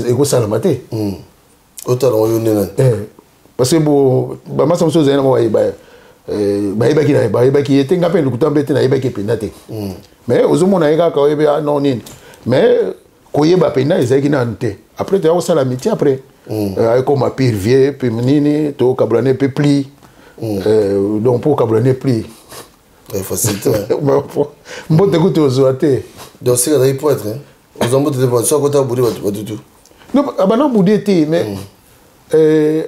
ekosalama te. Otala yango yo nde nani? Parce que bo bamasa mosusu ozali nango bayebaki bayebaki ye te, nga mpe lokuta mpe te, nayebaki ye mpenza te. Mais ozomona ye kaka, oyebi, ah non nini, mais koyeba mpenza ezalaki nanu te. Après toya kosala métier, après ekoma pire vie mpe nini, tokabola ne mpe pli. Donc mpo okabola ne pli facilité. Mbote kutu ozwa te. Donc sika azalaki poêtre, ozwa mbote te, so akota budi bato batutu. Non, abanda budi te, mais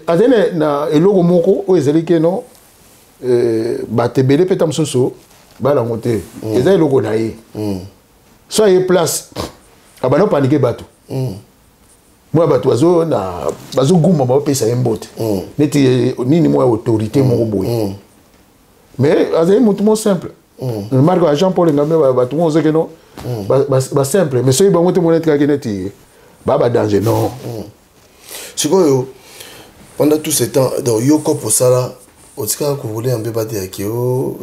azali na eloko moko oyo ezali keno bato ebele mpe ta mosusu balango te. Eza eloko na ye, so aye place, abanda opanike bato mwa bato bazogumba, baopesa ye mbote neti nini, mwa autorité moko boye. Mais azali motu mo simple, marque ya Jean Paul Ngambe, bato mo ozokeno basimple, mais soki bango te, mona etikaki neti baa badanger, non. Sikoyo pendant tout ce temps, donc yo kopo osala, otikaka kovole ya mbeba te yake o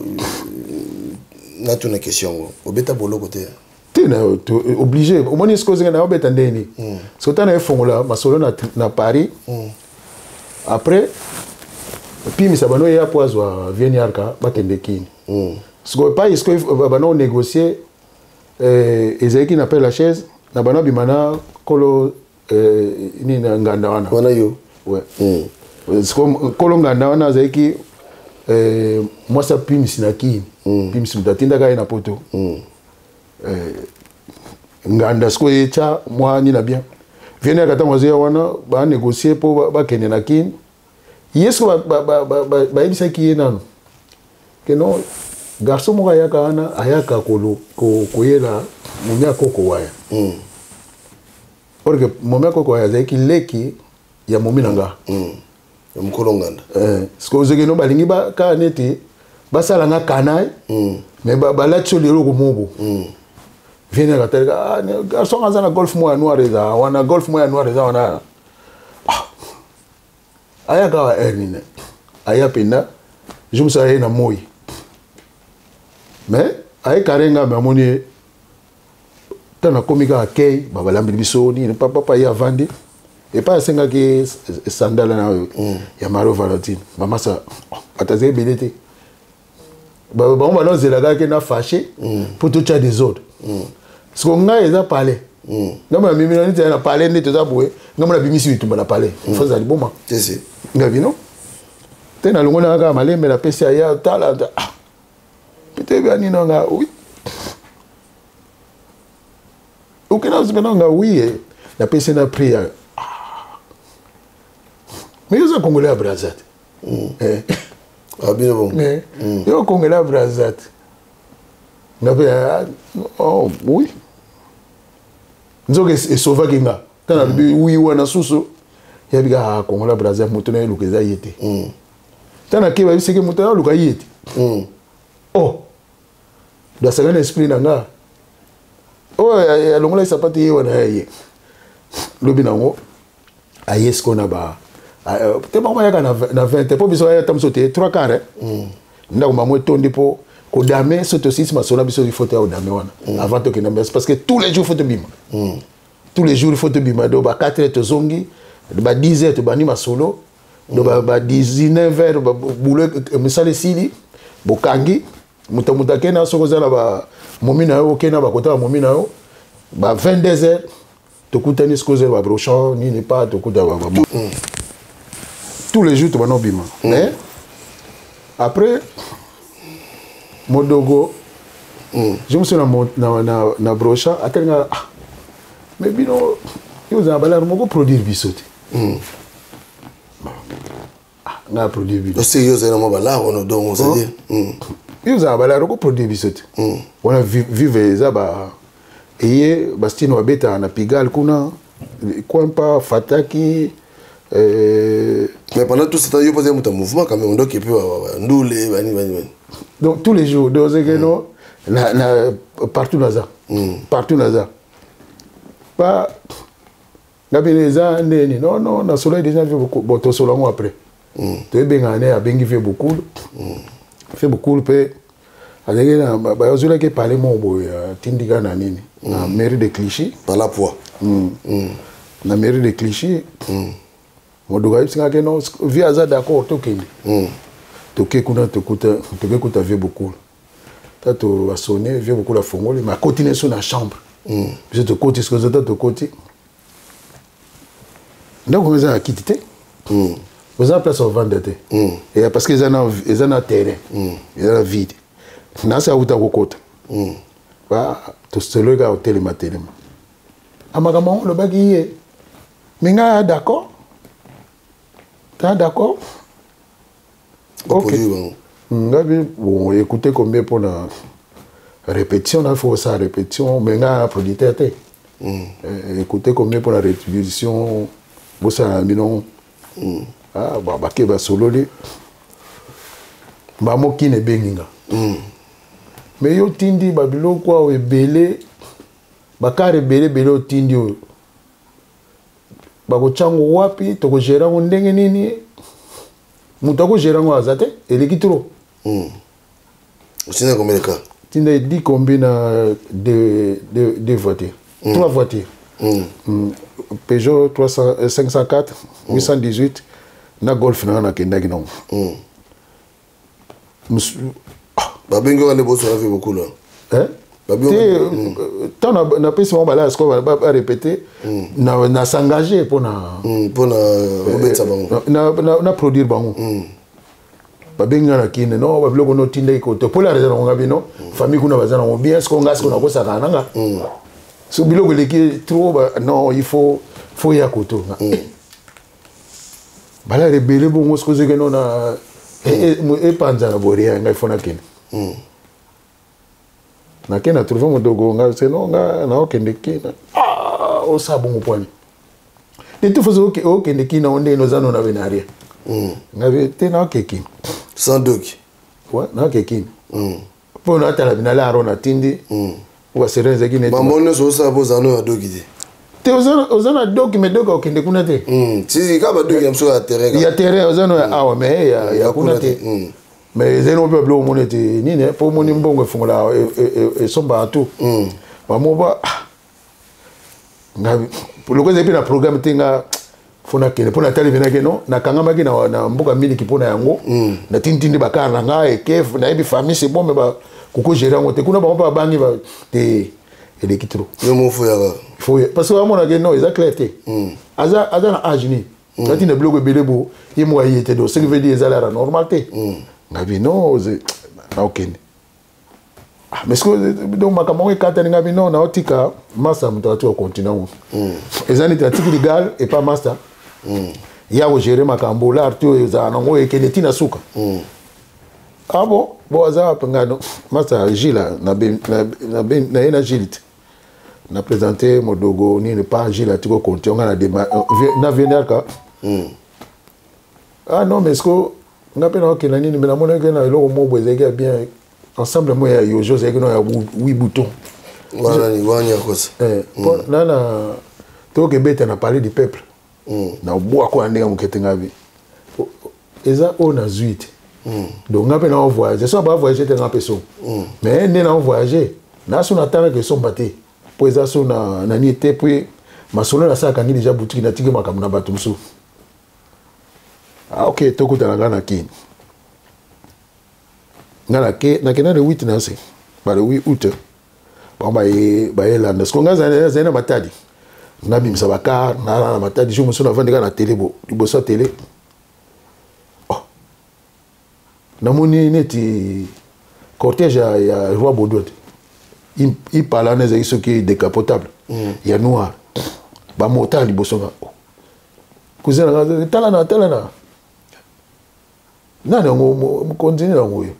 natuna question yango, obeta boloko te? Te, na obligé omoni sikoyo ozenga na obeta ndeni soki tana efongola masolo na Paris. Après pimisa bano eya po azwa vieniarka, bakende kini. Sikoyo epai sikoyo bano négocie, ezalaki na Père Lachaise na bano abima na kolo nini na nganda wana. Wana yo? Ouais. Sikoyo nkolo nganda wana azalaki mwasi apimisi na kini. Pimisi moto atindaka ye na poto. Nganda sikoyo etya mwa nini na bien viene yaka, ntango azoya wana banégocie mpo bakende na kini. Ye sikoyo bayebisaki ye nano ke non, garçon moko ayaka wana, ayaka koyela momi akoko waya. Or que momi akoko waya azalaki leki ya momi na nga. Ya mokolo nganda. Sikoyo ozokende no balingi kaka neti basala nga kanai, mais balati so leloko moko. Viene katalika, ah, garçon aza na golf moko ya noir, eza wana, golf moko ya noir eza wana. Ah. Ayaka awa heure nini? Aya mpenza jour mosusu, aye na moi, mais aye kare nga, me amoni ye ntango nakomi kaka kei, babalambeli biso nini, papa ye avandi epai asengaki sandala na oyo ya Mario Valentine. Bamasa bato azali ebele te, bango bana kaka ke na fâché mpo totya désordre. Siko ngai eza palais, ngai mona mimi neti na palais nde toza boye, ngai mona bimisi bitumba na palais, fo ezali boma ngai bino te. Nalongoli nanga kaka malembe, napesi aya tala, ah peut-être ya nini nga, oui, okenda mpena nga, oui, napesi na prix ya, mais yo oza Congolais ya Braza te. Ah, bino bon. Yo Congolais ya Braza te, nga mpe oh oui, nzoka esovaki nga ntango nalobi oui wana susu yabi kaka Congolais ya Braza, moto na ye eluka eza ye te. Ntango nakei, bayebisaki moto na aluka ye te. Oh, dasaka na esprit na nga oyo alongolaki sapato ye wana ya ye lobi nango, aye sikoyo na ba Ah, te bango bayaka na 20 mpo biso bayaka biso te 3 quart ndako bango etondi mpo kodame so tosilisi masolo na biso il faut toya kodame wana avant tokende messe, parce que tous les jours faut tobima, tous les jours il faut tobima. Donc ba 4 heures tozongi, ba 10 heures tobandi masolo, donc ba 19 heures boulot, misala esili, bokangi, moto moto akenda. Soki oza na bamomi na yo, okenda bakota bamomi na yo. Ba 22 heures tokutani, soki ozela babrochon nini pa tokuta tous les jours tobanda obima. Mais après modogo, je me suis na brocha atelinga. Ah, mais bino, yo ozala balare moko produire biso te. Ah, nga produire bino? Osi yo ozali na mwa balare wana, donc ozali Yo ozala balare oko produire biso te. Wana vive eza ba eye bastino babetaka na Pigalle kuna, Kwampa Fataki. Mais pendant tout ce temps, yo mpo moto ya mouvement quand même, donc et puis ndule bani bani bani. Donc tous les jours, donc ozeke no na partout naza, partout naza pa nga pene eza ndeni. Non, non, nasolaki déjà vieux beaucoup. Bon, tosola yango après, toyebengana ne abengi vieux Bokulu. Vieux Bokulu mpe azalaki na bazwelaki epale moko boye, atindika na nini, na mairie de Clichy. Pala poids. Na mairie de Clichy, modoka ayebisingaki non, vieux aza d'accord, tokende. Toke kuna, tokuta, toke kuta vieux Bokulu. Ta to asone, vieux Bokulu afongoli, mais akoti ne so na chambre. Biso tokoti, soki ozota tokoti, ndako eza na kiti te, oza na place ovanda te, parce que eza na terrain, eza na vide. Nasi awuta kokota, tosoloki kaka kotelema telema. Amakambo yango olobaki ye, mais ngai d'accord, ta d'accord, ok. Ngabi bon, écoutez, combien mpona répétition? Na faut osala répétition, mais ngai na producteur te. Écoutez, combien mpona répétition bosala na bino? Ah, bon, bake basololi bamokini ebengi nga. Mais yo tindi babiloko awo ebele, bakare ebele ebele otindi oyo, bakotyango wapi? Tokogérer yango ndenge nini? Moto akogérer yango aza te, eleki trop. Otinda combien de cas? Tinda 10 kombi na deux voitures, trois voitures. Peugeot 300, 504, 818 na Golf na nga nakendaki nango. Babengi wana bosala vieux Bokulu? Te, ntango napesi bango balaya sikoyo barépété, na s'engage mpona Mpona obetisa bango. Na produire bango. Babengi nga na kine no babiloko no otindaki kote pole eza nango, nga bino famille kuna baza nango bien. Sikoyo nga sikoyo nakosaka nanga so biloko eleki trop non, il faut ya koto balala ebele bongo. Sikoyo soki no na epanzana boria, ngai fo nakende. Nake na trouve modogo, nga se no nga naokende kina. Ah, osala bongo pwani de toute façon okende kina o ndenge oza no na be na rien. Nga be te, naoke kina. Sans doki? Ouais, naoke kina mpo natala binala aro natindi po baserin ezalaki neti Bambo nyonso osala mpo ozala no ya doki te. Te, oza na doki, mais doki okende kuna te. Sisi kaka badoki ya mosusu ya terrain. Ya terrain oza no ya awa, mais ya kuna te. Mais ezali no mpe babiloko omoni ete nini, mpo omoni mbongo efongola, esombaka tu bamo ba nga loko ezali mpe na programme te. Nga fo nakende mpo natali venaki no nakangamaki na mboka miliki mpo na yango natinditindi bakar na nga eke. Nayebi famille, c'est bon, mais kokogérer yango te kuna. Bango mpe babangi te, eleki trop. Yo mofo yaka. Faut parce que bamonaki non, eza clair te, aza na age nini, natinda biloko ebele bo ye moko aye te. Donc ce qui veut dire eza lara normal te. Ngabi non, naokende. Ah, mais ce donc makambo yango ekatani. Ngabi non, naotika master, moto ati okontinue yango. Eza neti atiki ligal epa master ya kogérer makambo lar te oyo ezala nango ekende ntina suka. Ah bon, bon, aza wapi? Nga no master Gila na ye na Gile te, na présente modogo nini pa Gile atiki okontinue nga na vienaka. Ah non, mais ce que nga mpe naokenda nini, me namonaki na eloko moko boye ezalaki ya bien, ensemble mo ya yojo ezalaki no ya huit bouton. Wana yakosa. Nana tokebeta na Palais du Peuple. Na obwako na ndenge moke te ngai bi eza oyo nazwi te. Donc ngai mpe na voyage so ba voyage te ngai mpe so mais nde na voyage naso natalaka esomba te mpo eza so na nani te mpo masolo nasalaka ngi deja boutique natiki makambo na bato mosusu. Ah, ok, tokutana ngai na Kini. Ngai nake nakenda le 8 na se ba le 8 août bango bayelanda siko ngai azali na Matadi, nabimisa bakar nala na Matadi. Jour mosusu navandi kaka na tele bo liboso ya tele, oh. Namoni neti cortège ya roi Baudouin te, ipala wana ezalaki soki décapotable ya noir, bamotard liboso nga. Oh. Cousin na nga, tala na tala na nani yango, mokonzi nini yango oyo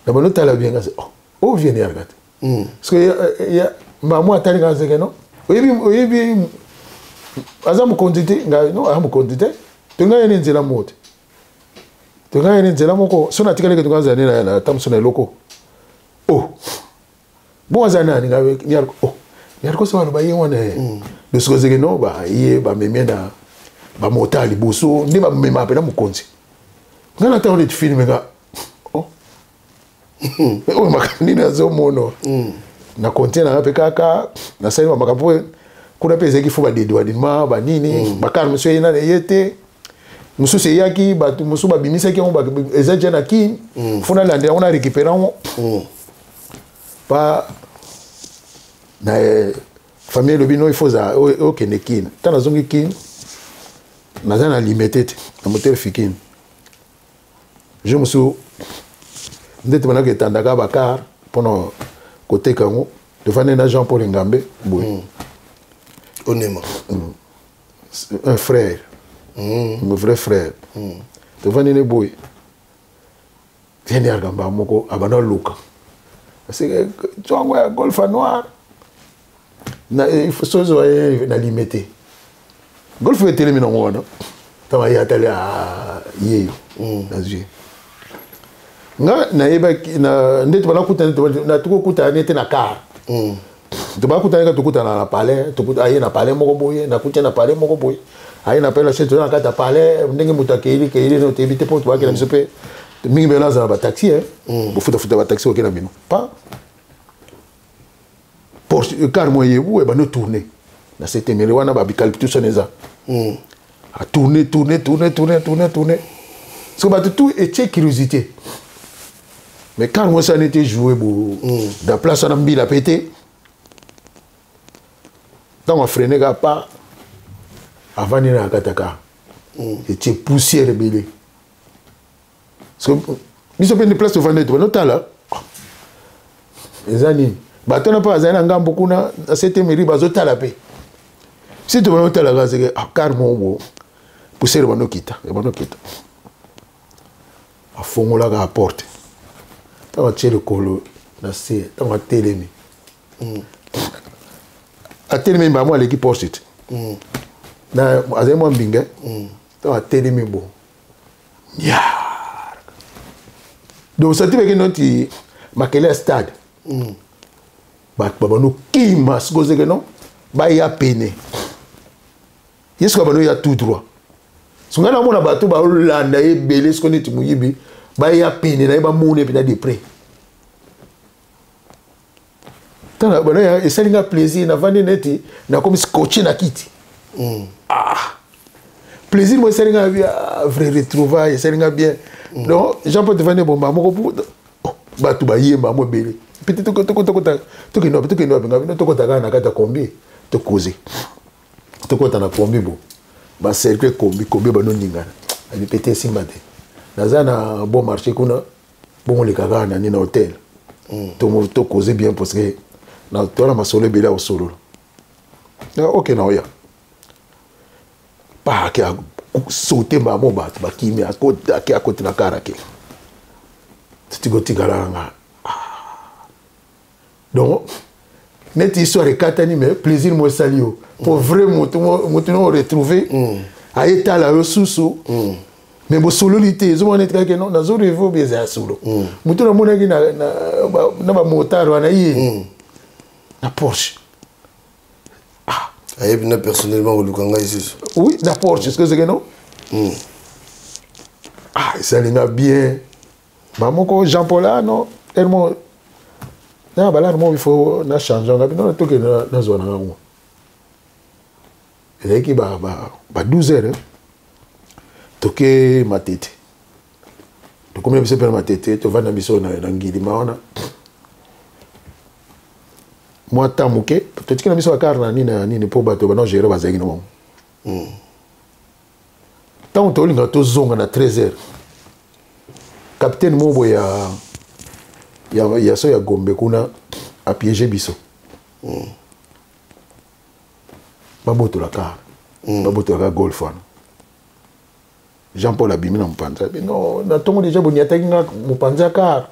na bando tala bien nga oh, oyo viene yaka te parce que mamo atali nga zeke no oyebi oyebi aza mokonzi te. Ngai no aza mokonzi te, tongai ye ni nzela moko te, tongai ye ni nzela moko so natikalaki tongai azala nini na ta mosu na eloko. Oh, bon, aza nani? Ngai Niarko. Oh, Niarko so baloba ye wana losiko zeke no baye bamemie na bamota liboso nde bamema mpena mokonzi. Ngai na ntango neti filme nga, oh, oyo makambo nini azomona na kontie nanga mpe kaka nasali makambo mpo kuna mpe ezalaki fo badedouanement banini bakar mosusu eye nani eye te, mosusu eyaki bato mosusu babimisaki yango eza dia na Kini fo nalandela yango na récupéré yango pa na famille elobi no il faut okende Kini. Ntango nazongi Kini, naza na Limete te na motel Fikini. Jour mosusu ndeti bandaki etandaka bakar mpona koteka yango, tofandi na Jean Paul Ngambe boye. Onema. Un frère, mon vrai frère. Tovandi ne boye, viende yaka mbaa moko abanda oluka parce que ntango ya Golf noir sozo ye na Limete, Golf etelemi nango wana. Ntango aye atali yeyo nazwi nga nayebaki ndeti banakuta tukokutana nete na car tobakutana kaka, tokutana na palais, aye na palais moko boye, nakuti na palais moko boye, aye na palais na toza na kati ya palais ndenge moto akeili keili no toyebi te mpo tobakela biso mpe mingi mpe nazala bataxi bofutafuta bataxi okenda bino pa Porsche car mo yebu ebandi otourne na setemele wana babikaliptus wana eza atourne tourne tourne tourne tourne tourne soki bato tout etie curiosité, mais car mo esani te joue bo dans place wana mbila mpe te. Ntango afrene kaka pa avandi na kati ya car etie poussière ebele. Biso mpe nde place tovandi ete banotala eza nini, bato wana mpe bazali na ngambo kuna na setemeri bazotala mpe si tobanda otalaka seke car moko bo poussière ebanda okita ebanda okita. Afongolaka porte, ntango atie lokolo na se, ntango atelemi atelemi mbamo aleki porte te na azali mwa mbinga. Ntango atelemi bo nyar, donc sati beke noti makele ya stade, bato babanda okima sikoyo zeke no baya pene ye sikoyo abanda oya tout droit. So ngai namona bato balanda ye ebele sikoyo neti moyibi, baya pene na ye bamona ye mpena de près. Tala bana, esali nga plaisir, navandi neti nakomi scotché na kiti. Ah, plaisir mo esali nga bien, vrai retrouvaille esali nga bien. Donc Jean Paul tovandi bomba moko po bato bayemba mo ebele pete tokota tokende wapi, tokende wapi? Nga bino tokota kaka na kati ya kombi tokoze, tokota na kombi bo bacercle kombi kombi banoningana abi pete esimba te, naza na bon marché kuna bongo oleka kaka na nini na hotel tokoze bien parce que toza na masolo ebele ya kosolola. Ok, na oya pa ake asote mbamo bato bakimi ake akoti na kar ake titikotikala nga. Donc neti histoire ekatani, mais plaisir mo esali yo po vrai moto moto no retrouver ayetala yo susu mais bosololi te, ezomona neti kaka no nazo rêve obi eza ya solo. Moto namonaki na bamotard wana ye na Porsche. Ayebi na personnellement koluka ngai lisusu. Oui, na Porsche, ce que c'est que non. Ah, esali nga bien. Bamoko Jean Paul, ah non, tellement na balare moko, il faut na change nga bino, tokende nazwa na ngango. Ezalaki ba 12 heures, toke Matete, tokomi na biso mpe na Matete, tovandi na biso na Ngilima wana mwa temps moke, totiki na biso bakare na nini na nini mpo bato bana gérer bazalaki na bango. Ntango tolinga tozonga na 13 heures, capitaine moko boye ya so ya Gombe kuna apiéger biso. Babotola car, babotola ka Golf wana. Jean Paul abimi na mopanzi, abi non, na ntongo déjà boniataki nga mopanzi ya car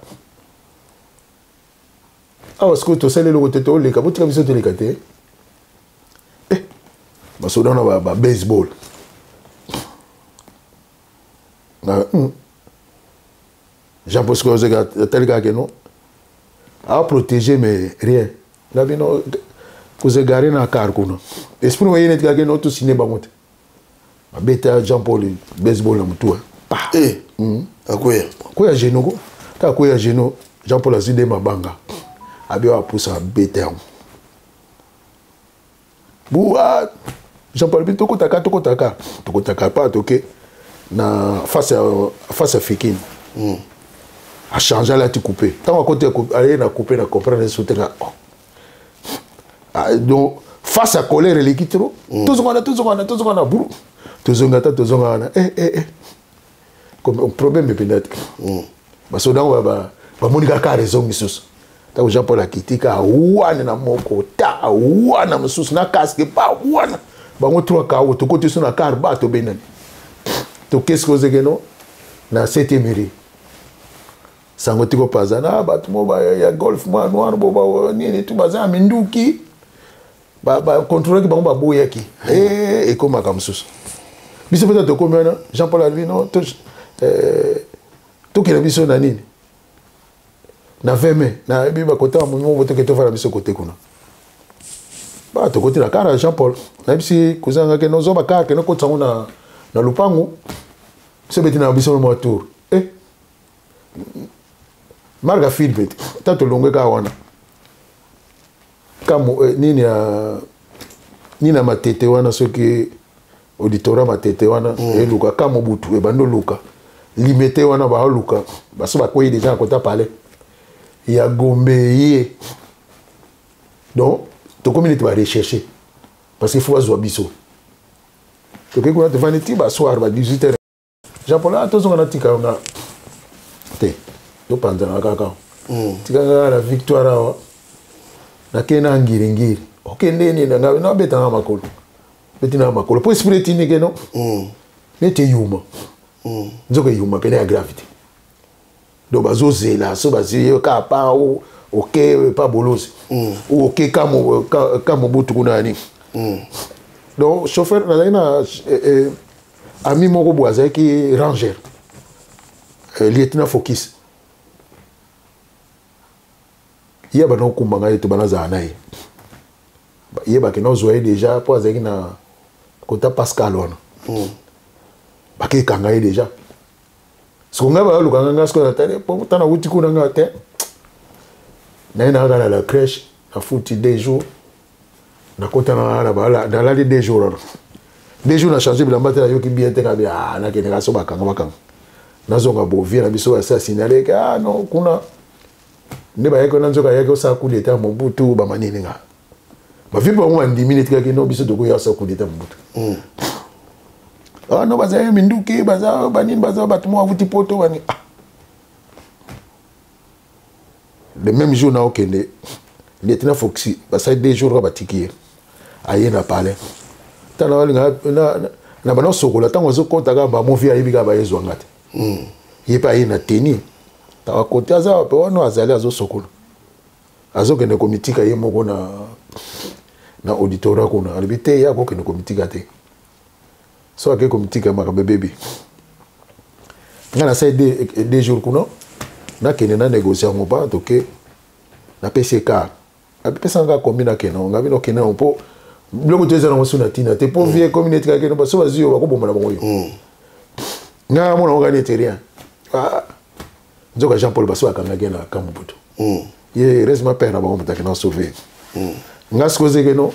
awa. Sikoyo tosali eloko te, toleka, botika biso toleka te. Eh, basoda wana ba baseball na Jean Paul sikoyo atali kaka keno aprotéger, mais rien na bino kozegare na car kuna. Esprit oye neti kaka keno tosine bango te, babeta Jean Paul baseball na motu. Pa eh, akweya. Akweya genou ko ta akweya genou. Jean Paul azwi nde mabanga, abi oyo apusa, abeta yango buwa. Jean Paul abi tokotaka, tokotaka, tokotaka pa toke na face ya Fikine. Achange, alati coupe. Ntango akoti, aye na coupe, na comprendre so te nga, oh. Ah, donc face à colère eleki trop. Tozonga wana, tozonga wana, tozonga wana buru, tozonga ata tozonga wana, eh, eh, eh. Comme problème ependa te. Basoda yango bamoni kaka raison misusu. Ntango Jean Paul akiti ka wana na moko ta wana mosusu na casque pa wana, bango trois kao, tokoti so na car ba tobendani, tokesi kozekeno na 7e rue. Sango tiko paza na bato mo ya Golf mwa noir bo ba nini tu baza na minduki, bakontrolaki bango, baboyaki. Ekomaka mosusu biso mpenza tokomi wana. Jean Paul alobi no, tokende biso na nini na 20 mai, nayebi bakota ya momi toke tofala biso kote kuna. Ba tokoti na car ya Jean Paul, nayebisi cousin nga ke nozwa bacar, kende kotisa yango na lupangu biso, beti na biso mwa tour. Eh, marka film te, ta tolongwe kaka wana kamo, nini ya nini ya Matete wana, soki auditorat Matete wana eluka ka Mobutu ebandi oluka Limete wana, baoluka baso bakwei déjà na kota palais ya Gombe ye. Donc tokomi neti barecherche parce que faut bazwa biso. Tokei kuna, tovandi ti basoir ba 18 heures. Jean Paul, ah, tozonga, na tika yo nga te, topanzana kaka. Tika kaka na Victoire awa, nakei na Ngiringiri. Okende nini na ngai, nabetanga makolo, beti na makolo mpo esprit etindi keno neti eyuma. Nzoka eyuma pene ya gravité. Donc bazozela so bazwi ye kaka pa oke pa Bolozi ou oke ka Mobutu kuna ya nini. Donc chauffeur nazalaki na ami moko boye azalaki ranger, lieutenant Fokis. Ye bana okumba ngai to bana azala na ye, ye bakenda ozwa ye déjà mpo azalaki na kota Pascal wana. Bakekanga ye déjà. Siko ngai bayolukanga ngai sikoyo, natali po tana wuti kuna ngai te, naye nayaka na la crèche, nafuti 2 jours, nakota nalali 2 jours wana, 2 jours na change bilamba te, nayoki bien te. Kabi, ah, nakende kaka so bakanga bakanga, nazonga bovie na biso. Basi asignale ke, ah non, kuna nde bayaki wana, nzoka ayaki osala coup d'état Mobutu. Bamanini nga bavi bango bandimi neti kaki no biso tokoya osala coup d'état Mobutu. Ah non, baza minduki, baza banini, baza bato mo avuti poto bani. Ah, le même jour na okende, lieutenant Foxy basali 2 jours kaka, batiki ye, aye na palais. Tala balinga na bana osokola. Ntango azokɔta kaka, bamovi ayebi kaka bayezwanga te. Ye mpe aye na teni taka kote aza wape wana, azali azosokola, azokende komitika ye moko na auditorat kuna. Alobi te, ye akokende komitika te. So akei komitika, makambo ebebi. Ngai nasali 2 jours kuna, nakende na négocie yango mpa toke, napesi ye car, apesanga kombi, nakende ngo. Ngai bino okende yango mpo Biloko to eza nango so na ntina te mpo vie ekomi neti kaka keno baso bazwi yo bakoboma na bango yo. Ngai amona yango kaka neti rien. Ah, nzoka Jean Paul baso bakangaki ye na Kambutu. Ye heureusement père na bango moto akenda sauve nga. Sikoyo ozeke no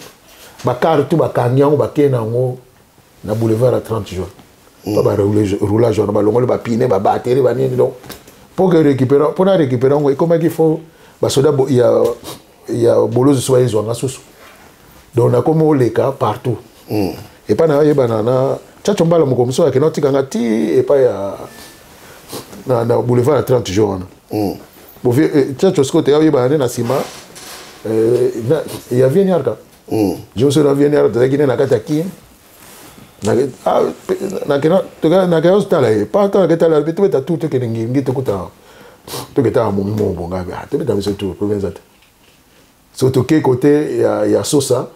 bakar tu bakangi yango, bakei na yango na boulevard ya 30 juin mpo baroulage wana balongoli bapine, babateri, banini. Donc mpo ke récupérer, mpo na récupérer yango ekomaki fo basoda ya bolozi so bayezwanga susu. Donc nakomi oleka partout epai na yebana na Tchatcho Mbala. Moko mosusu akenda otikanga ti epai ya na boulevard ya 30 juin wana. Tchatcho sikoyo te oyebana nde na nsima ya vie niarka. Je me souviens, vie niarka tozalaki nde na kati ya Kine. Nakenda ozotala ye pa tala ketala be tobeta tour, tokende ngingi, tokuta toketala momi moko bonga tobeta biso tour problème eza te. So toke côté ya Sosa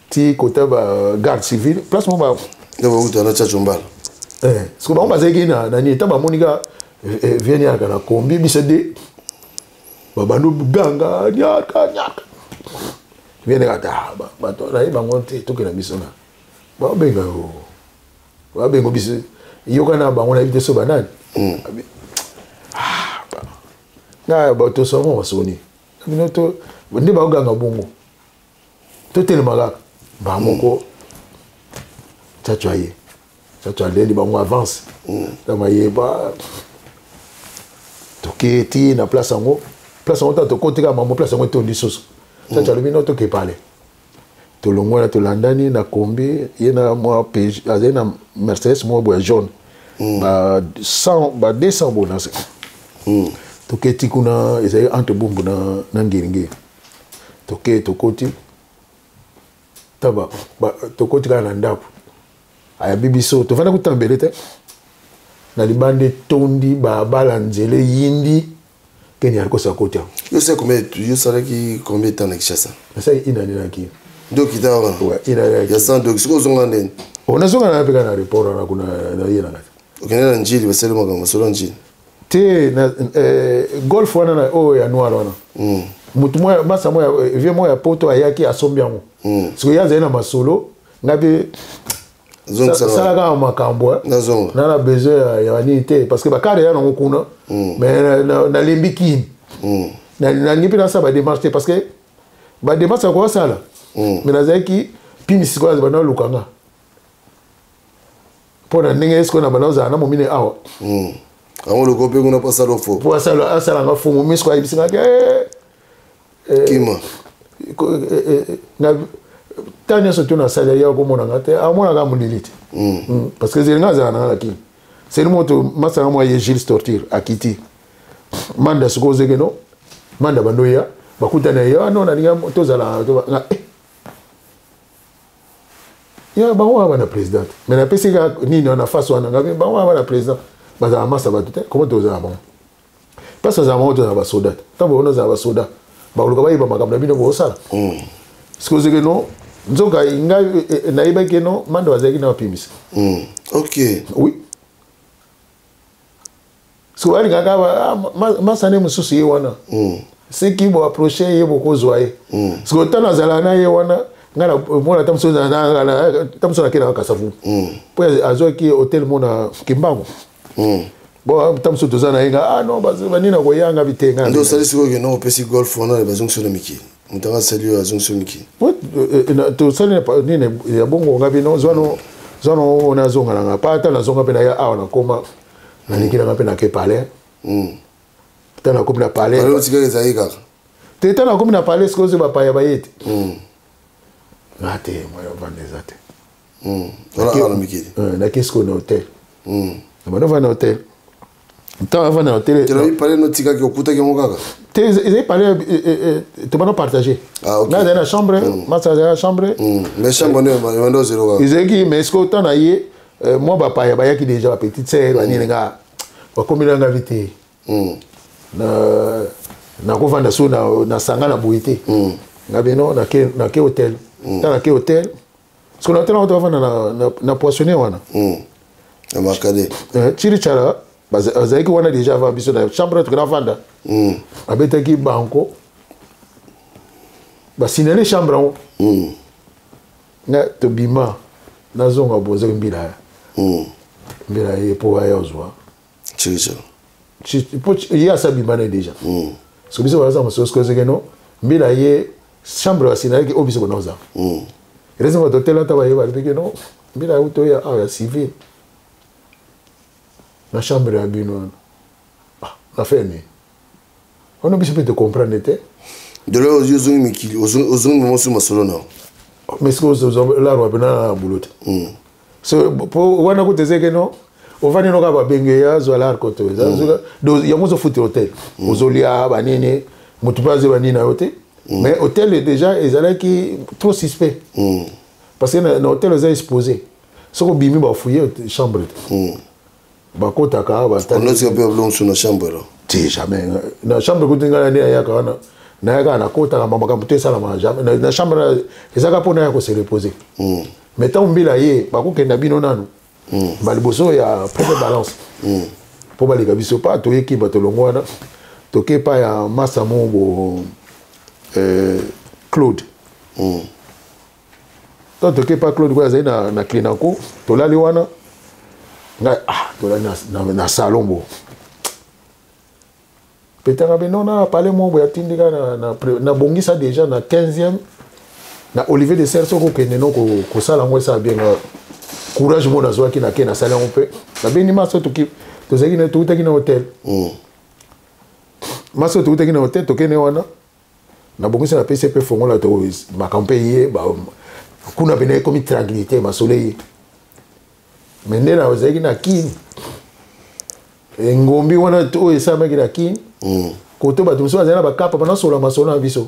ti côté ba garde civile, place mo ba Nde bakuta na Tchatcho Mbala. Siko bango bazalaki na nini, ntango bamoni ka vieni yaka na kombi biso de babandi ganga nyaka nyaka vieni kata bato naye bango te tokenda biso na babenga yo, babenga biso yoka na bango nayebi te so banani na bato somo basoni bino to nde baoganga bongo totelema kaka mbaa moko. Tchatcho aye, Tchatcho aleli bango avance. Ntango ayeba toke ti na place yango, place yango ntango tokoti kaka mambo, place yango etondi susu. Tchatcho alobi no toke pale tolongwa na tolandani na kombi ye na mwa azali na Mercedes moko boya jaune ba 100 ba 200 boye na se. Toketi kuna, ezali entre Bumbu na Ngiringiri. Toke tokoti taba tokoti kaka na ndako ayabi biso tovanda kutambele te na libanda etondi babala nzela eyindi keni alikosa koti yango. Yo sali combien, yo salaki combien de temps na Kinshasa? Nasali une année na Kini. Nde okita wana? Ouais, une année na Ya sans doki soki ozonga ndeni? Nazonga na mpe kaka na aéroport wana kuna na ye na kati. Okende na Njili, basali makambo masolo ya Njili? Te, na golf wana na oyo ya noir wana. Motu moko masa moko vieux moko ya poto ayaki asombi yango. Sikoyo ye azali na masolo ngai mpe sala kaka makambo na besoin ya banini te parce que bakare ya nango kuna. Mais nalembi Kini, nalingi mpe nasala badémarche te parce que badémarche ya kosala. Mais nazalaki pini sikoyo banda olukanga mpo na ndenge sikoyo na banda ozala na momine awa. Yango loko mpe kuna mpo asala fo. Mpo asalanga fo momi sikoyo ayebisingaki kima. Ta nyonso to nasali ya komonanga te, amonaka molili te parce que zelinga azala nanga na Kini seli moto masanga mwa ye Gilles Torture akiti manda sikoyo ozeke no manda bando ya bakutana ye ano nalinga tozala ya bango wana bana président. Mais napesi kaka nini wana face wana ngabi bango wana bana président bazala masa bato te. Komo tozala bango place bazala bango tozala basoda te. Ntango bango ozala basoda bakoluka bayeba makambo na bino bosala. Sikoyo ozeke no nzoka ngai nayebaki no manda bazalaki na bapimisa. Ok. Oui, sikoyo alingaka masane mosusu ye wana soki boapproche ye bokozwa ye. Sikoyo ntango azala na ye wana ngai mona ata mosusu ata mosusu nakendaka Kasavu mpo azwaki hotel mo na Kimbangu. Bon, ata mosusu toza na ye nga ah non banini na koyanga bitenga. Nde osali sikoyo kende opesi golf wana bazongisi yo na mikili, moto anga asali oyo azongisi yo mikili. Tosali nini ya bongo nga bino zwano zwano nazonga nanga pa ata nazonga mpe naya awa nakoma naleki nanga mpe nake palais. Ata nakomi na palais. Otikaka ezali kaka. Te, ata nakomi na palais sikoyo ozo bapaya baye te nga te moyo ovanda eza te. Wana mikili. Nake sikoyo na hotel, na bando ovanda na hotel, ntango avanda na hotel. Telabi palais notikaki okutaki yango kaka? Te, ezali palais tobanda partage. Nga azali na chambre, masa azali na chambre. Mais chambre nde ebanda ozelo kaka. Ezalaki mais sikoyo ntango na ye mwa bapaya bayaki déjà, bapetite sœur banini, nga bakomi na nga vi te nakovanda so na sanga na boye te. Nga bino nake hotel, ntango nake hotel sikoyo na hotel yango tovanda na poissonnier wana. Na makade. Chiri chala bazalaki wana déjà avant biso na chambre tokenda vanda. Abetaki banko basignale chambre yango. Nga tobima nazonga bozaki mbila ya mbila ye mpo aya ozwa po ye asa bima na ye déjà. Soki biso baza mosusu soki ozeke no mbila ye chambre basinalaki oyo biso kona ozala raison bato tela ata baye balobiki no mbila auti oya awa ya civil na chambre ya bino wana. Ah, na fait nini wana biso mpe tocomprendre te. De là ozwi ozongi mikili, ozongi mama osi masolo na mais soki ozolaro wapi na bulo te. So po wana kuta ezeke no ovandi no kaka babenge ya azwa lar koto yango ozofuta hotel, ozolia banini, motu mpe azwi banini na yo te. Mais hotel déjà ezalaki trop suspect parce que na hotel oza exposé, soki obimi bafuye chambre te, bakotaka. Batasika mpe babiloko mosusu na chambre la? Te, jamais na chambre. Kuti ngai nde nayaka wana, nayaka nakotaka makambo te esalama jamais na chambre, ezalaka mpo naya kose reposer. Mais ntango mbila ye bakokenda bino nanu baliboso ya première balance mpo baleka biso pa toyeki bato longo wana toke pa ya masa mo bo Claude. Ntango toke pa Claude koyo azali na Clinaco, tolali wana ngai, ah, tolali na salon bo petanga mpe non na palais moko boye atindika nabongisa déjà na 15e na Olivier de Serre. Soki okende no kosala yango esala bien nga courage mo nazwaki nake nasali yango mpe nabendi maso tozalaki toutaki na hotel, maso toutaki na hotel, tokende wana nabongisi napesi mpe fongola to makambo mpe ye kuna pene ekomi tranquillité masolo ye. Mais nde nazalaki na Kini engombi wana oyo esalamaki na Kini koto bato mosusu bazali na bakapa banasola masolo na biso.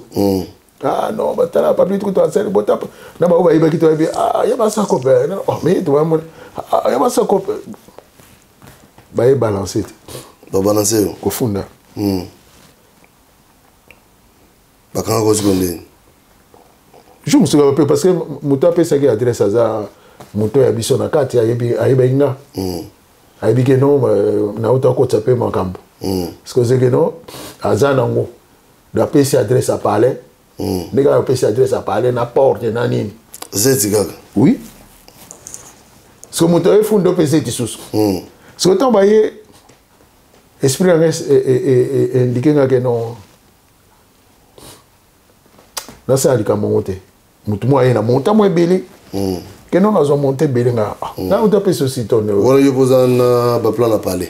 Ah non, batala papi kutu asali botapa na bango bayebaki toyebi, ah ya basako pe oh mais toyamona, ah ya basako pe baye balance te. Babalance yo? Kofunda. Bakanga koziko ndeni? Jour mosusu mpe parce que moto apesaki adresse aza moto ya biso na kati, ayebi, ayebaki nga, ayebi ke no nauta akotisa mpe makambo parce que ozeke no aza nango do apesi adresse ya palais nde kaka apesi adresse ya palais na porte na nini. Zeti kaka? Oui, parce que moto ayefunda opesa eti susu parce que ntango baye esprit yanga indike nga ke non nasala likambo yango te. Motu moko aye na monta mo ebele ke non nazwa monta ebele nga nga moto apesi osi tone. Wana yo mpoza na baplan na palais?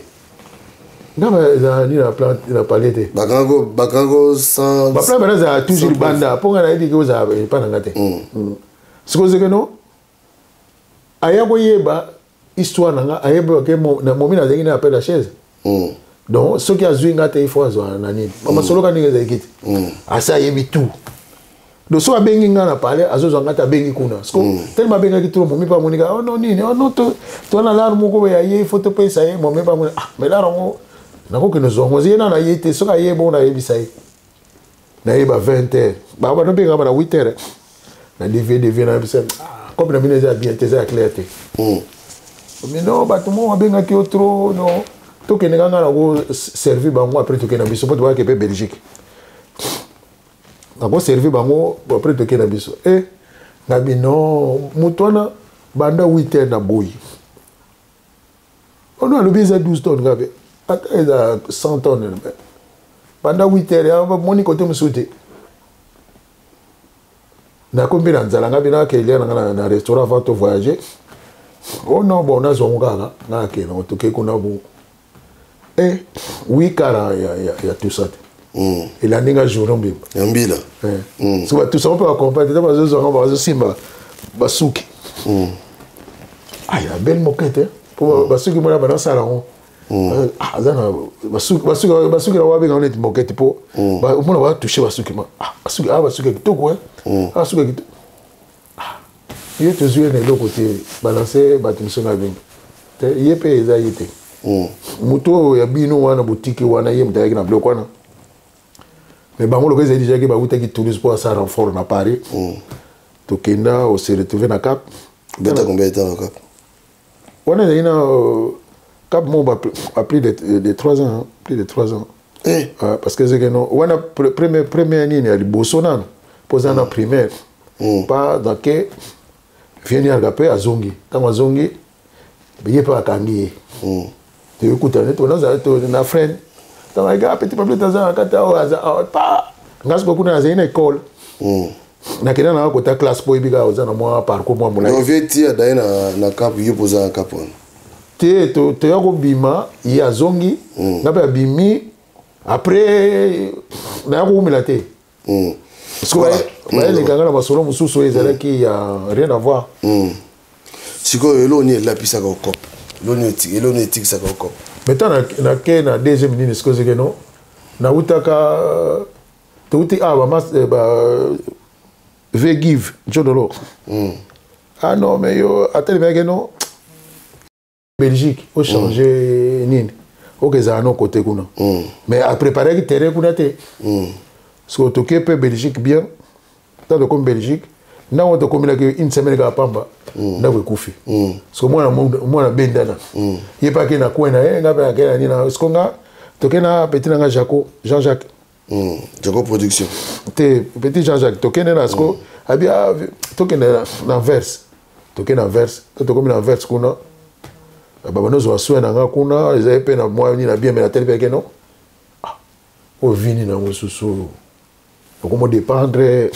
Nga ezala nini na plan na palais te. Bakangako sans baplan bana ezala toujours libanda mpo nga nayebi ke ozala epa na nga te. Sikoyo zeke no aya koyeba histoire na nga, ayeba ke momi nazalaki na appel ya chaise. Donc soki azwi nga te, il faut azwa na nini bamasolo ka ndenge ezalaki te, asi ayebi tout. Donc soki abengi nga na palais, azozwa nga te, abengi kuna. Siko tellement abengaki trop, momi mpe amonika oh non nini, oh non to na lare moko boye aye, il faut topesa ye. Momi mpe amoni, ah mais lare yango nakokende ozwa yango ye nano aye te. Soki aye bongo nayebisa ye, nayeba 20 heures bano mpe ngamba na 8 heures na devie devie nayebisa, ah, comme na bino eza bien te, eza ya clair te. Mais non, bato moko babengaki yo trop non tokende kanga nako servi bango après tokende na biso mpo tobayaki mpe Belgique nakoservi bango après tokende na biso. E ngabi non, moto wana banda 8 heures na boyi ono alobi eza 12 tonnes, ngabe ata eza 100 tonnes banda 8 heures moni kote mosusu te. Nakomi mpe na nzala, ngabi nakelia nanga na restaurant avant to voyager. Oh non, bon nazwa ngo kaka nga nakende ngo toke kuna bo e wi kara ya tout ça te. Elandi nga journée mbimba. Ya mbila? So batusa ngo mpe bacomprendre te, bazozwa ngo bazosimba basuki. Aya belle moquette mpo basuki mona banasala yango aza na basuki na babenga neti moquette mpo omona batouche basuki ma basuki, ah basuki ya kitoko, basuki ya kitoko. Ye tozwi ye na eloko te, balance bato mosusu na bino te, ye mpe eza ye te. Moto oyo ya bino wana botiki wana, ye moto ayaki na biloko wana. Mais bango lokola ezali déjà ke bautaki Toulouse mpo asa renfort na Paris, tokenda ose retrouve na Cap. Beta combien de temps na Cap? Wana ezalaki na Cap moko ba plus de 3 ans hein, plus de 3 ans. Eh. Parce que ezalaki no wana premier nini ya liboso nano mpo eza na primaire pas dans ke Vieni alaka mpe azongi. Ntango azongi, ye mpe akangi ye. Toyokutana nazala na friend. Ntango ayaki, ah, petit Pablito aza na kati awa, aza awa pa nga sikoyo kuna nazali na ekole. Nakenda nanga kota classe mpo oyebi kaka oza na mwa parcours mwa molai. Donc vie ti adaye na cap, yo mpo oza na cap wana. Te, toya kobima, ye azongi, nga mpe abimi. Après naya kowumela te. Parce que bayeleka nga na masolo mosusu oyo ezalaki ya rien à voir. Sikoyo eloko nini elapisaka okope? Eloko nini etikisaka okope? Mais ntango nake na deuxième nini, sikoyo ezeke no nautaka, touti awa ba vegive njodolo. Ah non, mais yo atelemaki no Belgique ochange nini, okezala no kote kuna. Mais apréparaki terrain kuna te. Sikoyo toke mpe Belgique bien. Ntango tokomi Belgique, ntango tokomelaki une semaine kaka pamba, ndako ekufi. Siko mwana bendana, ye mpe ake na coin na ye, nga mpe ake na nini. Siko nga toke na petit na nga Jaco, Jean Jacques. Jaco Production. Te, petit Jean Jacques, tokende na siko abi, ah, tokende na Anvers. Tokende na Anvers. To tokomi na Anvers kuna, babanda ozwa soin na nga kuna, ezali mpe na mwa nini na bien. Me natali mpe ake no, ah, oyo vini nango susu okomo dépendre,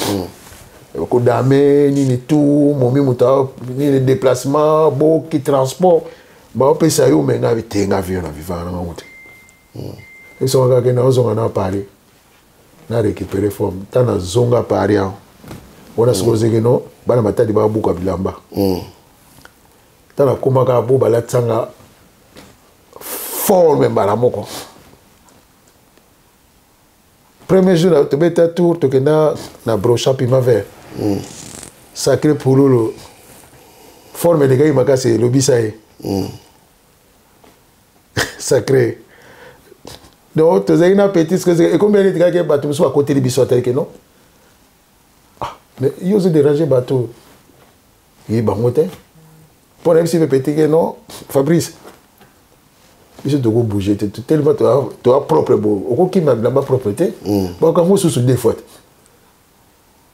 kodame nini tout momi moto nini, déplacement boki transport baopesa yo. Me nga te, nga vio na vivaka na ngango te. Esonga kaka na ozonga na Paris na récupérer forme. Ntango nazonga Paris awa wana, sikoyo ozeki no bana Matadi babuka bilamba. Ntango nakomaka bo balatisanga forme mbala moko. Premier jour tobeta tour, tokenda na Brocha Piment Vert. Sacré Pululu, forme elekaki makasi, elobisa ye. Sacré, donc tozalaki na petit ekomi neti kaka bato mosusu bakoteli biso, atalike non. Ah, mais yo ozoderange bato, ye bango te. Mpo na yebisi mpe petit ke non, Fabrice, biso tokobouge te tellement toa propre bo okokima bilamba propre te, bakango susu deux fois te.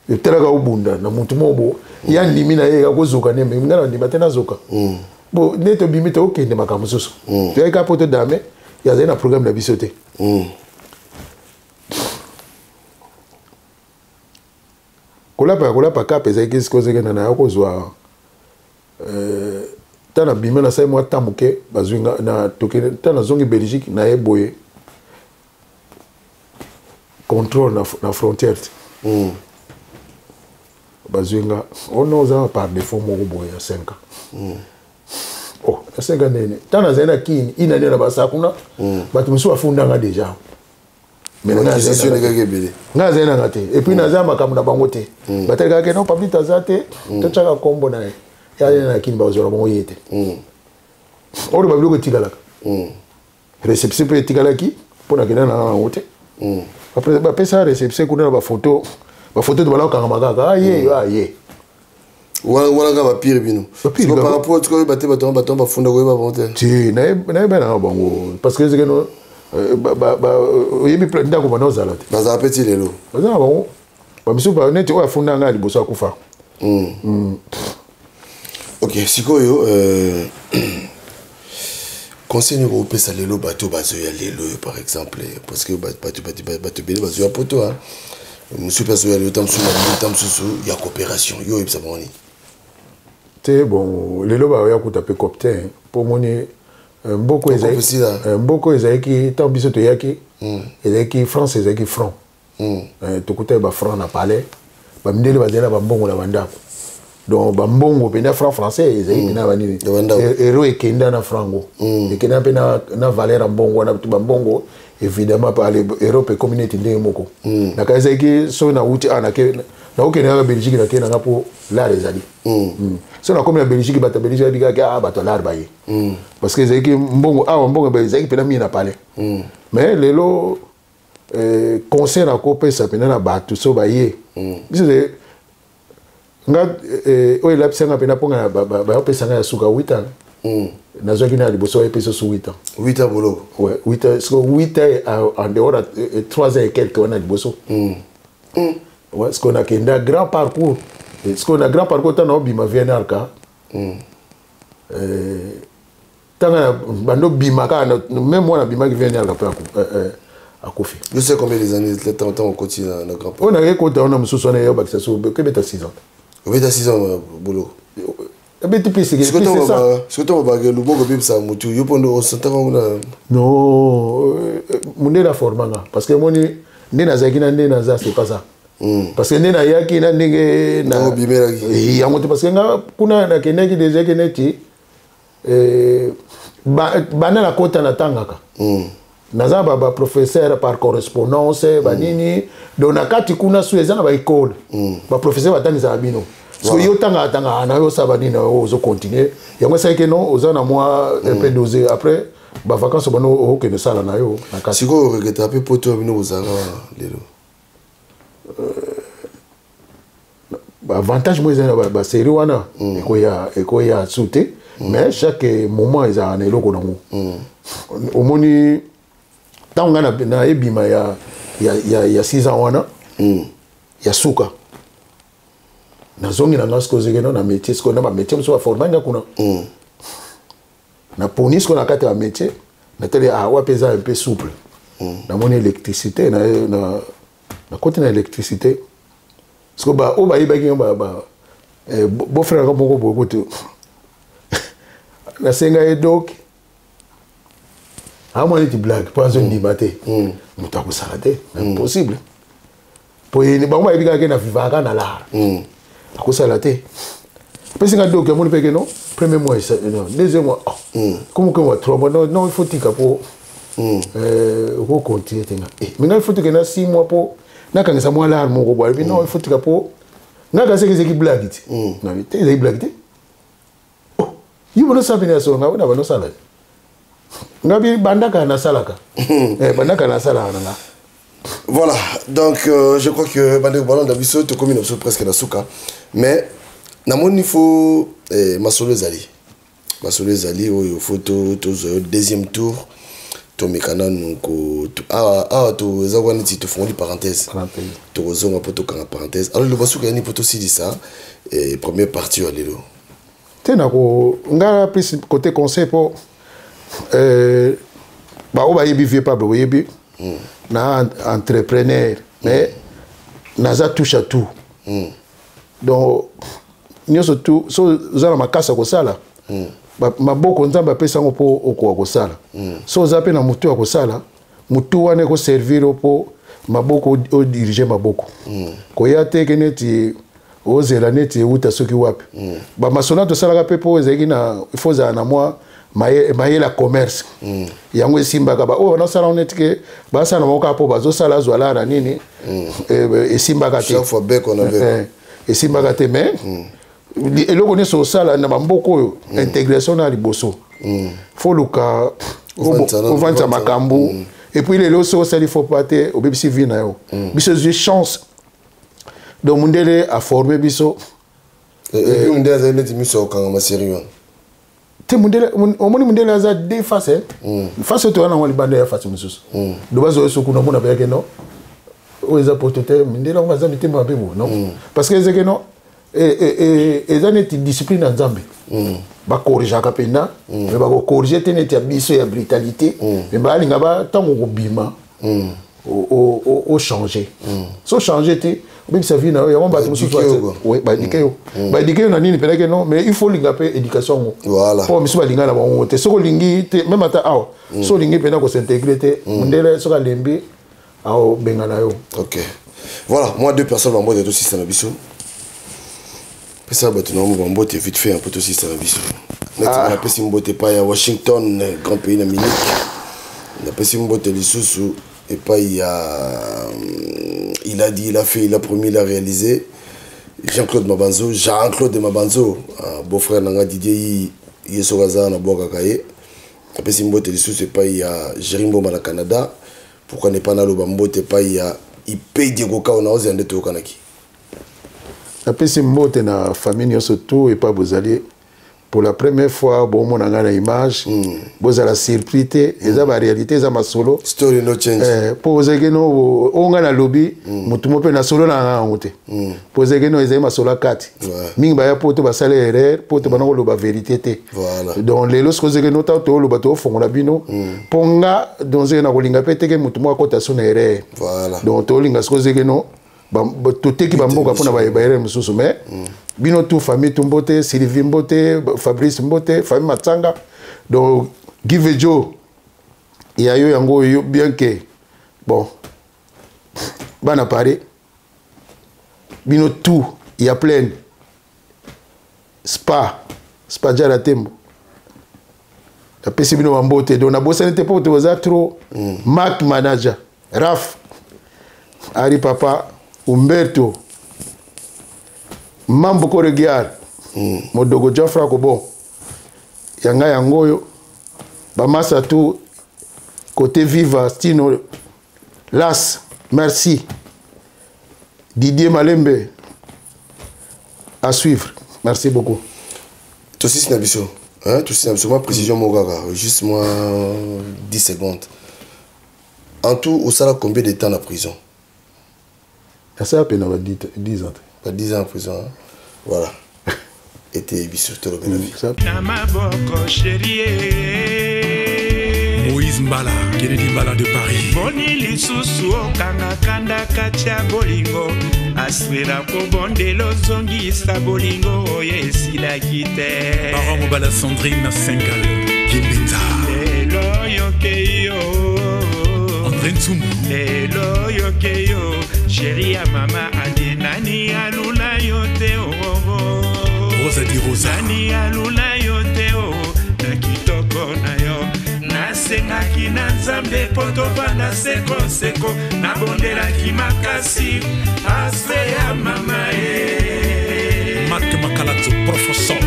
Etalaka obunda na motu moko bo ya ndimi na ye akozoka nde, me ngai na ndima te nazoka bo nde tobimi tokokende makambo mosusu. Toyaki kaka mpo todame, yazali na programme na biso te. Kolapa ya kolapa kape ezalaki sikoyo ezekenda na ya kozwa ntango nabimi, nasali mwa temps moke, bazwi nga na tokende. Ntango nazongi Belgique, naye boye contrôle na frontière te. Bazwi nga ono oza par défaut moko boye ya 5 ans. Oh, na 5 ans nene, ntango nazali na Kini inani na basa kuna, bato mosusu bafundanga déjà. Mais nga Accusation elekaki ebele. Nga azali nanga te, et puis naza makambo na bango te. Batalikaka ke non, Pablito aza te, totyaka nkombo na ye, ye na Kini, bazwaka bango ye te. Oyo babiloko etikalaka, réception mpe etikalaki mpo nakenda na yango te. Après bapesa réception kuna na bafoto, bafoto to balakokangama kaka aye aye. Wana kaka bapire bino. Bapire Siko kaka. par rapport tika oyeba te, bato bafunda koyeba bango te. Ti nayeba nanga bango parce que ezeke no oyebi ndako bana ozala te. Bazala mpe ti lelo. Baza na bango bamisusu neti oyo afunda ngai liboso akufa. Ok, sikoyo conseil nini okopesa lelo bato bazoya lelo oyo, par exemple, parce que bato ebele bazoya poto, hein. Mosusu mpe azoya lelo, ta mosusu na ta mosusu ya coopération, yo oyebisa bango nini? Te, bon, lelo baoya kuta mpe cop te, mpo omoni mboko Kop ezali esila. Mboko ezalaki ntango biso toyaki, ezalaki France, ezalaki franc. Tokutaki bafranc na palais, bamindele bazali na bambongo na bandako, donc bambongo mpenza franc français ezali mpenza banini. Ya bandako. Euro ekenda na franc, ekenda mpe na valeur ya mbongo wana. Bambongo évidemment pa Europe ekomi neti ndenge moko. Nakanisaki soki nauti awa, nakokende kaka Belgique, nakende nanga mpo lar ezali. So nakomi na Belgique, bato ya Belgique bayebi kaka, ah, bato ya lar baye, parce que ezalaki mbongo awa, mbongo ezalaki mpena mingi na palais. Mais lelo conseil nakopesa mpena na bato so baye biso nga oyo elapisanga mpena mpo nga bayopesa nga ya suka 8 ans. Nazwaki na liboso, bayepesa so 8 ans. 8 ans boloko. Ouais, 8 ans, siko 8 ans en dehors ya 3 ans et quelque wana liboso. Ouais, siko nakenda grand parcours. Sikoyo na grand parcours, ntango naobima VNRK, ntango bando bima kaka, même mwana abimaki VNRK mpe akufi. Je sais combien les années ntango okoti na grand oyo nakei kota wana mosusu wana eyobakisa so kebeta 6 ans. Obeta 6 ans boloko. Ebeti plus. Sikoyo ntango babake loboko ebebisaka motu, yo mpo nde osantaka ngo na? Non, mondele aformanga, parce que omoni nde nazalaki na nde naza, c'est pas ça, parce que nde nayaki na ndenge obimelaki yango te, parce que nga kuna nakendaki déjà ke neti banda nakota natangaka, naza baprofesseur par correspondance, banini. Donc na kati kuna su eza na baekole, baprofesseur batangisaka bino. So yo otangaka tangaka na yo, osala banini na yo, ozocontinue. Yango esalaki no oza na mwa un peu dosé. Après bavacance bano okokende osala na yo na kati. Sikoyo oregretter mpe poto ya bino bozalaka wana lelo? Avantage mo eza na basérie wana, ekoya su te, mais chaque moment ezalaka na eloko nango. Omoni ntango ngai nayebima ya 6 ans wana ya suka, nazongi na nga sikoyo, ozekeno na métier sikoyo, na bamétier mosusu baforma nga kuna. Naponi sikoyo na kati ya bamétier, natali ah, wapi eza un peu souple. Namoni électricité, nakoti na électricité. Sikoyo oyo bayebaki nga beau-frère nga moko boye kutu, nasenga ye donc amwa neti blague mpo azondima te, moto akosala te, impossible, po bango bayebi kaka ke na vivaka na lar, akosala te. Apesi nga doc, amoni mpe ke non, premier mois, non, deuxième mois, oh. Comme que moi 3 mois, non, non, il faut tika po okocontinue te. Nga mais ngai il faut tika na 6 mois po nakangisa mwa lar moko boye. Alobi non, il faut tika po nga kasi ezaki blague te. Nabi te, ezaki blague te. Oh, yo bonosala pene ya solo, nga na banosala te. Nga bi bandaka nasalaka, bandaka nasalaka na nga. Voilà, donc je crois que bandeko balanda biso, tokomi na biso presque na suka, mais namoni fo masolo ezali, masolo ezali oyo fo tozwa yo deuxième tour, tomeka nanu ko awa awa to eza kwa neti tofongoli parenthèse, tokozonga mpo tokanga parenthèse. Alors liloba suka yani mpo tosilisa première partie ya lelo? Te, nako nga plus côté conseil mpo baoyo bayebi vieux Pablo, boyebi na entrepreneur, mais naza touche à tout. Donc nyonso tu so oza na makasi ya kosala, maboko Nzambe apesi yango mpo okoka kosala. So oza mpe na motu ya kosala, motu wana ekoservir yo mpo maboko odirige maboko. Koya te ke neti ozela neti euta soki wapi. Bamasona tosalaka mpe mpo ezalaki na ifo ozala na mwa mayele ya commerce. Yango esimbaka. Baoyo banasala neti ke basala na bango kaka mpo bazosala, azwa lara nini, esimbaka te. Chaque fois bec on avait. Esimbaka te. Mais eloko nyonso osala na bamboka oyo, intégration na liboso, fo luka Ovandisa nano, ovandisa ovandisa. Makambo. Et puis lelo soki osali faux pas te, obebisi vie na yo. Biso ezwi chance, donc mondele aforme biso. Et puis mondele azali neti miso ya kokangama série wana. Te, mondele omoni mondele aza deux face. Face oyo toza nango libanda ya face mosusu, do bazwa so kuna omona bayake no oyo eza poto te. Mindele yango baza mitema mabe bo, non, parce que ezeke no eza neti discipline ya Nzambe. Bakorrigeaka mpenza, mais bakokorrige te neti ya biso ya brutalité, mais balinga ba ntango kobima ochange. So change te, obebisa vie na yo. Yango bato mosusu Baéduquer yo, quoi. Ouais, baéduquer yo, baéduquer yo na nini mpenake non, mais il faut olinga mpe éducation yango. Mpo misu balinga na bango te. Soki olingi te, même ata awa, so olingi mpena kos'intégrer te, mondele soki alembi aobenga na yo. Ok, voilà, moi deux personnes bambote tosisa na biso. Pesa bato na bango bambote vite fait mpo tosisa na biso. Neti napesi mbote epai ya Washington grand pays na Munich, napesi mbote lisusu epai ya il a dit, il a fait, il a promis, il a réalisé, Jean-Claude Mabanzo, Jean-Claude Mabanzo, ah, beau-frère na nga Didier ye soki aza na bwakaka ye. Napesi mbote lisusu epai ya Jéri Mboma na Canada. Pourquoi ne pas naloba mbote epai ya Ipe Diego Kao na ozela nde toyokanaki. Napesi mbote na famille nyonso tu epai bozali. Pour la première fois bomona ngai na image, bozala surpris te, eza baréalité, eza masolo. Story no change. Mpo ozalaki no oyo ngai nalobi, motu mo mpe na solo na ngai yango te, mpo ozalaki no ezali masolo ya kati. Mingi baya mpo to basala erreur mpo to bana koloba vérité te. Donc lelo soki ozalaki no ntango tooloba, toofongola bino, mpo nga donc ozalaki na kolinga mpe teke motu moko akota so na erreur. Donc tolinga soki ozalaki no toteki bamboka mpona baerreur mosusu, mais bino tout, famille tu mbote, Sylvie mbote, Fabrice mbote, famille Matsanga, donc Give Jo ya yo yango oyo, bien que bon bana Paris, bino tout ya pleine spa spa jara tembo, napesi bino bambote. Donc nabosani te mpo toza trop. Mark manager Raf Ari, papa Umberto Mambo Koregiar, modogo Jafra Kobo yanga yango oyo, bamasa tout côté Viva Stino Las, merci Didier Malembe, à suivre, merci beaucoup. Tosisi na biso, hein, tosisi na biso. Mwa précision moko kaka, juste mwa 10 secondes. En tout osala combien de temps na prison? Nasala pene ba 10 ans te. Ba 10 ans en prison, hein? Voilà, ete biso tolobela vie. Na maboko chérie. Moïse Mbala, Kennedy Mbala de Paris. Boni lisusu okanga kanda kati ya bolingo, aswela kobondela ozongisa bolingo oyo esilaki te. Parent Mobala Sandrine na Sengal, Kimbenza. Lelo oyoke yo. André Ntsumbu. Lelo oyoke yo, chéri ya mama adi, nani alula yo te oo? Rosa di Rosa. Nani alula yo te o na kitoko na yo? Nasengaki na Nzambe mpo tovanda sekoseko, nabondelaki makasi ase ya mama e. Marc Makalato, professeur.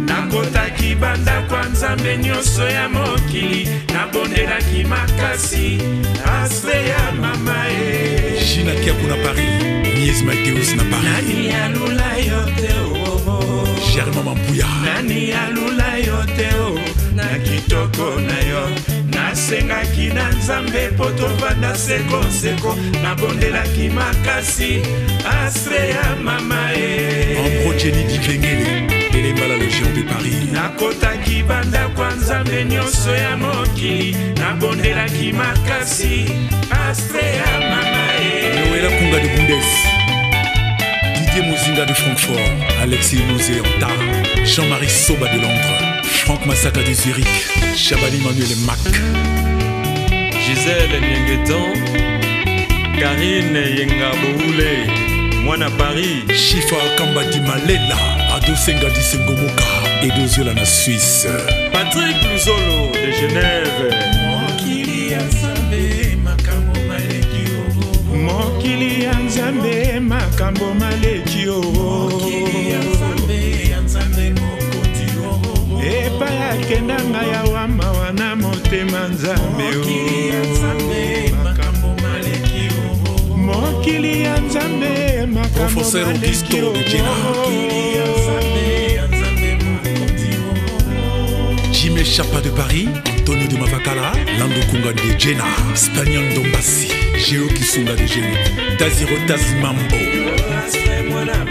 Nakotaki bandako ya Nzambe nyonso ya mokili, nabondelaki makasi ase ya mama e. Gina Kiakou na Paris. Mies Mateus na Paris. Nani alula yo te o? Germain Mampuya. Nani alula yo te o na kitoko na yo? Nasengaki na Nzambe mpo tovanda sekoseko, nabondelaki makasi asre ya mama e. Ambro Jenny Dikengele. Télé Mbala, le géant de Paris. Nakotaki bandako ya Nzambe nyonso ya mokili, nabondelaki makasi astre ya mama e. Noëlla Kunga de Bundes. Didier Mozinga de Francfort. Alexis Mosé Anta. Jean-Marie Soba de Londres. Franck Masaka de Zurich. Chabani Manuel Mac. Gisèle Niengetan, Karine Yenga Boule, Mwana Paris. Chifa Kamba di Malela. Ado Senga di Sengomoka. Edo Zola na Suisse. Patrick Luzolo de Genève. Mokili ya Nzambe makambo maleki o, mokili ya Nzambe makambo maleki o, mokili ya Nzambe ya Nzambe mokonzi o, epai akendanga ya wama wana motema Nzambe o, mokili ya Nzambe makambo maleki o, mokili ya Nzambe makambo Professeur maleki Augusto o, de Jena. Mokili ya Nzambe ya Nzambe mokonzi o. Jimé Chapa de Paris, Antonio de Mavakala, Lando Kunga de Jena, Spaniel Dombassi, Géo Kisunga de Géo, Taziro Tazimambo. Astre mwana.